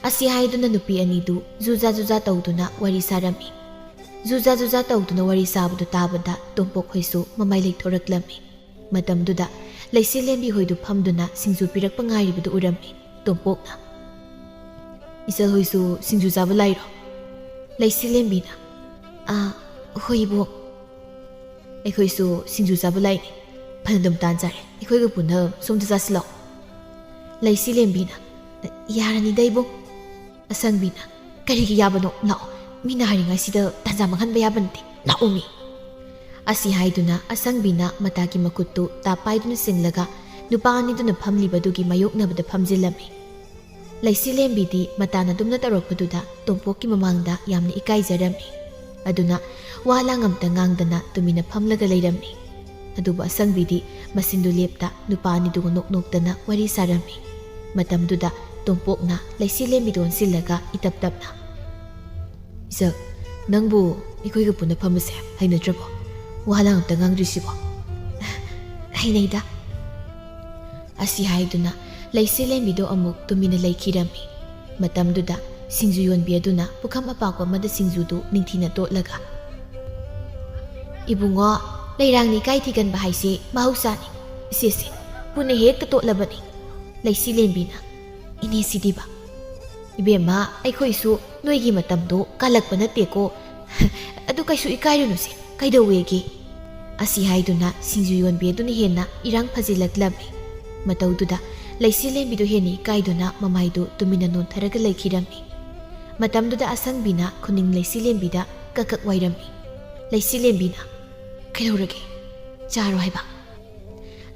ꯑꯁꯤ ꯍꯥꯏꯗꯨꯅ ꯅꯨꯄꯤ ꯑꯅꯤꯗꯨ ꯖꯨꯖꯥ ꯖꯨꯖꯥ ꯇꯧꯗꯨꯅ ꯋꯥꯔꯤ ꯁꯥꯔꯝꯃꯤ꯫ ꯖꯨꯖꯥ ꯖꯨꯖꯥ ꯇꯧꯗꯨꯅ ꯋꯥꯔꯤ ꯁꯥꯕꯗꯨ ꯇꯥꯕꯗ ꯇꯣꯝꯄꯣꯛ ꯍꯣꯏꯁꯨ ꯃꯃꯥꯏ ꯂꯩꯊꯣꯔꯛꯂꯝꯃꯤ꯫ ꯃꯇꯝꯗꯨꯗ ꯂꯩꯁꯤ ꯂꯦꯝꯕꯤ ꯍꯣꯏꯗꯨ ꯐꯝꯗꯨꯅ ꯁꯤꯡꯖꯨ ꯄꯤꯔꯛꯄ ꯉꯥꯏꯔꯤꯕꯗꯨ ꯎꯔꯝꯃꯤ ꯇꯣꯝꯄꯣꯛꯅ꯫ "ꯏꯆꯜ ꯍꯣꯏꯁꯨ ꯁꯤꯡꯖꯨ ꯆꯥꯕ ꯂꯥꯛꯏꯔꯣ?" ꯂꯩꯁꯤ ꯂꯦꯝꯕꯤꯅ, "ꯑꯥ, ꯍꯣꯏ ꯏꯕꯣꯛ꯫ ꯑꯩꯈꯣꯏꯁꯨ ꯁꯤꯡꯖꯨ ꯆꯥꯕ ꯂꯥꯛꯏꯅꯦ꯫ ꯐꯅꯗꯨꯝ ꯇꯥꯟ ꯆꯥꯔꯦ꯫ ꯑꯩꯈꯣꯏꯒ ꯄꯨꯟꯅ ꯁꯣꯝꯗ ꯆꯥꯁꯤ ꯂꯥꯛꯑꯣ꯫" ꯂꯩꯁꯤ ꯂꯦꯝꯕꯤꯅ, "ꯌꯥꯔꯅꯤꯗ ꯏꯕꯣꯛ꯫" ꯑꯁꯪꯕꯤꯅ, "ꯀꯔꯤꯒꯤ ꯌꯥꯕꯅꯣ? ꯂꯥꯛꯑꯣ, ꯃꯤꯅ ꯍꯥꯏꯔꯤꯉꯩꯁꯤꯗ ꯇꯥꯟꯖꯥ ꯃꯥꯡꯍꯟꯕ ꯌꯥꯕ ꯅꯠꯇꯦ꯫ ꯂꯥꯛꯑꯣ ꯃꯤ꯫" ꯑꯁꯤ ꯍꯥꯏꯗꯨꯅ ꯑꯁꯪꯕꯤꯅ ꯃꯇꯥꯒꯤ ꯃꯈꯨꯠꯇꯨ ꯇꯥꯞ ꯄꯥꯏꯗꯨꯅ ꯆꯤꯡꯂꯒ ꯅꯨꯄꯥ ꯑꯅꯤꯗꯨꯅ ꯐꯝꯂꯤꯕꯗꯨꯒꯤ ꯃꯥꯌꯣꯛꯅꯕꯗ ꯐꯝꯖꯤꯜꯂꯝꯃꯤ꯫ ꯂꯩꯁꯤ ꯂꯦꯝꯕꯤꯗꯤ ꯃꯇꯥꯅ ꯑꯗꯨꯝꯅ ꯇꯧꯔꯛꯄꯗꯨꯗ ꯇꯣꯝꯄꯣꯛꯀꯤ ꯃꯃꯥꯡꯗ ꯌꯥꯝꯅ ꯏꯀꯥꯏꯖꯔꯝꯃꯤ꯫ ꯑꯗꯨꯅ ꯋꯥ ꯂꯥꯡ ꯑꯝꯇ ꯉꯥꯡꯗꯅ ꯇꯨꯃꯤꯟꯅ ꯐꯝꯂꯒ ꯂꯩꯔꯝꯃꯤ꯫ ꯑꯗꯨꯕꯨ ꯑꯁꯪꯕꯤꯗꯤ ꯃꯁꯤꯟꯗꯨ ꯂꯦꯞꯇ ꯅꯨꯄꯥ ꯑꯅꯤꯗꯨꯒ ꯅꯣꯛ ꯅꯣꯛꯇꯅ ꯋꯥꯔꯤ ꯁꯥꯔꯝꯃꯤ꯫ ꯃꯇꯝꯗꯨꯗ ꯇꯣꯝꯄꯣꯛꯅ ꯂꯩꯁꯤ ꯂꯦꯝꯕꯤꯗ ꯑꯣꯟꯁꯤꯜꯂꯒ ꯏꯇꯞ ꯇꯞꯅ, "ꯏꯆꯜ, ꯅꯪꯕꯨ ꯑꯩꯈꯣꯏꯒ ꯄꯨꯟꯅ ꯐꯝꯕꯁꯦ ꯍꯩꯅꯗ꯭ꯔꯕꯣ? ꯋꯥ ꯂꯥꯡ ꯑꯝꯇ ꯉꯥꯡꯗ꯭ꯔꯤꯁꯤꯕꯣ?" "ꯍꯩꯅꯩꯗ꯫" ꯑꯁꯤ ꯍꯥꯏꯗꯨꯅ ꯂꯩꯁꯤ ꯂꯦꯝꯕꯤꯗꯣ ꯑꯃꯨꯛ ꯇꯨꯃꯤꯟꯅ ꯂꯩꯈꯤꯔꯝꯃꯤ꯫ ꯃꯇꯝꯗꯨꯗ ꯁꯤꯡꯖꯨ ꯌꯣꯟꯕꯤ ꯑꯗꯨꯅ ꯄꯨꯈꯝ ꯑꯄꯥꯛꯄ ꯑꯃꯗ ꯁꯤꯡꯖꯨꯗꯨ ꯅꯤꯡꯊꯤꯅ ꯇꯣꯠꯂꯒ, "ꯏꯕꯨꯡꯉꯣ, ꯂꯩꯔꯥꯡꯅ ꯏꯀꯥꯏ ꯊꯤꯒꯟꯕ ꯍꯥꯏꯁꯦ ꯃꯍꯧꯁꯥꯅꯤ꯫ ꯏꯆꯦꯁꯦ ꯄꯨꯟꯅ ꯍꯦꯛꯇ ꯇꯣꯠꯂꯕꯅꯤ꯫" ꯂꯩꯁꯤ ꯂꯦꯝꯕꯤꯅ, "ꯏꯅꯦ ꯁꯤꯗꯤꯕ?" "ꯏꯕꯦꯝꯃ, ꯑꯩꯈꯣꯏꯁꯨ ꯅꯣꯏꯒꯤ ꯃꯇꯝꯗꯣ ꯀꯥꯜꯂꯛꯄ ꯅꯠꯇꯦꯀꯣ꯫ ꯑꯗꯨ ꯀꯩꯁꯨ ꯏꯀꯥꯏꯔꯨꯅꯨꯁꯦ, ꯀꯩꯗꯧꯋꯦꯒꯦ?" ꯑꯁꯤ ꯍꯥꯏꯗꯨꯅ ꯁꯤꯡꯖꯨ ꯌꯣꯟꯕꯤ ꯑꯗꯨꯅ ꯍꯦꯟꯅ ꯏꯔꯥꯡ ꯐꯖꯤꯜꯂꯛꯂꯝꯃꯤ꯫ ꯃꯇꯧꯗꯨꯗ ꯂꯩꯁꯤ ꯂꯦꯝꯕꯤꯗꯨ ꯍꯦꯟꯅ ꯏꯀꯥꯏꯗꯨꯅ ꯃꯃꯥꯏꯗꯨ ꯇꯨꯃꯤꯟꯅ ꯅꯣꯟꯊꯔꯒ ꯂꯩꯈꯤꯔꯝꯃꯤ꯫ ꯃꯇꯝꯗꯨꯗ ꯑꯁꯪꯕꯤꯅ ꯈꯨꯅꯤꯡ ꯂꯩꯁꯤ ꯂꯦꯝꯕꯤꯗ ꯀꯛ ꯀꯛ ꯋꯥꯏꯔꯝꯃꯤ꯫ ꯂꯩꯁꯤ ꯂꯦꯝꯕꯤꯅ, "ꯀꯩꯗꯧꯔꯒꯦ? ꯆꯥꯔꯣ ꯍꯥꯏꯕ?"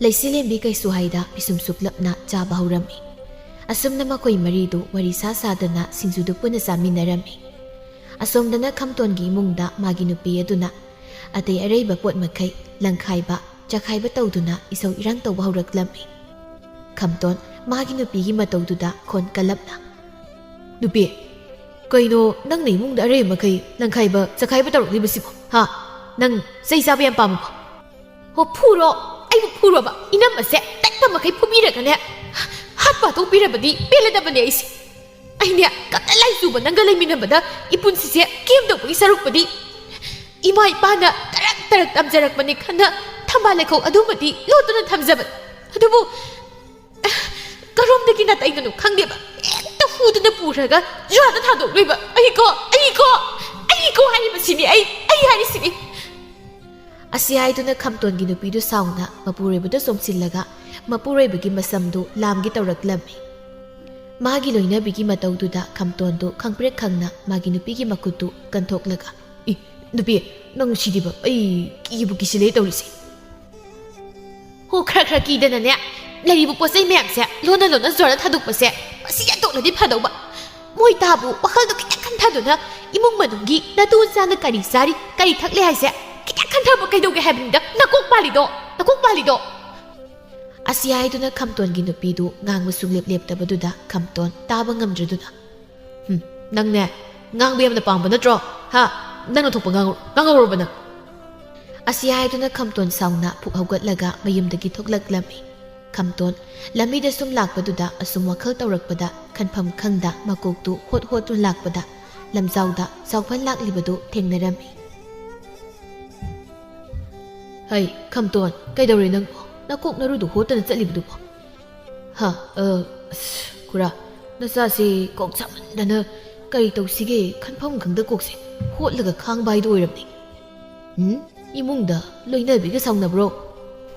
ꯂꯩꯁꯤꯂꯦꯝꯕꯤ ꯀꯩꯁꯨ ꯍꯥꯏꯗ ꯄꯤꯁꯨꯝ ꯁꯨꯛꯂꯞꯅ ꯆꯥꯕ ꯍꯧꯔꯝꯃꯤ꯫ ꯑꯁꯨꯝꯅ ꯃꯈꯣꯏ ꯃꯔꯤꯗꯨ ꯋꯥꯔꯤ ꯁꯥ ꯁꯥꯗꯅ ꯁꯤꯡꯖꯨꯗꯨ ꯄꯨꯟꯅ ꯆꯥꯃꯤꯟꯅꯔꯝꯃꯤ꯫ ꯑꯁꯣꯝꯗꯅ ꯈꯝꯇꯣꯟꯒꯤ ꯏꯃꯨꯡꯗ ꯃꯥꯒꯤ ꯅꯨꯄꯤ ꯑꯗꯨꯅ ꯑꯇꯩ ꯑꯔꯩꯕ ꯄꯣꯠ ꯃꯈꯩ ꯂꯪꯈꯥꯏꯕ, ꯆꯈꯥꯏꯕ ꯇꯧꯗꯨꯅ ꯏꯁꯧ ꯏꯔꯥꯡ ꯇꯧꯕ ꯍꯧꯔꯛꯂꯝꯃꯤ꯫ ꯈꯝꯇꯣꯟ ꯃꯥꯒꯤ ꯅꯨꯄꯤꯒꯤ ꯃꯇꯧꯗꯨꯗ ꯈꯣꯟ ꯀꯜꯂꯞꯅ, "ꯅꯨꯄꯤ, ꯀꯩꯅꯣ ꯅꯪꯅ ꯏꯃꯨꯡꯗ ꯑꯔꯩꯕ ꯃꯈꯩ ꯂꯪꯈꯥꯏꯕ, ꯆꯈꯥꯏꯕ ꯇꯧꯔꯛꯂꯤꯕꯁꯤꯕꯣ? ꯍꯥ? ꯅꯪ ꯆꯩ ꯆꯥꯕ ꯌꯥꯝ ꯄꯥꯝꯃꯕꯣ?" "ꯍꯣ, ꯐꯨꯔꯣ! ꯑꯩꯕꯨ ꯐꯨꯔꯣꯕ! ꯏꯅꯝꯃꯁꯦ ꯇꯠꯄ ꯃꯈꯩ ꯐꯨꯕꯤꯔꯒꯅꯦ, ꯍꯥꯠꯄ ꯍꯥꯠꯇꯣꯛꯄꯤꯔꯕꯗꯤ ꯄꯦꯜꯂꯗꯕꯅꯦ ꯑꯩꯁꯦ꯫ ꯑꯩꯅꯦ ꯀꯟꯅ ꯂꯥꯏ ꯆꯨꯕ ꯅꯪꯒ ꯂꯩꯃꯤꯟꯅꯕꯗ ꯏꯄꯨꯟꯁꯤꯁꯦ ꯀꯦꯝ ꯇꯧꯕꯒꯤ ꯁꯔꯨꯛꯄꯨꯗꯤ ꯏꯃꯥ ꯏꯄꯥꯅ ꯇꯔꯛ ꯇꯔꯛ ꯇꯝꯖꯔꯛꯄꯅꯤ ꯈꯟꯅ ꯊꯝꯕꯥꯜ ꯂꯩꯈꯣꯛ ꯑꯗꯨꯃꯗꯤ ꯂꯣꯠꯇꯨꯅ ꯊꯝꯖꯕꯅꯤ꯫ ꯑꯗꯨꯕꯨ ꯀꯔꯣꯝꯗꯒꯤ ꯅꯥꯇꯩꯅꯅꯣ ꯈꯪꯗꯦꯕ, ꯍꯦꯛꯇ ꯍꯨꯗꯅ ꯄꯨꯈ꯭ꯔꯒ ꯖꯨꯔꯥꯗ ꯊꯥꯗꯣꯛꯂꯣꯏꯕ꯫ ꯑꯩꯀꯣ, ꯑꯩꯀꯣ, ꯑꯩꯀꯣ ꯍꯥꯏꯔꯤꯕꯁꯤꯅꯤ, ꯑꯩ, ꯑꯩ ꯍꯥꯏꯔꯤꯁꯤꯅꯤ!" ꯑꯁꯤ ꯍꯥꯏꯗꯨꯅ ꯈꯝꯇꯣꯟꯒꯤ ꯅꯨꯄꯤꯗꯨ ꯁꯥꯎꯅ ꯃꯄꯨꯔꯣꯏꯕꯗ ꯆꯣꯡꯁꯤꯜꯂꯒ ꯃꯄꯨꯔꯣꯏꯕꯒꯤ ꯃꯁꯝꯗꯨ ꯂꯥꯝꯒꯦ ꯇꯧꯔꯛꯂꯝꯃꯤ꯫ ꯃꯥꯒꯤ ꯂꯣꯏꯅꯕꯤꯒꯤ ꯃꯇꯧꯗꯨꯗ ꯈꯝꯇꯣꯟꯗꯨ ꯈꯪꯄ꯭ꯔꯦꯛ ꯈꯪꯅ ꯃꯥꯒꯤ ꯅꯨꯄꯤꯒꯤ ꯃꯈꯨꯠꯇꯨ ꯀꯟꯊꯣꯛꯂꯒ, "ꯏ, ꯅꯨꯄꯤ, ꯅꯪ ꯁꯤꯗꯤꯕ, ꯑꯩ ꯀꯤꯕꯨ ꯀꯤꯁꯤꯜꯂꯦ ꯇꯧꯔꯤꯁꯦ꯫ ꯍꯣ, ꯈꯔ ꯈꯔ ꯀꯤꯗꯅꯅꯦ, ꯂꯩꯔꯤꯕ ꯄꯣꯠ ꯆꯩ ꯃꯌꯥꯝꯁꯦ ꯂꯣꯟꯅ ꯂꯣꯟꯅ ꯖꯨꯔꯥꯗ ꯊꯥꯗꯣꯛꯄꯁꯦ, ꯃꯁꯤ ꯍꯦꯟꯗꯣꯛꯂꯗꯤ ꯐꯗꯧꯕ꯫ ꯃꯣꯏ ꯇꯥꯕꯨ ꯋꯥꯈꯜꯗꯣ ꯈꯤꯇꯪ ꯈꯟꯊꯗꯨꯅ ꯏꯃꯨꯡ ꯃꯅꯨꯡꯒꯤ ꯅꯇꯨ ꯅꯆꯥꯅ ꯀꯔꯤ ꯆꯥꯔꯤ, ꯀꯔꯤ ꯊꯛꯂꯤ ꯍꯥꯏꯁꯦ ꯈꯤꯇꯪ ꯈꯟꯊꯕ ꯀꯩꯗꯧꯒꯦ ꯍꯥꯏꯕꯅꯤꯗ, ꯅꯀꯣꯛ ꯄꯥꯜꯂꯤꯗꯣ, ꯅꯀꯣꯛ ꯄꯥꯜꯂꯤꯗꯣ!" ꯑꯁꯤ ꯍꯥꯏꯗꯨꯅ ꯈꯝꯇꯣꯟꯒꯤ ꯅꯨꯄꯤꯗꯨ ꯉꯥꯡꯕ ꯁꯨꯡꯂꯦꯞ ꯂꯦꯞꯇꯕꯗꯨꯗ ꯈꯝꯇꯣꯟ ꯇꯥꯕ ꯉꯝꯗ꯭ꯔꯗꯨꯅ, "ꯍꯨꯝ, ꯅꯪꯅꯦ ꯉꯥꯡꯕ ꯌꯥꯝꯅ ꯄꯥꯝꯕ ꯅꯠꯇ꯭ꯔꯣ? ꯍꯥ? ꯅꯪꯅ ꯊꯣꯛꯄ ꯉꯥꯡꯉꯨ, ꯉꯥꯡꯍꯧꯔꯕ ꯅꯪ?" ꯑꯁꯤ ꯍꯥꯏꯗꯨꯅ ꯈꯝꯇꯣꯟ ꯁꯥꯎꯅ ꯐꯨꯛ ꯍꯧꯒꯠꯂꯒ ꯃꯌꯨꯝꯗꯒꯤ ꯊꯣꯛꯂꯛꯂꯝꯃꯤ꯫ ꯈꯝꯇꯣꯟ ꯂꯝꯕꯤꯗ ꯁꯨꯝ ꯂꯥꯛꯄꯗꯨꯗ ꯑꯁꯨꯝ ꯋꯥꯈꯜ ꯇꯧꯔꯛꯄꯗ ꯈꯟꯐꯝ ꯈꯪꯗ ꯃꯀꯣꯛꯇꯨ ꯍꯣꯠ ꯍꯣꯠꯇꯨꯅ ꯂꯥꯛꯄꯗ ꯂꯝꯖꯥꯎꯗ ꯆꯥꯎꯐꯜ ꯂꯥꯛꯂꯤꯕꯗꯨ ꯊꯦꯡꯅꯔꯝꯃꯤ꯫ "ꯍꯩ, ꯈꯝꯇꯣꯟ, ꯀꯩꯗꯧꯔꯦ ꯅꯪꯕꯣ? ꯅꯀꯣꯛ ꯅꯔꯨꯗꯨ ꯍꯣꯠꯇꯅ ꯆꯠꯂꯤꯕꯗꯨꯕꯣ?" "ꯍꯥ, ꯑ, ꯑꯁ, ꯈꯨꯔꯥ, ꯅꯆꯥꯁꯦ ꯀꯣꯛ ꯆꯥꯃꯟꯗꯅ ꯀꯔꯤ ꯇꯧꯁꯤꯒꯦ ꯈꯟꯐꯝ ꯈꯪꯗ ꯀꯣꯛꯁꯦ ꯍꯣꯠꯂꯒ ꯈꯥꯡꯕ ꯍꯥꯏꯗꯨ ꯑꯣꯏꯔꯝꯅꯤ꯫ ꯎꯝ? ꯏꯃꯨꯡꯗ ꯂꯣꯏꯅꯕꯤꯒ ꯁꯥꯎꯅꯕ꯭ꯔꯣ?"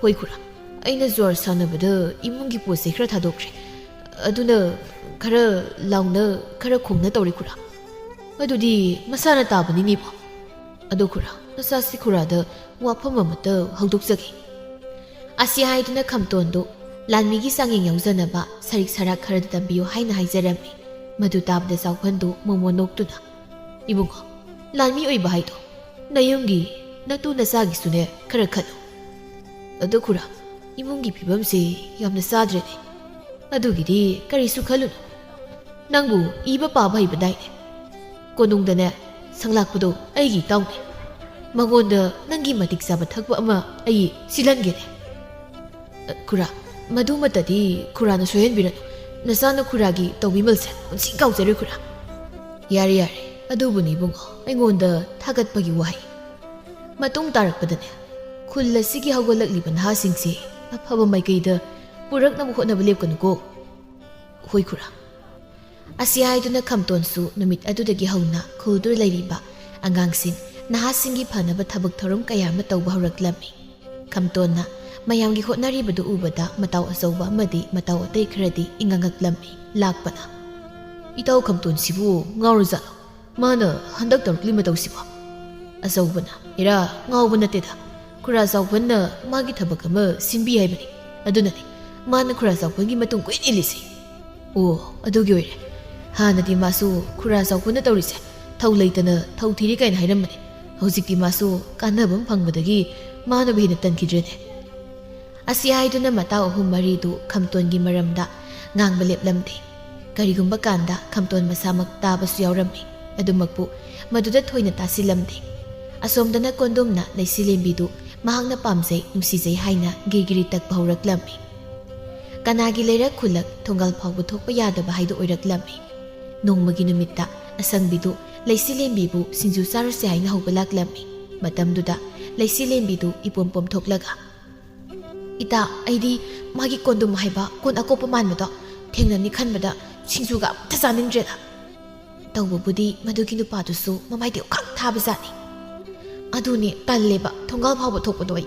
"ꯍꯣꯏ ꯈꯨꯔꯥ, ꯑꯩꯅ ꯖ꯭ꯋꯥꯔ ꯁꯥꯟꯅꯕꯗ ꯏꯃꯨꯡꯒꯤ ꯄꯣꯠ ꯆꯩ ꯈꯔ ꯊꯥꯗꯣꯛꯈ꯭ꯔꯦ꯫ ꯑꯗꯨꯅ ꯈꯔ ꯂꯥꯎꯅ, ꯈꯔ ꯈꯣꯡꯅ ꯇꯧꯔꯦ ꯈꯨꯔꯥ꯫ ꯑꯗꯨꯗꯤ ꯃꯁꯥꯅ ꯇꯥꯕꯅꯤꯅꯦꯕꯣ꯫ ꯑꯗꯣ ꯈꯨꯔꯥ, ꯅꯆꯥꯁꯤ ꯈꯨꯔꯥꯗ ꯋꯥꯐꯝ ꯑꯃꯇ ꯍꯧꯗꯣꯛꯆꯒꯦ꯫" ꯑꯁꯤ ꯍꯥꯏꯗꯨꯅ ꯈꯝꯇꯣꯟꯗꯨ ꯂꯥꯟꯃꯤꯒꯤ ꯆꯥꯡꯌꯦꯡ ꯌꯥꯎꯖꯅꯕ ꯁꯔꯤꯛ ꯁꯔꯥꯛ ꯈꯔꯗ ꯇꯝꯕꯤꯌꯨ ꯍꯥꯏꯅ ꯍꯥꯏꯖꯔꯝꯃꯤ꯫ ꯃꯗꯨ ꯇꯥꯕꯗ ꯆꯥꯎꯈꯟꯗꯨ ꯃꯣꯃꯣꯟ ꯅꯣꯛꯇꯨꯅ, "ꯏꯕꯨꯡꯉꯣ, ꯂꯥꯟꯃꯤ ꯑꯣꯏꯕ ꯍꯥꯏꯗꯣ ꯅꯌꯨꯝꯒꯤ ꯅꯇꯨ ꯅꯆꯥꯒꯤꯁꯨꯅꯦ ꯈꯔ ꯈꯜꯂꯨ꯫ ꯑꯗꯣ ꯈꯨꯔꯥ, ꯏꯃꯨꯡꯒꯤ ꯐꯤꯕꯝꯁꯦ ꯌꯥꯝꯅ ꯆꯥꯗ꯭ꯔꯦꯅꯦ꯫ ꯑꯗꯨꯒꯤꯗꯤ ꯀꯔꯤꯁꯨ ꯈꯜꯂꯨꯅꯨ꯫ ꯅꯪꯕꯨ ꯏꯕ ꯄꯥꯕ ꯍꯩꯕꯗꯥꯏꯅꯦ? ꯀꯣꯅꯨꯡꯗꯅꯦ ꯁꯪꯂꯥꯛꯄꯗꯣ ꯑꯩꯒꯤ ꯏꯇꯥꯎꯅꯦ꯫ ꯃꯉꯣꯟꯗ ꯅꯪꯒꯤ ꯃꯇꯤꯛ ꯆꯥꯕ ꯊꯛꯄ ꯑꯃ ꯑꯩ ꯁꯤꯜꯍꯟꯒꯦꯅꯦ꯫" "ꯑ, ꯈꯨꯔꯥ, ꯃꯗꯨꯃꯠꯇꯗꯤ ꯈꯨꯔꯥꯅ ꯁꯣꯏꯍꯟꯕꯤꯔꯅꯨ꯫ ꯅꯆꯥꯅ ꯈꯨꯔꯥꯒꯤ ꯇꯧꯕꯤꯃꯜꯁꯦ ꯄꯨꯟꯁꯤ ꯀꯥꯎꯖꯔꯣꯏ ꯈꯨꯔꯥ꯫" "ꯌꯥꯔꯦ, ꯌꯥꯔꯦ, ꯑꯗꯨꯕꯨꯅꯤ ꯏꯕꯨꯡꯉꯣ ꯑꯩꯉꯣꯟꯗ ꯊꯥꯒꯠꯄꯒꯤ ꯋꯥꯍꯩ꯫ ꯃꯇꯨꯡ ꯇꯥꯔꯛꯄꯗꯅꯦ, ꯈꯨꯜ ꯑꯁꯤꯒꯤ ꯍꯧꯒꯠꯂꯛꯂꯤꯕ ꯅꯍꯥꯁꯤꯡꯁꯦ ꯑꯐꯕ ꯃꯥꯏꯀꯩꯗ ꯄꯨꯔꯛꯅꯕ ꯍꯣꯠꯅꯕ ꯂꯦꯞꯀꯅꯨꯀꯣ꯫" "ꯍꯣꯏ ꯈꯨꯔꯥ꯫" ꯑꯁꯤ ꯍꯥꯏꯗꯨꯅ ꯈꯝꯇꯣꯟꯁꯨ ꯅꯨꯃꯤꯠ ꯑꯗꯨꯗꯒꯤ ꯍꯧꯅ ꯈꯨꯜꯗꯨꯗ ꯂꯩꯔꯤꯕ ꯑꯉꯥꯡꯁꯤꯡ, ꯅꯍꯥꯁꯤꯡꯒꯤ ꯐꯅꯕ ꯊꯕꯛ ꯊꯧꯔꯝ ꯀꯌꯥ ꯑꯃ ꯇꯧꯕ ꯍꯧꯔꯛꯂꯝꯃꯤ꯫ ꯈꯝꯇꯣꯟꯅ ꯃꯌꯥꯝꯒꯤ ꯍꯣꯠꯅꯔꯤꯕꯗꯨ ꯎꯕꯗ ꯃꯇꯥꯎ ꯑꯆꯧꯕ ꯑꯃꯗꯤ ꯃꯇꯥꯎ ꯑꯇꯩ ꯈꯔꯗꯤ ꯏꯉꯛ ꯉꯛꯂꯝꯃꯤ꯫ ꯂꯥꯛꯄꯅ, "ꯏꯇꯥꯎ ꯈꯝꯇꯣꯟꯁꯤꯕꯨ ꯉꯥꯎꯔꯖꯥꯠꯂꯣ? ꯃꯥꯅ ꯍꯟꯗꯛ ꯇꯧꯔꯛꯂꯤ ꯃꯇꯧꯁꯤꯕꯣ?" ꯑꯆꯧꯕꯅ, "ꯏꯔꯥ, ꯉꯥꯎꯕ ꯅꯠꯇꯦꯗ꯫ ꯈꯨꯔꯥ ꯆꯥꯎꯐꯟꯅ ꯃꯥꯒꯤ ꯊꯕꯛ ꯑꯃ ꯁꯤꯟꯕꯤ ꯍꯥꯏꯕꯅꯤ꯫ ꯑꯗꯨꯅꯅꯤ ꯃꯥꯅ ꯈꯨꯔꯥ ꯆꯥꯎꯐꯟꯒꯤ ꯃꯇꯨꯡ ꯀꯣꯏꯅ ꯏꯜꯂꯤꯁꯦ꯫" "ꯑꯣ, ꯑꯗꯨꯒꯤ ꯑꯣꯏꯔꯦ꯫ ꯍꯥꯟꯅꯗꯤ ꯃꯥꯁꯨ ꯈꯨꯔꯥ ꯆꯥꯎꯐꯟꯅ ꯇꯧꯔꯤꯁꯦ ꯊꯧ ꯂꯩꯇꯅ ꯊꯧ ꯊꯤꯔꯤ ꯀꯥꯏꯅ ꯍꯥꯏꯔꯝꯕꯅꯤ꯫ ꯍꯧꯖꯤꯛꯇꯤ ꯃꯥꯁꯨ ꯀꯥꯟꯅꯕ ꯑꯃ ꯐꯪꯕꯗꯒꯤ ꯃꯥꯅꯕꯨ ꯍꯦꯟꯅ ꯇꯟꯈꯤꯗ꯭ꯔꯦꯅꯦ꯫" ꯑꯁꯤ ꯍꯥꯏꯗꯨꯅ ꯃꯇꯥꯎ ꯑꯍꯨꯝ ꯃꯔꯤꯗꯨ ꯈꯝꯇꯣꯟꯒꯤ ꯃꯔꯝꯗ ꯉꯥꯡꯕ ꯂꯦꯞꯂꯝꯗꯦ꯫ ꯀꯔꯤꯒꯨꯝꯕ ꯀꯥꯟꯗ ꯈꯝꯇꯣꯟ ꯃꯁꯥꯃꯛ ꯇꯥꯕꯁꯨ ꯌꯥꯎꯔꯝꯃꯤ꯫ ꯑꯗꯨꯃꯛꯄꯨ ꯃꯗꯨꯗ ꯊꯣꯏꯅ ꯇꯥꯁꯤꯜꯂꯝꯗꯦ꯫ ꯑꯁꯣꯝꯗꯅ ꯀꯣꯟꯗꯨꯝꯅ ꯂꯩꯁꯤꯂꯦꯝꯕꯤꯗꯨ ꯃꯍꯥꯛꯅ ꯄꯥꯝꯖꯩ, ꯅꯨꯡꯁꯤꯖꯩ ꯍꯥꯏꯅ ꯒꯤꯔꯤ ꯒꯤꯔꯤ ꯇꯛꯄ ꯍꯧꯔꯛꯂꯝꯃꯤ꯫ ꯀꯅꯥꯒꯤ ꯂꯩꯔꯛ ꯈꯨꯜꯂꯛ ꯊꯣꯡꯒꯥꯜ ꯐꯥꯎꯕ ꯊꯣꯛꯄ ꯌꯥꯗꯕ ꯍꯥꯏꯗꯨ ꯑꯣꯏꯔꯛꯂꯝꯃꯤ꯫ ꯅꯣꯡꯃꯒꯤ ꯅꯨꯃꯤꯠꯇ ꯑꯁꯪꯕꯤꯗꯨ ꯂꯩꯁꯤꯂꯦꯝꯕꯤꯕꯨ ꯁꯤꯡꯖꯨ ꯆꯥꯔꯨꯁꯦ ꯍꯥꯏꯅ ꯍꯧꯕ ꯂꯥꯛꯂꯝꯃꯤ꯫ ꯃꯇꯝꯗꯨꯗ ꯂꯩꯁꯤꯂꯦꯝꯕꯤꯗꯨ ꯏꯄꯣꯝ ꯄꯣꯝꯊꯣꯛꯂꯒ, "ꯏꯇꯥ, ꯑꯩꯗꯤ ꯃꯥꯒꯤ ꯀꯣꯟꯗꯨꯝ ꯍꯥꯏꯕ ꯀꯣꯟ ꯑꯀꯣꯞꯄ ꯃꯥꯟꯕꯗꯣ ꯊꯦꯡꯅꯅꯤ ꯈꯟꯕꯗ ꯁꯤꯡꯖꯨꯒ ꯑꯝꯇ ꯆꯥꯅꯤꯡꯗ꯭ꯔꯦꯗ꯫" ꯇꯧꯕꯕꯨꯗꯤ ꯃꯗꯨꯒꯤ ꯅꯨꯄꯥꯗꯨꯁꯨ ꯃꯃꯥꯏꯗꯤ ꯎꯈꯥꯛ ꯊꯥꯕꯖꯥꯠꯅꯤ꯫ ꯑꯗꯨꯅꯦ ꯇꯜꯂꯦꯕ ꯊꯣꯡꯒꯥꯜ ꯐꯥꯎꯕ ꯊꯣꯛꯄꯗꯣ ꯑꯩ꯫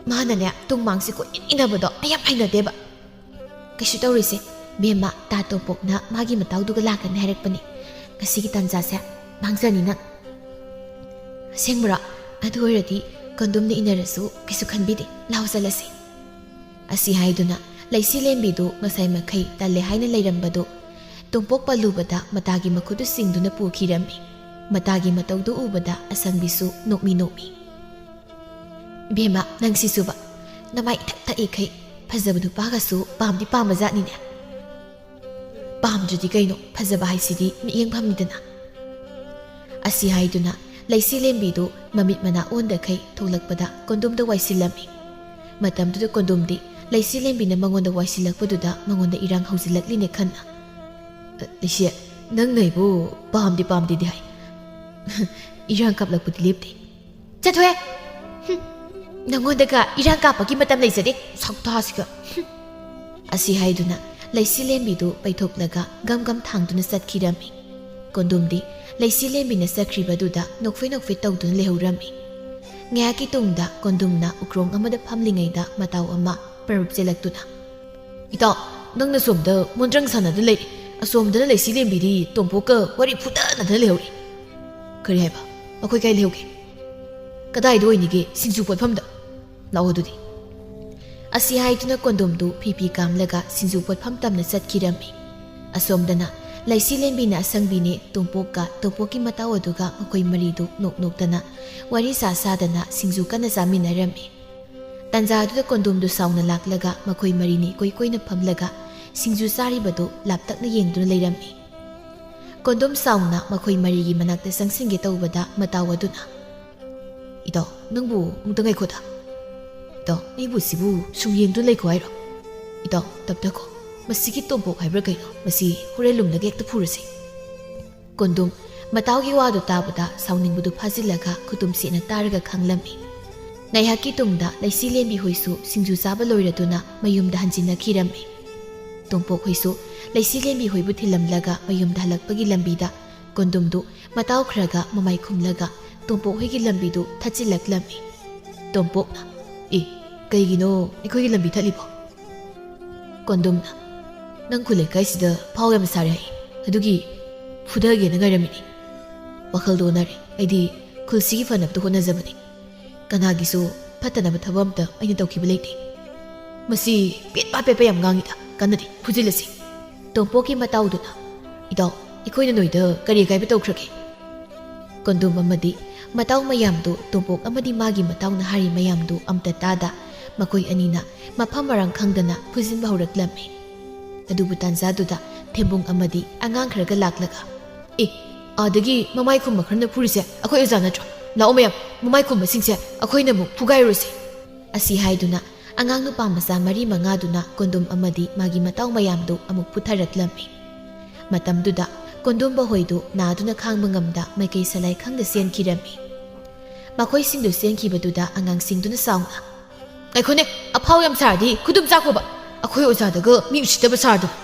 ꯃꯥꯅꯅꯦ ꯇꯨꯝ ꯃꯥꯡꯁꯤ ꯀꯣꯏꯏꯟ ꯏꯟꯅꯕꯗꯣ ꯑꯩ ꯌꯥꯝ ꯍꯩꯅꯗꯦꯕ꯫ "ꯀꯩꯁꯨ ꯇꯧꯔꯣꯏꯁꯦ ꯕꯦꯝꯃ, ꯇꯥ ꯇꯣꯝꯄꯣꯛꯅ ꯃꯥꯒꯤ ꯃꯇꯥꯎꯗꯨꯒ ꯂꯥꯛꯀꯅꯤ ꯍꯥꯏꯔꯛꯄꯅꯤ꯫ ꯉꯁꯤꯒꯤ ꯇꯥꯟꯖꯥꯁꯦ ꯃꯥꯡꯖꯅꯤ ꯅꯪ꯫" "ꯑꯁꯦꯡꯕꯔꯣ? ꯑꯗꯨ ꯑꯣꯏꯔꯗꯤ ꯀꯣꯟꯗꯨꯝꯅ ꯏꯟꯅꯔꯁꯨ ꯀꯩꯁꯨ ꯈꯟꯕꯤꯗꯦ꯫ ꯂꯥꯎ ꯆꯠꯂꯁꯦ꯫" ꯑꯁꯤ ꯍꯥꯏꯗꯨꯅ ꯂꯩꯁꯤ ꯂꯦꯝꯕꯤꯗꯨ ꯉꯁꯥꯏ ꯃꯈꯩ ꯇꯜꯂꯦ ꯍꯥꯏꯅ ꯂꯩꯔꯝꯕꯗꯨ ꯇꯣꯝꯄꯣꯛ ꯄꯜꯂꯨꯕꯗ ꯃꯇꯥꯒꯤ ꯃꯈꯨꯠꯇꯨ ꯆꯤꯡꯗꯨꯅ ꯄꯨꯈꯤꯔꯝꯃꯤ꯫ ꯃꯇꯥꯒꯤ ꯃꯇꯧꯗꯨ ꯎꯕꯗ ꯑꯁꯪꯕꯤꯁꯨ ꯅꯣꯛꯃꯤ ꯅꯣꯛꯃꯤ꯫ "ꯏꯕꯦꯝꯃ, ꯅꯪꯁꯤꯁꯨꯕ, ꯅꯃꯥꯏ ꯏꯊꯛ ꯊꯛꯏꯈꯩ ꯐꯖꯕ ꯅꯨꯄꯥꯒꯁꯨ ꯄꯥꯝꯗꯤ ꯄꯥꯝꯕꯖꯥꯠꯅꯤꯅꯦ꯫ ꯄꯥꯝꯗ꯭ꯔꯗꯤ ꯀꯩꯅꯣ, ꯐꯖꯕ ꯍꯥꯏꯁꯤꯗꯤ ꯃꯤꯠꯌꯦꯡ ꯐꯝꯃꯤꯗꯅ"꯫ ꯑꯁꯤ ꯍꯥꯏꯗꯨꯅ ꯂꯩꯁꯤ ꯂꯦꯝꯕꯤꯗꯨ ꯃꯃꯤꯠ ꯃꯅꯥ ꯑꯣꯟꯗꯈꯩ ꯊꯣꯛꯂꯛꯄꯗ ꯀꯣꯟꯗꯣꯝꯗ ꯋꯥꯏꯁꯤꯜꯂꯝꯃꯤ꯫ ꯃꯇꯝꯗꯨꯗ ꯀꯣꯟꯗꯣꯝꯗꯤ ꯂꯩꯁꯤ ꯂꯦꯝꯕꯤꯅ ꯃꯉꯣꯟꯗ ꯋꯥꯏꯁꯤꯜꯂꯛꯄꯗꯨꯗ ꯃꯉꯣꯟꯗ ꯏꯔꯥꯡ ꯍꯧꯖꯤꯜꯂꯛꯂꯤꯅꯦ ꯈꯟꯅ꯫ "ꯂꯩꯁꯤ, ꯅꯪꯅ ꯑꯩꯕꯨ ꯄꯥꯝꯗꯤ ꯄꯥꯝꯗꯦꯗꯤ ꯍꯥꯏ꯫ ꯏꯔꯥꯡ ꯀꯥꯞꯂꯛꯄꯗꯤ ꯂꯦꯞꯇꯦ"꯫ "ꯆꯠꯊꯣꯛꯑꯦ! ꯍꯨꯝ, ꯅꯪꯉꯣꯟꯗꯒ ꯏꯔꯥꯡ ꯀꯥꯞꯄꯒꯤ ꯃꯇꯝ ꯂꯩꯖꯗꯦ, ꯁꯛꯇꯥꯁꯤꯒ"꯫ ꯍꯨꯝ꯫ ꯑꯁꯤ ꯍꯥꯏꯗꯨꯅ ꯂꯩꯁꯤ ꯂꯦꯝꯕꯤꯗꯨ ꯄꯩꯊꯣꯛꯂꯒ ꯒꯝ ꯒꯝ ꯊꯥꯡꯗꯨꯅ ꯆꯠꯈꯤꯔꯝꯃꯤ꯫ ꯀꯣꯟꯗꯣꯝꯗꯤ ꯂꯩꯁꯤ ꯂꯦꯝꯕꯤꯅ ꯆꯠꯈ꯭ꯔꯤꯕꯗꯨꯗ ꯅꯣꯛꯐꯦ ꯅꯣꯛꯐꯦ ꯇꯧꯗꯨꯅ ꯂꯩꯍꯧꯔꯝꯃꯤ꯫ ꯉꯥꯏꯍꯥꯛꯀꯤ ꯇꯨꯡꯗ ꯀꯣꯟꯗꯣꯝꯅ ꯎꯀ꯭ꯔꯣꯡ ꯑꯃꯗ ꯐꯝꯂꯤꯉꯩꯗ ꯃꯇꯥꯎ ꯑꯃ ꯄꯔꯨꯞ ꯆꯦꯜꯂꯛꯇꯨꯅ, "ꯏꯇꯥꯎ, ꯅꯪꯅ ꯁꯣꯝꯗ ꯃꯣꯟꯗ꯭ꯔꯪ ꯁꯥꯟꯅꯗꯨꯅ ꯂꯩꯔꯦ, ꯑꯁꯣꯝꯗꯅ ꯂꯩꯁꯤ ꯂꯦꯝꯕꯤꯗꯤ ꯇꯣꯝꯄꯣꯛꯀ ꯋꯥꯔꯤ ꯐꯨꯗꯅꯗꯅ ꯂꯩꯍꯧꯔꯤ"꯫ "ꯀꯔꯤ ꯍꯥꯏꯕ? ꯑꯩꯈꯣꯏ ꯀꯥꯏ ꯂꯩꯍꯧꯒꯦ?" "ꯀꯗꯥꯏꯗ ꯑꯣꯏꯅꯤꯒꯦ? ꯁꯤꯡꯖꯨ ꯄꯣꯠꯐꯝꯗ꯫ ꯂꯥꯛꯑꯣ ꯑꯗꯨꯗꯤ"꯫ ꯑꯁꯤ ꯍꯥꯏꯗꯨꯅ ꯀꯣꯟꯗꯣꯝꯗꯨ ꯐꯤ ꯐꯤ ꯀꯥꯝꯂꯒ ꯁꯤꯡꯖꯨ ꯄꯣꯠꯐꯝ ꯇꯝꯅ ꯆꯠꯈꯤꯔꯝꯃꯤ꯫ ꯑꯁꯣꯝꯗꯅ ꯂꯩꯁꯤ ꯂꯦꯝꯕꯤꯅ ꯑꯁꯪꯕꯤꯅꯦ ꯇꯣꯝꯄꯣꯛꯀ ꯇꯣꯝꯄꯣꯛꯀꯤ ꯃꯇꯥꯎ ꯑꯗꯨꯒ ꯃꯈꯣꯏ ꯃꯔꯤꯗꯨ ꯅꯣꯛ ꯅꯣꯛꯇꯅ ꯋꯥꯔꯤ ꯁꯥ ꯁꯥꯗꯅ ꯁꯤꯡꯖꯨ ꯀꯟꯅ ꯆꯥꯃꯤꯟꯅꯔꯝꯃꯤ꯫ ꯇꯟꯖꯥꯗꯨꯗ ꯀꯣꯟꯗꯣꯝꯗꯨ ꯁꯥꯎꯅ ꯂꯥꯛꯂꯒ ꯃꯈꯣꯏ ꯃꯔꯤꯅꯤ ꯀꯣꯏ ꯀꯣꯏꯅ ꯐꯝꯂꯒ ꯁꯤꯡꯖꯨ ꯆꯥꯔꯤꯕꯗꯨ ꯂꯥꯞꯇꯛꯅ ꯌꯦꯡꯗꯨꯅ ꯂꯩꯔꯝꯃꯤ꯫ ꯀꯣꯟꯗꯣꯝ ꯁꯥꯎꯅ ꯃꯈꯣꯏ ꯃꯔꯤꯒꯤ ꯃꯅꯥꯛꯇ ꯆꯪꯁꯤꯟꯒꯦ ꯇꯧꯕꯗ ꯃꯇꯥꯎ ꯑꯗꯨꯅ, "ꯏꯇꯥꯎ, ꯅꯪꯕꯨ ꯑꯃꯨꯛꯇ ꯉꯥꯏꯈꯣꯗ꯫ ꯏꯇꯥꯎ, ꯑꯩꯕꯨ ꯁꯤꯕꯨ ꯁꯨꯝ ꯌꯦꯡꯗꯨꯅ ꯂꯩꯈꯣ ꯍꯥꯏꯔꯣ? ꯏꯇꯥꯎ, ꯇꯞꯊꯈꯣ꯫ ꯃꯁꯤꯒꯤ ꯇꯣꯝꯄꯣꯛ ꯍꯥꯏꯕ꯭ꯔꯥ ꯀꯩꯅꯣ, ꯃꯁꯤ ꯍꯣꯔꯦꯟ ꯂꯨꯝꯂꯒ ꯍꯦꯛꯇ ꯐꯨꯔꯁꯤ"꯫ ꯀꯣꯟꯗꯣꯝ ꯃꯇꯥꯎꯒꯤ ꯋꯥꯗꯨ ꯇꯥꯕꯗ ꯁꯥꯎꯅꯤꯡꯕꯗꯨ ꯐꯥꯖꯤꯜꯂꯒ ꯈꯨꯇꯨꯝ ꯁꯦꯠꯅ ꯇꯥꯔꯒ ꯈꯥꯡꯂꯝꯃꯤ꯫ ꯉꯥꯏꯍꯥꯛꯀꯤ ꯇꯨꯡꯗ ꯂꯩꯁꯤ ꯂꯦꯝꯕꯤ ꯍꯣꯏꯁꯨ ꯁꯤꯡꯖꯨ ꯆꯥꯕ ꯂꯣꯏꯔꯗꯨꯅ ꯃꯌꯨꯝꯗ ꯍꯟꯖꯤꯟꯅꯈꯤꯔꯝꯃꯤ꯫ ꯇꯣꯝꯄꯣꯛ ꯍꯣꯏꯁꯨ ꯂꯩꯁꯤ ꯂꯦꯝꯕꯤ ꯍꯣꯏꯕꯨ ꯊꯤꯜꯂꯝꯂꯒ ꯃꯌꯨꯝꯗ ꯍꯜꯂꯛꯄꯒꯤ ꯂꯝꯕꯤꯗ ꯀꯣꯟꯗꯣꯝꯗꯨ ꯃꯇꯥꯎ ꯈꯔꯒ ꯃꯃꯥꯏ ꯈꯨꯝꯂꯒ ꯇꯣꯝꯄꯣꯛ ꯍꯣꯏꯒꯤ ꯂꯝꯕꯤꯗꯨ ꯊꯠꯆꯤꯜꯂꯛꯂꯝꯃꯤ꯫ ꯇꯣꯝꯄꯣꯛꯅ, "ꯑꯦ, ꯀꯩꯒꯤꯅꯣ ꯑꯩꯈꯣꯏꯒꯤ ꯂꯝꯕꯤ ꯊꯠꯂꯤꯕꯣ?" ꯀꯣꯟꯗꯣꯝꯅ, "ꯅꯪ ꯈꯨꯜ ꯂꯩꯀꯥꯏꯁꯤꯗ ꯐꯥꯎ ꯌꯥꯝ ꯁꯥꯔꯦ ꯍꯥꯏ, ꯑꯗꯨꯒꯤ ꯐꯨꯗꯒꯦꯅ ꯉꯥꯏꯔꯝꯃꯤꯅꯤ꯫ ꯋꯥꯈꯜꯗꯣ ꯑꯣꯟꯅꯔꯦ꯫ ꯑꯩꯗꯤ ꯈꯨꯜꯁꯤꯒꯤ ꯐꯅꯕꯇ ꯍꯣꯠꯅꯖꯕꯅꯤ꯫ ꯀꯅꯥꯒꯤꯁꯨ ꯐꯠꯇꯅꯕ ꯊꯕꯛ ꯑꯝꯇ ꯑꯩꯅ ꯇꯧꯈꯤꯕ ꯂꯩꯇꯦ"꯫ "ꯃꯁꯤ ꯄꯦꯠꯄ ꯄꯦꯠꯄ ꯌꯥꯝ ꯉꯥꯡꯉꯤꯗ, ꯀꯥꯟꯅꯗꯦ, ꯐꯨꯖꯤꯜꯂꯁꯤ꯫" ꯇꯣꯝꯄꯣꯛꯀꯤ ꯃꯇꯥꯎꯗꯨꯅ, "ꯏꯇꯥꯎ, ꯑꯩꯈꯣꯏꯅ ꯅꯣꯏꯗ ꯀꯔꯤ ꯑꯀꯥꯏꯕ ꯇꯧꯈ꯭ꯔꯒꯦ?" ꯀꯣꯟꯗꯣꯝ ꯑꯃꯗꯤ ꯃꯇꯥꯎ ꯃꯌꯥꯝꯗꯨ, ꯇꯣꯝꯄꯣꯛ ꯑꯃꯗꯤ ꯃꯥꯒꯤ ꯃꯇꯥꯎꯅ ꯍꯥꯏꯔꯤ ꯃꯌꯥꯝꯗꯨ ꯑꯝꯇ ꯇꯥꯗ, ꯃꯈꯣꯏ ꯑꯅꯤꯅ ꯃꯐꯝ ꯃꯔꯥꯡ ꯈꯪꯗꯅ ꯐꯨꯖꯤꯟꯕ ꯍꯧꯔꯛꯂꯝꯃꯤ꯫ ꯑꯗꯨꯕꯨ ꯇꯥꯟꯖꯥꯗꯨꯗ ꯊꯦꯝꯕꯨꯡ ꯑꯃꯗꯤ ꯑꯉꯥꯡ ꯈꯔꯒ ꯂꯥꯛꯂꯒ, "ꯑꯦ, ꯑꯥꯗꯒꯤ ꯃꯃꯥꯏ ꯈꯨꯝꯕ ꯈꯔꯅ ꯐꯨꯔꯤꯁꯦ ꯑꯩꯈꯣꯏ ꯑꯣꯖꯥ ꯅꯠꯇ꯭ꯔꯣ? ꯂꯥꯛꯑꯣ ꯃꯌꯥꯝ, ꯃꯃꯥꯏ ꯈꯨꯝꯕꯁꯤꯡꯁꯦ ꯑꯩꯈꯣꯏꯅ ꯑꯃꯨꯛ ꯐꯨꯒꯥꯏꯔꯨꯔꯁꯤ꯫" ꯑꯁꯤ ꯍꯥꯏꯗꯨꯅ ꯑꯉꯥꯡ ꯅꯨꯄꯥ ꯃꯆꯥ ꯃꯔꯤ ꯃꯉꯥꯗꯨꯅ ꯀꯣꯟꯗꯣꯝ ꯑꯃꯗꯤ ꯃꯥꯒꯤ ꯃꯇꯥꯎ ꯃꯌꯥꯝꯗꯨ ꯑꯃꯨꯛ ꯄꯨꯊꯔꯛꯂꯝꯃꯤ꯫ ꯃꯇꯝꯗꯨꯗ ꯀꯣꯟꯗꯣꯝꯕ ꯍꯣꯏꯗꯨ ꯅꯥꯗꯨꯅ ꯈꯥꯡꯕ ꯉꯝꯗ ꯃꯥꯏꯀꯩ ꯁꯂꯥꯏ ꯈꯪꯗ ꯆꯦꯟꯈꯤꯔꯝꯃꯤ꯫ ꯃꯈꯣꯏꯁꯤꯡꯗꯨ ꯆꯦꯟꯈꯤꯕꯗꯨꯗ ꯑꯉꯥꯡꯁꯤꯡꯗꯨꯅ ꯁꯥꯎꯅ, "ꯉꯥꯏꯈꯣꯅꯦ, ꯑꯐꯥꯎ ꯌꯥꯝ ꯁꯥꯔꯗꯤ ꯈꯨꯗꯨꯝ ꯆꯥꯈꯣꯕ, ꯑꯩꯈꯣꯏ ꯑꯣꯖꯥꯗꯒ ꯃꯤ ꯎꯁꯤꯠꯇꯕ ꯁꯥꯔꯗꯅ꯫"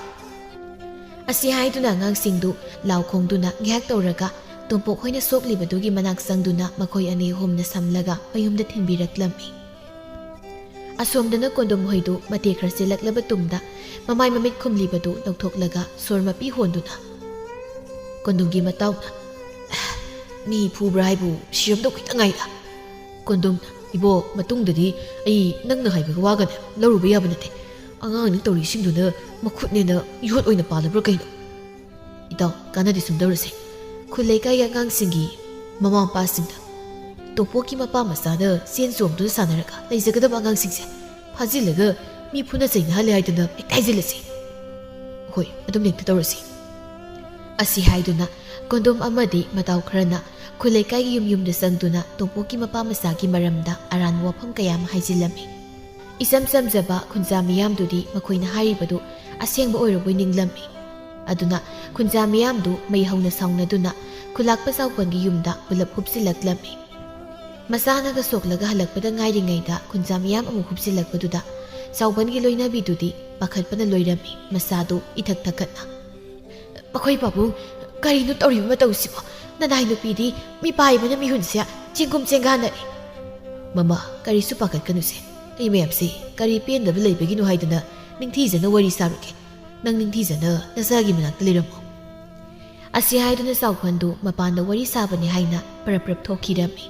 ꯑꯁꯤ ꯍꯥꯏꯗꯨꯅ ꯑꯉꯥꯡꯁꯤꯡꯗꯨ ꯂꯥꯎ ꯈꯣꯡꯗꯨꯅ ꯉꯥꯏꯍꯥꯛ ꯇꯧꯔꯒ ꯇꯣꯝꯄꯣꯛ ꯍꯣꯏꯅ ꯁꯣꯛꯂꯤꯕꯗꯨꯒꯤ ꯃꯅꯥꯛ ꯆꯪꯗꯨꯅ ꯃꯈꯣꯏ ꯑꯅꯤ ꯑꯍꯨꯝꯅ ꯁꯝꯂꯒ ꯃꯌꯨꯝꯗ ꯊꯤꯟꯕꯤꯔꯛꯂꯝꯃꯤ꯫ ꯑꯁꯣꯝꯗꯅ ꯀꯣꯟꯗꯣꯝ ꯍꯣꯏꯗꯨ ꯃꯇꯦꯛ ꯈꯔ ꯆꯦꯜꯂꯛꯂꯕ ꯇꯨꯡꯗ ꯃꯃꯥꯏ ꯃꯃꯤꯠ ꯈꯨꯝꯂꯤꯕꯗꯨ ꯂꯧꯊꯣꯛꯂꯒ ꯁꯣꯔ ꯃꯄꯤ ꯍꯣꯟꯗꯨꯅ, ꯀꯣꯟꯗꯣꯝꯒꯤ ꯃꯇꯥꯎꯅ, "ꯃꯤ ꯐꯨꯕ꯭ꯔꯥ ꯍꯥꯏꯕꯨ ꯁꯤꯔꯝꯗꯧ ꯈꯤꯇꯪ ꯉꯥꯏꯗ꯫" ꯀꯣꯟꯗꯣꯝꯅ, "ꯏꯕꯣ, ꯃꯇꯨꯡꯗꯗꯤ ꯑꯩ ꯅꯪꯅ ꯍꯥꯏꯕꯒ ꯋꯥꯒꯅꯦ ꯂꯧꯔꯨꯕ ꯌꯥꯕ ꯅꯠꯇꯦ꯫ ꯑꯉꯥꯡꯅ ꯇꯧꯔꯤꯁꯤꯡꯗꯨꯅ ꯃꯈꯨꯠꯅꯦꯅ ꯌꯣꯠ ꯑꯣꯏꯅ ꯄꯥꯜꯂꯕ꯭ꯔꯥ ꯀꯩꯅꯣ?" "ꯏꯇꯥꯎ, ꯀꯥꯟꯅꯗꯦ, ꯁꯨꯝ ꯇꯧꯔꯁꯦ꯫ ꯈꯨꯜ ꯂꯩꯀꯥꯏꯒꯤ ꯑꯉꯥꯡꯁꯤꯡꯒꯤ ꯃꯃꯥ ꯃꯄꯥꯁꯤꯡꯗ ꯇꯣꯝꯄꯣꯛꯀꯤ ꯃꯄꯥ ꯃꯆꯥꯗ ꯆꯦꯟ ꯆꯣꯡꯗꯨꯅ ꯁꯥꯟꯅꯔꯒ ꯂꯩꯖꯒꯗꯕ ꯑꯉꯥꯡꯁꯤꯡꯁꯦ ꯐꯥꯖꯤꯜꯂꯒ ꯃꯤ ꯐꯨꯅ ꯆꯩꯅꯍꯜꯂꯦ ꯍꯥꯏꯗꯅ ꯍꯦꯛꯇ ꯍꯥꯏꯖꯤꯜꯂꯁꯤ꯫ ꯍꯣꯏ, ꯑꯗꯨꯝ ꯍꯦꯛꯇ ꯇꯧꯔꯁꯤ꯫" ꯑꯁꯤ ꯍꯥꯏꯗꯨꯅ ꯀꯣꯟꯗꯣꯝ ꯑꯃꯗꯤ ꯃꯇꯥꯎ ꯈꯔꯅ ꯈꯨꯜ ꯂꯩꯀꯥꯏꯒꯤ ꯌꯨꯝ ꯌꯨꯝꯗ ꯆꯪꯗꯨꯅ ꯇꯣꯝꯄꯣꯛꯀꯤ ꯃꯄꯥ ꯃꯆꯥꯒꯤ ꯃꯔꯝꯗ ꯑꯔꯥꯟꯕ ꯋꯥꯐꯝ ꯀꯌꯥ ꯑꯃ ꯍꯥꯏꯖꯤꯜꯂꯝꯃꯤ꯫ ꯏꯆꯝ ꯆꯝꯖꯕ ꯈꯨꯟꯖꯥ ꯃꯤꯌꯥꯝꯗꯨꯗꯤ ꯃꯈꯣꯏꯅ ꯍꯥꯏꯔꯤꯕꯗꯨ ꯑꯁꯦꯡꯕ ꯑꯣꯏꯔꯕꯣꯏ ꯅꯤꯡꯂꯝꯃꯤ꯫ ꯑꯗꯨꯅ ꯈꯨꯟꯖꯥ ꯃꯤꯌꯥꯝꯗꯨ ꯃꯩ ꯍꯧꯅ ꯁꯥꯎꯅꯗꯨꯅ ꯈꯨꯂꯥꯛꯄ ꯆꯥꯎꯄꯟꯒꯤ ꯌꯨꯝꯗ ꯄꯨꯂꯞ ꯍꯨꯞꯆꯤꯜꯂꯛꯂꯝꯃꯤ꯫ ꯃꯁꯥꯅꯒ ꯁꯣꯛꯂꯒ ꯍꯜꯂꯛꯄꯗ ꯉꯥꯏꯔꯤꯉꯩꯗ ꯈꯨꯟꯖꯥ ꯃꯤꯌꯥꯝ ꯑꯃꯨꯛ ꯍꯨꯞꯆꯤꯜꯂꯛꯄꯗꯨꯗ ꯆꯥꯎꯄꯟꯒꯤ ꯂꯣꯏꯅꯕꯤꯗꯨꯗꯤ ꯄꯥꯈꯠꯄꯅ ꯂꯣꯏꯔꯝꯃꯤ, ꯃꯁꯥꯗꯨ ꯏꯊꯛ ꯊꯛꯀꯠꯅ꯫ "ꯃꯈꯣꯏ ꯄꯥꯕꯨꯡ, ꯀꯔꯤꯅꯣ ꯇꯧꯔꯤꯕ ꯃꯇꯧꯁꯤꯕꯣ? ꯅꯅꯥꯏ ꯅꯨꯄꯤꯗꯤ ꯃꯤꯄꯥꯏꯕꯅ ꯃꯤꯍꯨꯟꯁꯦ ꯆꯦꯡꯒꯨꯝ ꯆꯦꯡꯒꯥꯟꯅꯔꯦ꯫" "ꯃꯃꯥ, ꯀꯔꯤꯁꯨ ꯄꯥꯈꯠꯀꯅꯨꯁꯦ꯫ ꯑꯩ ꯃꯌꯥꯝꯁꯤ ꯀꯔꯤ ꯄꯦꯟꯗꯕ ꯂꯩꯕꯒꯤꯅꯣ ꯍꯥꯏꯗꯅ ꯅꯤꯡꯊꯤꯖꯅ ꯋꯥꯔꯤ ꯁꯥꯔꯨꯒꯦ꯫ ꯅꯪ ꯅꯤꯡꯊꯤꯖꯅ ꯅꯆꯥꯒꯤ ꯃꯅꯥꯛꯇ ꯂꯩꯔꯝꯃꯣ꯫" ꯑꯁꯤ ꯍꯥꯏꯗꯨꯅ ꯆꯥꯎꯈꯣꯟꯗꯨ ꯃꯄꯥꯟꯗ ꯋꯥꯔꯤ ꯁꯥꯕꯅꯤ ꯍꯥꯏꯅ ꯄꯔꯞ ꯄꯔꯞ ꯊꯣꯛꯈꯤꯔꯝꯃꯤ꯫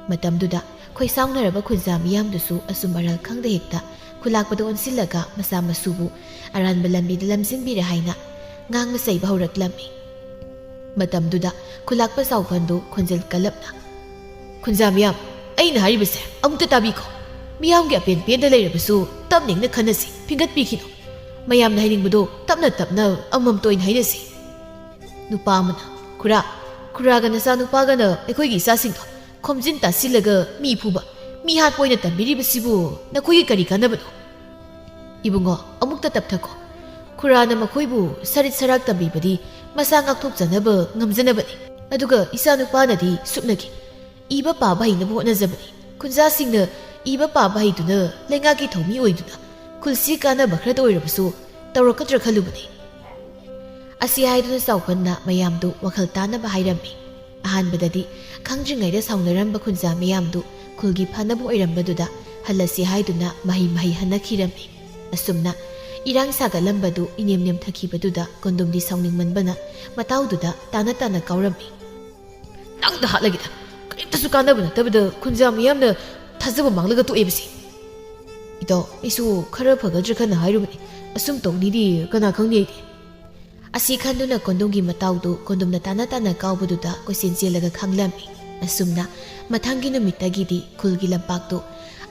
ꯃꯇꯝꯗꯨꯗ ꯈꯣꯏꯁꯥꯎꯅꯔꯕ ꯈꯨꯟꯖꯥ ꯃꯤꯌꯥꯝꯗꯨꯁꯨ ꯑꯆꯨꯝ ꯑꯔꯥꯜ ꯈꯪꯗ ꯍꯦꯛꯇ ꯈꯨꯂꯥꯛꯄꯗ ꯑꯣꯟꯁꯤꯜꯂꯒ ꯃꯆꯥ ꯃꯁꯨꯕꯨ ꯑꯔꯥꯟꯕ ꯂꯝꯕꯤꯗ ꯂꯝꯖꯤꯡꯕꯤꯔꯦ ꯍꯥꯏꯅ ꯉꯥꯡꯕ ꯆꯩꯕ ꯍꯧꯔꯛꯂꯝꯃꯤ꯫ ꯃꯇꯝꯗꯨꯗ ꯈꯨꯂꯥꯛꯄ ꯆꯥꯎꯐꯟꯗꯨ ꯈꯣꯟꯖꯦꯜ ꯀꯜꯂꯞꯅ, "ꯈꯨꯟꯖꯥ ꯃꯤꯌꯥꯝ, ꯑꯩꯅ ꯍꯥꯏꯔꯤꯕꯁꯦ ꯑꯃꯨꯛꯇ ꯇꯥꯕꯤꯈꯣ꯫ ꯃꯤꯌꯥꯝꯒꯤ ꯑꯄꯦꯟ ꯄꯦꯟꯗ ꯂꯩꯔꯕꯁꯨ ꯇꯞꯅ ꯏꯪꯅ ꯈꯟꯅꯁꯤ, ꯐꯤꯡꯒꯠꯄꯤꯈꯤꯅꯨ꯫ ꯃꯌꯥꯝꯅ ꯍꯥꯏꯅꯤꯡꯕꯗꯣ ꯇꯞꯅ ꯇꯞꯅ ꯑꯃꯃꯝꯇ ꯑꯣꯏꯅ ꯍꯥꯏꯅꯁꯤ꯫" ꯅꯨꯄꯥ ꯑꯃꯅ, "ꯈꯨꯔꯥ, ꯈꯨꯔꯥꯒ ꯅꯆꯥꯅꯨꯄꯥꯒꯅ ꯑꯩꯈꯣꯏꯒꯤ ꯏꯆꯥꯁꯤꯡꯗꯣ ꯈꯣꯝꯖꯤꯟ ꯇꯥꯁꯤꯜꯂꯒ ꯃꯤ ꯐꯨꯕ, ꯃꯤ ꯍꯥꯠꯄ ꯑꯣꯏꯅ ꯇꯝꯕꯤꯔꯤꯕꯁꯤꯕꯨ ꯅꯈꯣꯏꯒꯤ ꯀꯔꯤ ꯀꯥꯟꯅꯕꯅꯣ? ꯏꯕꯨꯡꯉꯣ, ꯑꯃꯨꯛꯇ ꯇꯞꯊꯈꯣ꯫ ꯈꯨꯔꯥꯅ ꯃꯈꯣꯏꯕꯨ ꯁꯔꯤꯠ ꯁꯔꯥꯛ ꯇꯝꯕꯤꯕꯗꯤ ꯃꯁꯥ ꯉꯥꯛꯊꯣꯛꯆꯅꯕ ꯉꯝꯖꯅꯕꯅꯤ꯫ ꯑꯗꯨꯒ ꯏꯆꯥꯅꯨꯄꯥꯅꯗꯤ ꯁꯨꯞꯅꯒꯤ ꯏꯕ ꯄꯥꯕ ꯍꯩꯅꯕ ꯍꯣꯠꯅꯖꯕꯅꯤ꯫ ꯈꯨꯟꯖꯥꯁꯤꯡꯅ ꯏꯕ ꯄꯥꯕ ꯍꯩꯗꯨꯅ ꯂꯩꯉꯥꯛꯀꯤ ꯊꯧꯃꯤ ꯑꯣꯏꯗꯨꯅ ꯈꯨꯜꯁꯤ ꯀꯥꯟꯅꯕ ꯈꯔꯇ ꯑꯣꯏꯔꯕꯁꯨ ꯇꯧꯔꯛꯀꯗ꯭ꯔꯥ ꯈꯜꯂꯨꯕꯅꯤ꯫" ꯑꯁꯤ ꯍꯥꯏꯗꯨꯅ ꯆꯥꯎꯐꯟꯅ ꯃꯌꯥꯝꯗꯨ ꯋꯥꯈꯜ ꯇꯥꯅꯕ ꯍꯥꯏꯔꯝꯃꯤ꯫ ꯑꯍꯥꯟꯕꯗꯗꯤ ꯈꯪꯗ꯭ꯔꯤꯉꯩꯗ ꯁꯥꯎꯅꯔꯝꯕ ꯈꯨꯟꯖꯥ ꯃꯤꯌꯥꯝꯗꯨ ꯈꯨꯜꯒꯤ ꯐꯅꯕ ꯑꯣꯏꯔꯝꯕꯗꯨꯗ ꯍꯜꯂꯁꯤ ꯍꯥꯏꯗꯨꯅ ꯃꯍꯩ ꯃꯍꯩ ꯍꯟꯅꯈꯤꯔꯝꯃꯤ꯫ ꯑꯁꯨꯝꯅ ꯏꯔꯥꯡ ꯁꯥꯒꯠꯂꯝꯕꯗꯨ ꯏꯅꯦꯝ ꯅꯦꯝꯊꯈꯤꯕꯗꯨꯗ ꯀꯣꯟꯗꯨꯝꯗꯤ ꯁꯥꯎꯅꯤꯡꯃꯟꯕꯅ ꯃꯇꯥꯎꯗꯨꯗ ꯇꯥꯅ ꯇꯥꯅ ꯀꯥꯎꯔꯝꯃꯤ꯫ "ꯅꯪꯗ ꯍꯥꯠꯂꯒꯦꯗ, ꯀꯔꯤꯝꯇꯁꯨ ꯀꯥꯟꯅꯕ ꯅꯠꯇꯕꯗ ꯈꯨꯟꯖꯥ ꯃꯤꯌꯥꯝꯅ ꯊꯥꯖꯕ ꯃꯥꯡꯂꯒ ꯇꯣꯛꯑꯦꯕꯁꯤ꯫ ꯏꯇꯥꯎ, ꯑꯩꯁꯨ ꯈꯔ ꯐꯒꯗ꯭ꯔꯥ ꯈꯟꯅ ꯍꯥꯏꯔꯨꯕꯅꯤ, ꯑꯁꯨꯝ ꯇꯧꯅꯤꯗꯤ ꯀꯅꯥ ꯈꯪꯅꯤ ꯑꯩꯗꯤ꯫" ꯑꯁꯤ ꯈꯟꯗꯨꯅ ꯀꯣꯟꯗꯨꯝꯒꯤ ꯃꯇꯥꯎꯗꯨ ꯀꯣꯟꯗꯨꯝꯅ ꯇꯥꯅ ꯇꯥꯅ ꯀꯥꯎꯕꯗꯨꯗ ꯀꯣꯏꯆꯦꯟ ꯆꯦꯜꯂꯒ ꯈꯥꯡꯂꯝꯃꯤ꯫ ꯑꯁꯨꯝꯅ ꯃꯊꯪꯒꯤ ꯅꯨꯃꯤꯠꯇꯒꯤꯗꯤ ꯈꯨꯜꯒꯤ ꯂꯝꯄꯥꯛꯇꯨ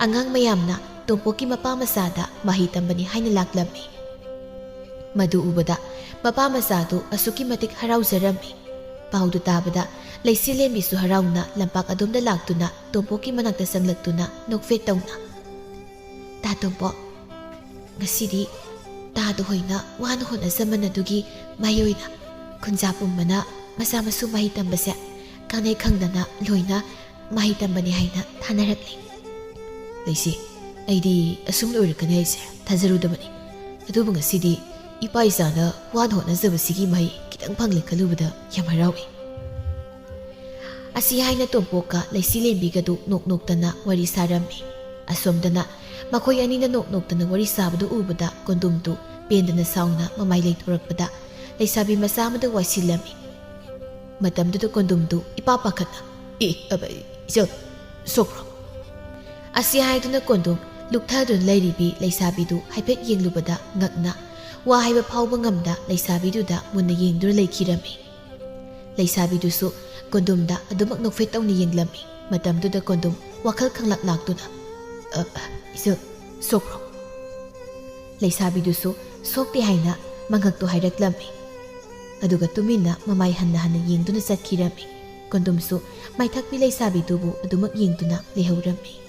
ꯑꯉꯥꯡ ꯃꯌꯥꯝꯅ ꯇꯣꯝꯄꯣꯛꯀꯤ ꯃꯄꯥ ꯃꯆꯥꯗ ꯃꯍꯩ ꯇꯝꯕꯅꯤ ꯍꯥꯏꯅ ꯂꯥꯛꯂꯝꯃꯤ꯫ ꯃꯗꯨ ꯎꯕꯗ ꯃꯄꯥ ꯃꯆꯥꯗꯨ ꯑꯁꯨꯛꯀꯤ ꯃꯇꯤꯛ ꯍꯔꯥꯎꯖꯔꯝꯃꯤ꯫ ꯄꯥꯎꯗꯨ ꯇꯥꯕꯗ ꯂꯩꯆꯤꯂꯦꯝꯕꯤꯁꯨ ꯍꯔꯥꯎꯅ ꯂꯝꯄꯥꯛ ꯑꯗꯣꯝꯗ ꯂꯥꯛꯇꯨꯅ ꯇꯣꯝꯄꯣꯛꯀꯤ ꯃꯅꯥꯛꯇ ꯆꯪꯂꯛꯇꯨꯅ ꯅꯣꯛꯐꯦꯠ ꯇꯧꯅ, "ꯇꯥ ꯇꯣꯝꯄꯣꯛ, ꯉꯁꯤꯗꯤ ꯇꯥꯗ ꯍꯣꯏꯅ ꯋꯥꯅ ꯍꯣꯠꯅꯖꯃꯟ ꯑꯗꯨꯒꯤ ꯃꯍꯩ ꯑꯣꯏꯅ ꯈꯨꯟꯖꯥ ꯄꯨꯝꯕꯅ ꯃꯆꯥ ꯃꯁꯨ ꯃꯍꯩ ꯇꯝꯕꯁꯦ ꯀꯥꯟꯅꯩ ꯈꯪꯗꯅ ꯂꯣꯏꯅ ꯃꯍꯩ ꯇꯝꯕꯅꯤ ꯍꯥꯏꯅ ꯊꯥꯅꯔꯛꯂꯤ꯫" "ꯂꯩꯁꯤ, ꯑꯩꯗꯤ ꯑꯁꯨꯝ ꯂꯣꯏꯔꯛꯀꯅꯤ ꯍꯥꯏꯁꯦ ꯊꯥꯖꯔꯨꯗꯕꯅꯤ꯫ ꯑꯗꯨꯕꯨ ꯉꯁꯤꯗꯤ ꯏꯄꯥ ꯏꯆꯥꯅ ꯋꯥꯅ ꯍꯣꯠꯅꯖꯕꯁꯤꯒꯤ ꯃꯍꯩ ꯈꯤꯇꯪ ꯐꯪꯂꯦ ꯈꯜꯂꯨꯕꯗ ꯌꯥꯝ ꯍꯔꯥꯎꯏ꯫" ꯑꯁꯤ ꯍꯥꯏꯅ ꯇꯣꯝꯄꯣꯛꯀ ꯂꯩꯁꯤꯂꯦꯝꯕꯤꯒꯗꯨ ꯅꯣꯛ ꯅꯣꯛꯇꯅ ꯋꯥꯔꯤ ꯁꯥꯔꯝꯃꯤ꯫ ꯑꯁꯣꯝꯗꯅ ꯃꯈꯣꯏ ꯑꯅꯤꯅ ꯅꯣꯛ ꯅꯣꯛꯇꯅ ꯋꯥꯔꯤ ꯁꯥꯕꯗꯨ ꯎꯕꯗ ꯀꯣꯟꯗꯨꯝꯗꯨ ꯄꯦꯟꯗꯅ ꯁꯥꯎꯅ ꯃꯃꯥꯏ ꯂꯩꯊꯣꯔꯛꯄꯗ ꯂꯩꯁꯥꯕꯤ ꯃꯆꯥ ꯑꯃꯗ ꯋꯥꯏꯁꯤꯜꯂꯝꯃꯤ꯫ ꯃꯇꯝꯗꯨꯗ ꯀꯣꯟꯗꯨꯝꯗꯨ ꯏꯄꯥ ꯄꯥꯈꯠꯅ, "ꯑꯦ, ꯑꯕ, ꯏꯆꯜ, ꯁꯣꯛꯄ꯭ꯔꯣ?" ꯑꯁꯤ ꯍꯥꯏꯗꯨꯅ ꯀꯣꯟꯗꯣꯝ ꯂꯨꯛꯊꯗꯨꯅ ꯂꯩꯔꯤꯕꯤ ꯂꯩꯁꯥꯕꯤꯗꯨ ꯍꯥꯏꯐꯦꯠ ꯌꯦꯡꯂꯨꯕꯗ ꯉꯛꯅ ꯋꯥ ꯍꯥꯏꯕ ꯐꯥꯎꯕ ꯉꯝꯗ ꯂꯩꯁꯥꯕꯤꯗꯨꯗ ꯃꯨꯟꯅ ꯌꯦꯡꯗꯨꯅ ꯂꯩꯈꯤꯔꯝꯃꯤ꯫ ꯂꯩꯁꯥꯕꯤꯗꯨꯁꯨ ꯀꯣꯟꯗꯣꯝꯗ ꯑꯗꯨꯃꯛ ꯅꯣꯛꯐꯦꯠ ꯇꯧꯅ ꯌꯦꯡꯂꯝꯃꯤ꯫ ꯃꯇꯝꯗꯨꯗ ꯀꯣꯟꯗꯣꯝ ꯋꯥꯈꯜ ꯈꯪꯂꯥꯛ ꯂꯥꯛꯇꯨꯅ, "ꯑ, ꯑ, ꯏꯆꯜ, ꯁꯣꯛꯄ꯭ꯔꯣ?" ꯂꯩꯁꯥꯕꯤꯗꯨꯁꯨ ꯁꯣꯛꯇꯦ ꯍꯥꯏꯅ ꯃꯉꯛꯇꯨ ꯍꯥꯏꯔꯛꯂꯝꯃꯤ꯫ ꯑꯗꯨꯒ ꯇꯨꯃꯤꯟꯅ ꯃꯃꯥꯏ ꯍꯟꯅ ꯍꯟꯅ ꯌꯦꯡꯗꯨꯅ ꯆꯠꯈꯤꯔꯝꯃꯤ꯫ ꯀꯣꯟꯗꯣꯝꯁꯨ ꯃꯥꯏꯊꯛꯄꯤ ꯂꯩꯁꯥꯕꯤꯗꯨꯕꯨ ꯑꯗꯨꯃꯛ ꯌꯦꯡꯗꯨꯅ ꯂꯩꯍꯧꯔꯝꯃꯤ꯫